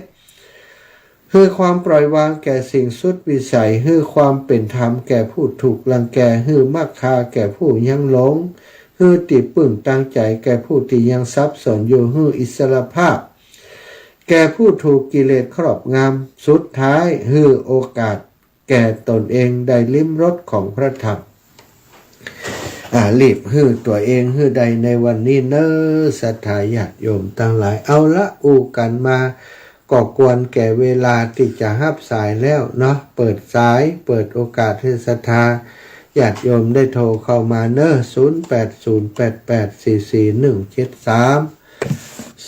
หื้อความปล่อยวางแก่สิ่งสุดวิสัย หื้อความเป๋นธรรมแก่ผู้ถูกรังแก หื้อมรรคาแก่ผู้ยังหลง หื้อตี้ปึ้งตางใจ๋แก่ผู้ตี้ยังสับสนอยู่ หื้ออิสรภาพแก่ผู้ถูกกิเลสครอบงำ สุดท้ายหื้อโอกาสแก่ตนเองได้ลิ้มรสของพระธรรม อ่า รีบหื้อตั๋วเองหื้อได้ในวันนี้เน้อ ศรัทธาญาติโยมตังหลาย เอาละ อู้กั๋นมาก็ควรแก่เวลาตี้จะฮับสายแล้วเนาะ เปิดสาย เปิดโอกาสหื้อศรัทธาญาติโยมได้โทรเข้ามาเน้อ ศูนย์แปดศูนย์แปดแปดสี่สี่หนึ่งเจ็ดสาม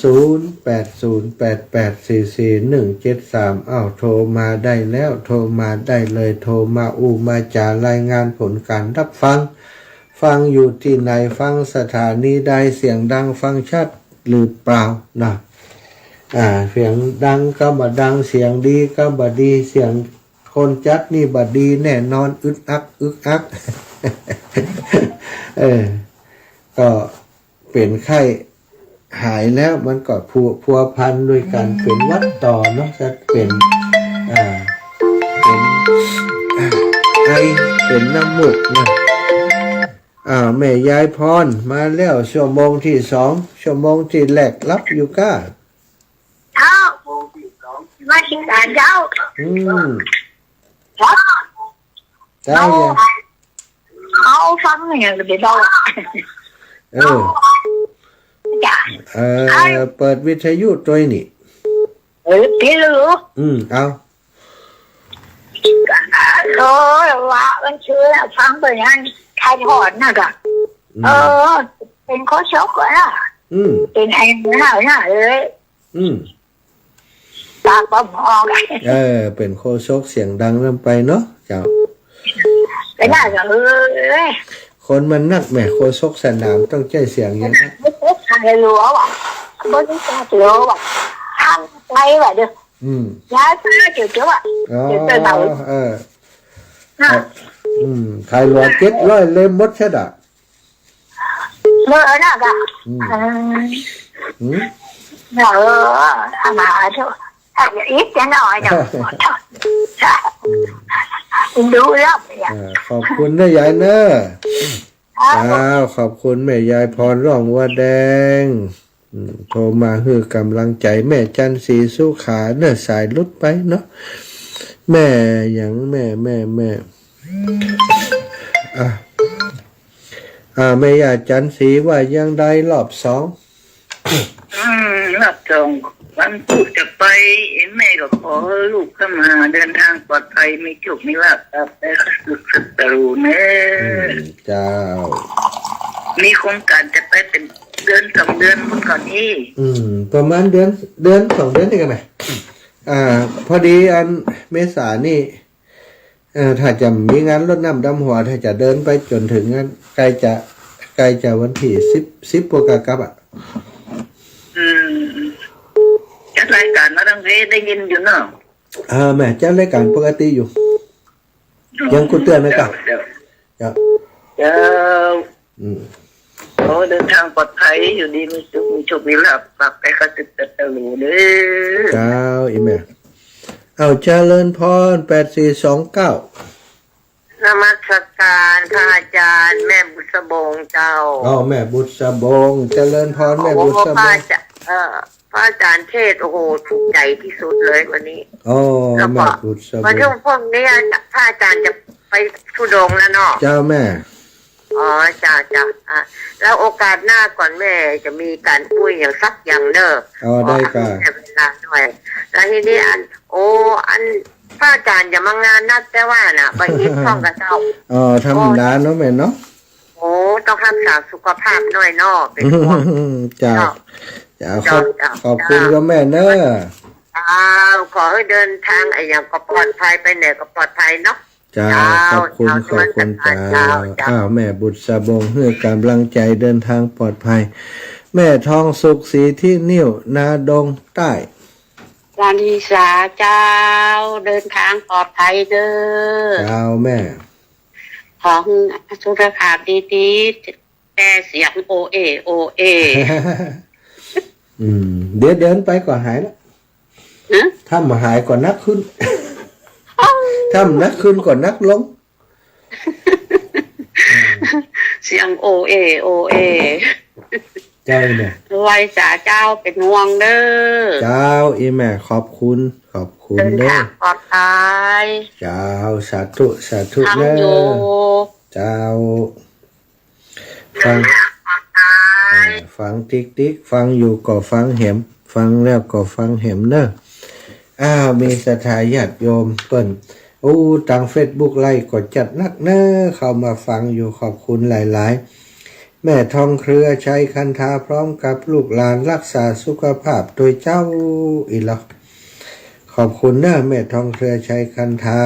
ศูนย์แปดศูนย์แปดแปดสี่สี่หนึ่งเจ็ดสาม อ้าว โทรมาได้แล้ว โทรมาได้เลย โทรมาอู้มาจ๋ารายงานผลก๋านฮับฟัง ฟังอยู่ตี้ไหน ฟังสถานีใด เสียงดังฟังชัดหรือเปล่านะ อ่า เสียงดังก็บ่ดัง เสียงดีก็บ่ดี เสียงคนจัดนี่บ่ดีแน่นอน อึกอัก อึกอัก เออ ก็ เป๋นไข้หายแล้วมันก็พัว พัวพันด้วยกั๋นเป๋นหวัดต่อเนาะ จะเป๋น อ่า เป๋น อ่า ไอ เป๋นน้ำมูกนะ อ่า แม่ยายพรมาแล้ว ชั่วโมงตี้สอง ชั่วโมงตี้แรกหลับอยู่ก้า อ้าว มาถึงต๋อนเจ๊า อืม เจ๊า เจ๊า เอา เนี่ย เอาฟังเนี่ย เดี๋ยวเบาอะ เออ จ้ะ เออ ไอ้ เปิดวิทยุตวยนี่ เออ พี่ลูก อืม เอา เออ ว่ามันคือฟังไปนั้น ใครถอนน่ะกะ อืม เออ เป๋นโฆษกอะ อืม เป๋นไอ้นั่นน่ะ เออ อืม ปากบ่ออก เออ เป๋นโฆษกเสียงดังนำไปเนาะ เจ้า ไปได้ก็ เออ คนมันนักแหม โฆษกสนามต้องใจ๊เสียงอย่างนั้น โฆษกทางหลวงอะ โฆษกทางหลวงอะ ทางไปว่ะเด้อ อืม ย้ายไปเดี๋ยวเดี๋ยวอะ อ๋อ เดี๋ยวเจอเรา เออ น่ะ ครับ อืม ไถ่หลวงเจ็ดร้อยเล่มหมดเสียดาย เมื่อนั้นก็ อืม อืม อืม เออ มาเถอะ ถ้าจะอีกจะน้อยเนาะ อืม ดูแล้วเนี่ย อ่า ขอบคุณนะยายเนอะ ครับ อ้าว ขอบคุณแม่ยายพรร่องวัวแดง อืม โทรมาหื้อกำลังใจ๋แม่จันทร์ศรีสุขาเนอะ สายหลุดไปเนาะ แม่หยัง แม่ แม่ แม่ อ่ะ อ่า แม่ย่าจันทร์ศรีว่ายังใดรอบสอง อืม รอบสอง วันพุธจะไป เอ็นแม่ก็ขอหื้อลูกเข้ามาเดินทางปลอดภัย มีโชคมีลาภ กลับไปสู่ศัตรูเนอะ อืม เจ้า มีโครงการจะไปเป๋นเดือนสองเดือนพุ้นก่อนี่ อืม ประมาณเดือน เดือนสองเดือนนี่ก่อนะ อ่า พอดีอันเมษานี่ เอ่อ ถ้าจะมีงานรดน้ำดำหัว ถ้าจะเดินไปจ๋นเถิงงาน ใก้จะ ใก้จะวันตี้สิบ สิบพวกกะกลับอ่ะ อืม จัดรายก๋านมาตั้งแต่ได้ยินอยู่เนาะ อ่า แม่จัดรายก๋านปกติอยู่ อ๋อ ยังกู้เตื้อนะกะ เจ้า เจ้า เจ้า เจ้า อืม ขอเดินทางปลอดภัย อยู่ดีมีสุข มีโชคมีลาภ กลับไปสู่ศัตรูเด้อ เจ้า อีแม่ เอา เจริญพร แปดสี่สองเก้า นมัสการพระอาจารย์ แม่บุษบงเจ้า อ๋อ แม่บุษบง เจริญพร แม่บุษบง โอ้ พระอาจารย์ เอ่อ พระอาจารย์เทศน์ โอ้โห ถูกใจ๋ตี้สุดเลยวันนี้ อ๋อ แล้วก็ แม่บุษบง วันที่พรุ่งนี้พระอาจารย์จะไปธุดงค์แล้วเนาะ เจ้าแม่ อ๋อ เจ้า เจ้า อ่ะ แล้วโอกาสหน้าก่อนแม่จะมีก๋านอู้อย่างสักอย่างเน่อ อ๋อ ได้ค่ะ ขออนุญาตเวลาหน่อย แล้วทีนี้อัน โอ้ อัน พระอาจารย์จะมางานนัดแต่ว่าน่ะ บ่าอิดพ่องกะเจ้า อ๋อ ธรรมดาเนาะแม่เนาะ โอ้ ต้องฮักษาสุขภาพหน่อยเนาะ เป๋นห่วง เจ้า เจ้า เจ้า ขอบ เจ้า ขอบคุณ เจ้า โยมแม่เน่อ เจ้า ขอหื้อเดินทางอะหยังก็ปลอดภัย ไปไหนก็ปลอดภัยเนาะ เจ้า เจ้า ขอบคุณ เจ้า ขอบคุณ นมัสการ เจ้า เจ้า เจ้า อ้าว แม่บุษบง หื้อกำลังใจ๋เดินทางปลอดภัย แม่ทองสุข ศรีทินิ่ว นาดงใต้ สวัสดีสาเจ้า เดินทางปลอดภัยเด้อ เจ้าแม่ ขอหื้อสุขภาพดีๆ แต่เสียงโอเอ โอเอ อืม เดี๋ยวเดินไปก็หายแล้ว ฮะ ถ้าบ่หายก็หนักขึ้น เอ้า ถ้าบ่หนักขึ้นก็หนักลง เสียงโอเอ โอเอ เจ้าอีแม่ ไหว้สาเจ้า เป๋นห่วงเด้อ เจ้าอีแม่ ขอบคุณ ขอบคุณเด้อ เดินทางปลอดภัย เจ้า สาธุ สาธุ ฟัง เด้อ อยู่ เจ้า ฟัง เอ่อ ฟังติ๊กติ๊ก ฟังอยู่ก็ฟังแหม ฟังแล้วก็ฟังแหมเนอะ อ้าว มีศรัทธาญาติโยมเปิ้น อู้ ตางเฟซบุ๊กไลฟ์ก็จัดหนักเนอะ เข้ามาฟังอยู่ ขอบคุณหลายๆ แม่ทองเครือ ชัยคันธา พร้อมกับลูกหลาน ฮักษาสุขภาพตวยเจ้า อีหลอ ขอบคุณเนอะ แม่ทองเครือ ชัยคันธา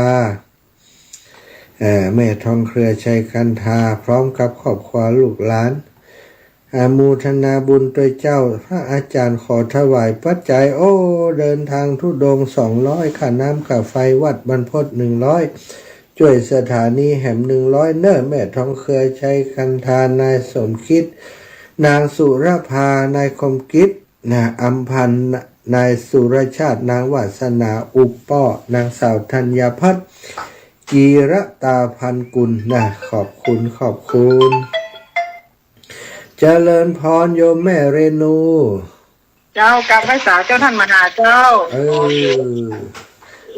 เอ่อ แม่ทองเครือ ชัยคันธา พร้อมกับครอบครัวลูกหลาน อนุโมทนาบุญตวยเจ้า พระอาจารย์ขอถวายปัจจัย โอ้ เดินทางธุดงค์ สองร้อย ค่าน้ำค่าไฟวัดบรรพต หนึ่งร้อย จ้วยสถานีแหม หนึ่งร้อย เนอะ แม่ทองเครือ ชัยคันธา นายสมคิด นางสุรภา นายคมกิจ นะ อำพันธ์ นายสุรชาติ นางวาสนา อุปป้อ นางสาวธัญพัฒน์ กีรตาพันกุล นะ ขอบคุณ ขอบคุณ เจริญพรโยมแม่เรนู เจ้า กราบไหว้สาเจ้าต้านมหาเจ้า เออ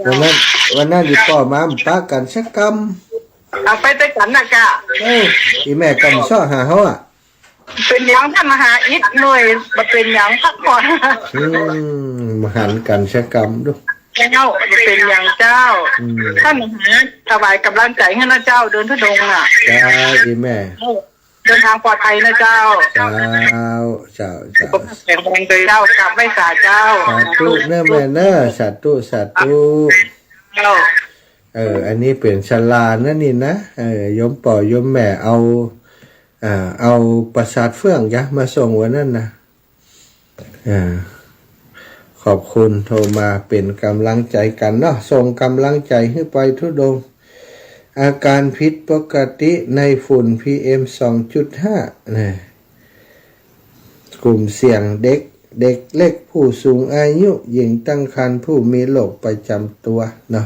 วันนั้น วันนั้นอีป้อมาบ่ปะกั๋นสักกำ เอาไปตวยกั๋นนะกะ เออ อีแม่กำซ้อหาเฮาอะ เป๋นหยังต้านมหาอิดหน่อย บ่เป๋นหยังพักผ่อน อืม หันกั๋นสักกำดู เจ้า บ่เป๋นหยังเจ้า อืม ต้านมหาถวายก๋ำลังใจ๋หื้อนะเจ้า เดินธุดงค์น่ะ จ้า อีแม่ เดินทางปลอดภัยนะเจ้า เจ้า เจ้า เจ้า สุขภาพแข็งแรงตวยเจ้า กราบไหว้สาเจ้า สาธุเนอะแม่เนอะ สาธุ สาธุ เจ้า เออ อันนี้เป๋นศาลานะนี่นะ เออ โยมป้อโยมแม่เอา อ่า เอาประสาทเฟื่องจ้ะ มาส่งวันนั้นนะ อ่า ขอบคุณ โทรมาเป๋นก๋ำลังใจ๋กั๋นเนาะ ส่งก๋ำลังใจ๋หื้อไปธุดงค์ อาการผิดปกติในฝุ่น PM สองจุดห้า นะ กลุ่มเสี่ยงเด็ก เด็กเล็ก ผู้สูงอายุ หญิงตั้งครรภ์ ผู้มีโรคประจำตัวเนาะ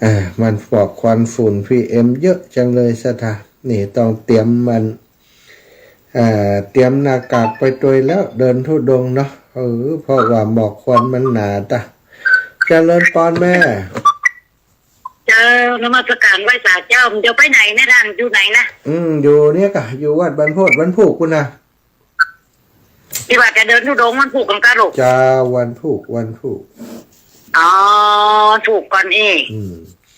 อ่า มันหมอกควันฝุ่น PM เยอะจังเลยศรัทธา นี่ต้องเตรียมมัน อ่า เตรียมหน้ากากไปตวยแล้ว เดินธุดงค์เนาะ เออ เพราะว่าหมอกควันมันหนาตะ เจริญปอนแม่ เจ้า นมัสการไหว้สาเจ้า เดี๋ยวไปไหนเนี่ย ทางอยู่ไหนนะ อืม อยู่เนี่ยกะ อยู่วัดบ้านโพธิ์ วันพูกปู้นนะ ตี้ว่าจะเดินธุดงค์วันพูกกั๋นกะลูก เจ้า วันพูก วันพูก อ๋อ วันพูกก่อนเอง อืม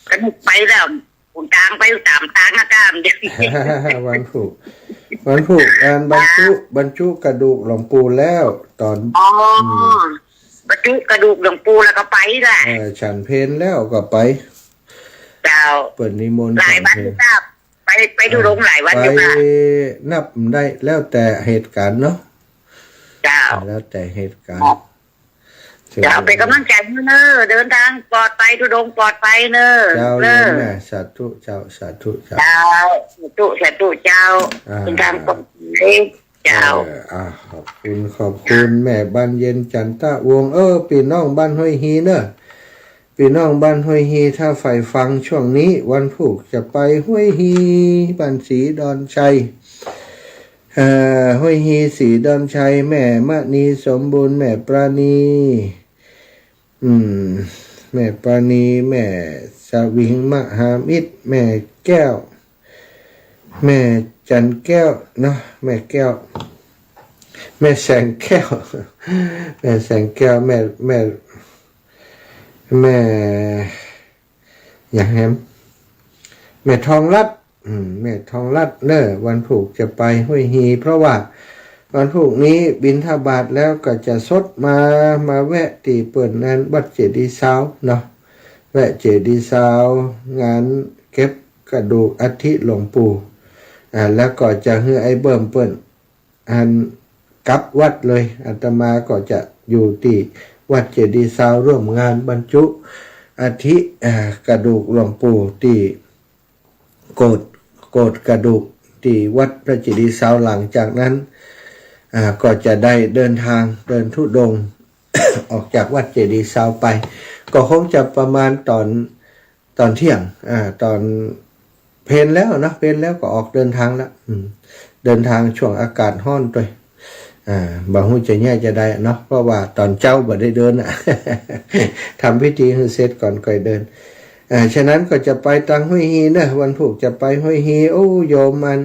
กะนึกไปแล้ว หนตางไปต๋ามตางนะก้ามเดียว วันพูก วันพูก อันบรรจุ บรรจุกระดูกหลวงปู่แล้ว ต๋อน อ๋อ อืม บรรจุกระดูกหลวงปู่แล้วก็ไปละ เออ ฉันเพลแล้วก็ไป เจ้า เปิ้นนิมนต์ หลายวัน ฉันเพล อยู่ครับ ไป ไปธุดงค์หลายวันอยู่ค่ะ ไปนับได้ แล้วแต่เหตุการณ์เนาะ เจ้า แล้วแต่เหตุการณ์ ครับ เจ้า เป๋นก๋ำลังใจ๋เน้อ เดินตางปลอดภัย ธุดงค์ปลอดภัยเน้อ เจ้า เน้อ โยมแม่ สาธุเจ้า สาธุเจ้า เจ้า สาธุ สาธุเจ้า อ่า เดินตางปลอดภัย เจ้า เออ อ่ะ ขอบคุณ ขอบคุณ แม่บานเย็น จันตะวงศ์ เออ ปี้น้องบ้านห้วยฮีเนอะ ปี้น้องบ้านห้วยฮี ถ้าใฝ่ฟังช่วงนี้ วันพูกจะไปห้วยฮี บ้านศรีดอนชัย เอ่อ ห้วยฮี ศรีดอนชัย แม่มณีสมบูรณ์ แม่ปราณี อืม แม่ปราณี แม่สวิง มหามิตร แม่แก้ว แม่จันแก้วเนาะ แม่แก้ว แม่แสงแก้ว แม่แสงแก้ว แม่ แม่ แม่ อย่างแหม แม่ทองลัด อืม แม่ทองลัดเนอะ วันพูกจะไปห้วยฮี เพราะว่าวันพูกนี้บิณฑบาตแล้วก็จะสดมา มาแวะตี้เปิ้นนั้นวัดเจดีย์ซาวเนาะ แวะเจดีย์ซาว งานเก็บกระดูกอัฐิหลวงปู่ อ่า แล้วก็จะหื้อไอ้เบิ่มเปิ้น อันกลับวัดเลย อาตมาก็จะอยู่ตี้วัดเจดีย์ซาว ร่วมงานบรรจุอัฐิ อ่า กระดูกหลวงปู่ตี้โกศ โกศกระดูกตี้วัดพระเจดีย์ซาว หลังจากนั้น อ่า ก็จะได้เดินทางเดินธุดงค์ ออกจากวัดเจดีย์ซาวไป ก็คงจะประมาณต๋อน ต๋อนเที่ยง อ่า ต๋อนเพลแล้วเนาะ เพลแล้วก็ออกเดินทางละ อืม เดินทางช่วงอากาศฮ้อนตวย อ่า บ่ฮู้จะแย่จะใดเนาะ เพราะว่าต๋อนเจ๊าบ่ได้เดินอะ ทำพิธีหื้อเสร็จก่อนก่อยเดิน อ่า ฉะนั้นก็จะไปตางห้วยฮีเนอะ วันพูกจะไปห้วยฮี โอ้ โยมอัน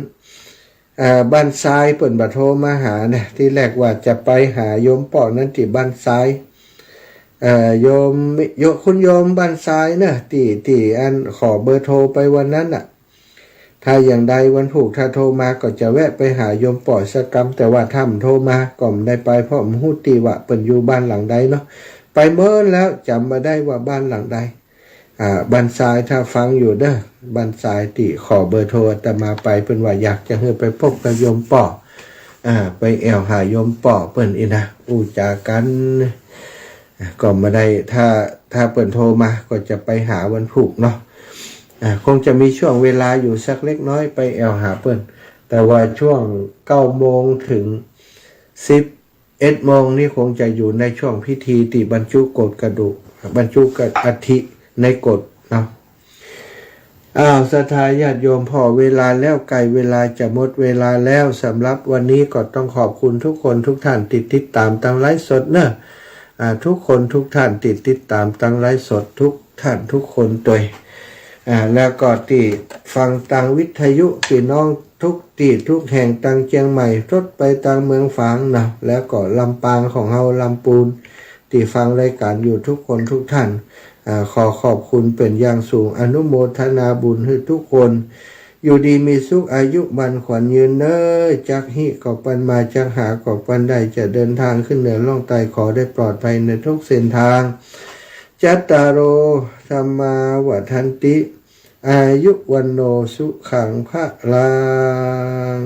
อ่า บ้านทรายเปิ้นบ่โทรมาหานะ ตี้แรกว่าจะไปหาโยมป้อนั้นตี้บ้านทราย เอ่อ โยม โย คุณโยมบ้านทรายเนอะ ตี้ ตี้อันขอเบอร์โทรไปวันนั้นน่ะ ถ้าอย่างใดวันพูกถ้าโทรมาก็จะแวะไปหาโยมป้อสักกำ แต่ว่าถ้าบ่โทรมาก็บ่ได้ไป เพราะบ่ฮู้ตี้ว่าเปิ้นอยู่บ้านหลังใดเนาะ ไปเมินแล้วจ๋ำบ่ได้ว่าบ้านหลังใด อ่า บ้านทรายถ้าฟังอยู่เด้อ บ้านทรายตี้ขอเบอร์โทรอาตมาไป เปิ้นว่าอยากจะหื้อไปพบกับโยมป้อ อ่า ไปแอ่วหาโยมป้อเปิ้นอี้นะ อู้จ๋ากั๋น อ่า ก็บ่ได้ ถ้า ถ้าเปิ้นโทรมาก็จะไปหาวันพูกเนาะ อ่า คงจะมีช่วงเวลาอยู่สักเล็กน้อยไปแอ่วหาเปิ้น แต่ว่าช่วงเก้าโมงถึงสิบ เอ็ดโมงนี่คงจะอยู่ในช่วงพิธีตี้บรรจุโกศกระดูก บรรจุอัฐิในโกศเนาะ อ้าว ศรัทธาญาติโยม ผ่อเวลาแล้ว ใก้เวลาจะหมดเวลาแล้ว สำหรับวันนี้ก็ต้องขอบคุณทุกคนทุกท่านตี้ติดต๋ามตางไลฟ์สดเนอะ อ่า ทุกคนทุกท่านตี้ติดต๋ามตางไลฟ์สด ทุกท่านทุกคนตวย อ่า แล้วก็ตี้ฟังตางวิทยุ ปี้น้องทุกตี้ทุกแห่ง ตางเจียงใหม่ตดไปตางเมืองฝางเนาะ แล้วก็ลำปางของเฮา ลำปูน ตี้ฟังรายก๋านอยู่ทุกคนทุกท่าน อ่า ขอขอบคุณเป๋นอย่างสูง อนุโมทนาบุญหื้อทุกคน อยู่ดีมีสุข อายุมั่นขวัญยืนเน้อ จักฮิก็ปันมา จักหาก็ปันได้ จะเดินทางขึ้นเหนือล่องใต้ ขอได้ปลอดภัยในทุกเส้นทาง จัตตาโร ธัมมา วัฑฒันติ อายุ วัณโณ สุขัง พลัง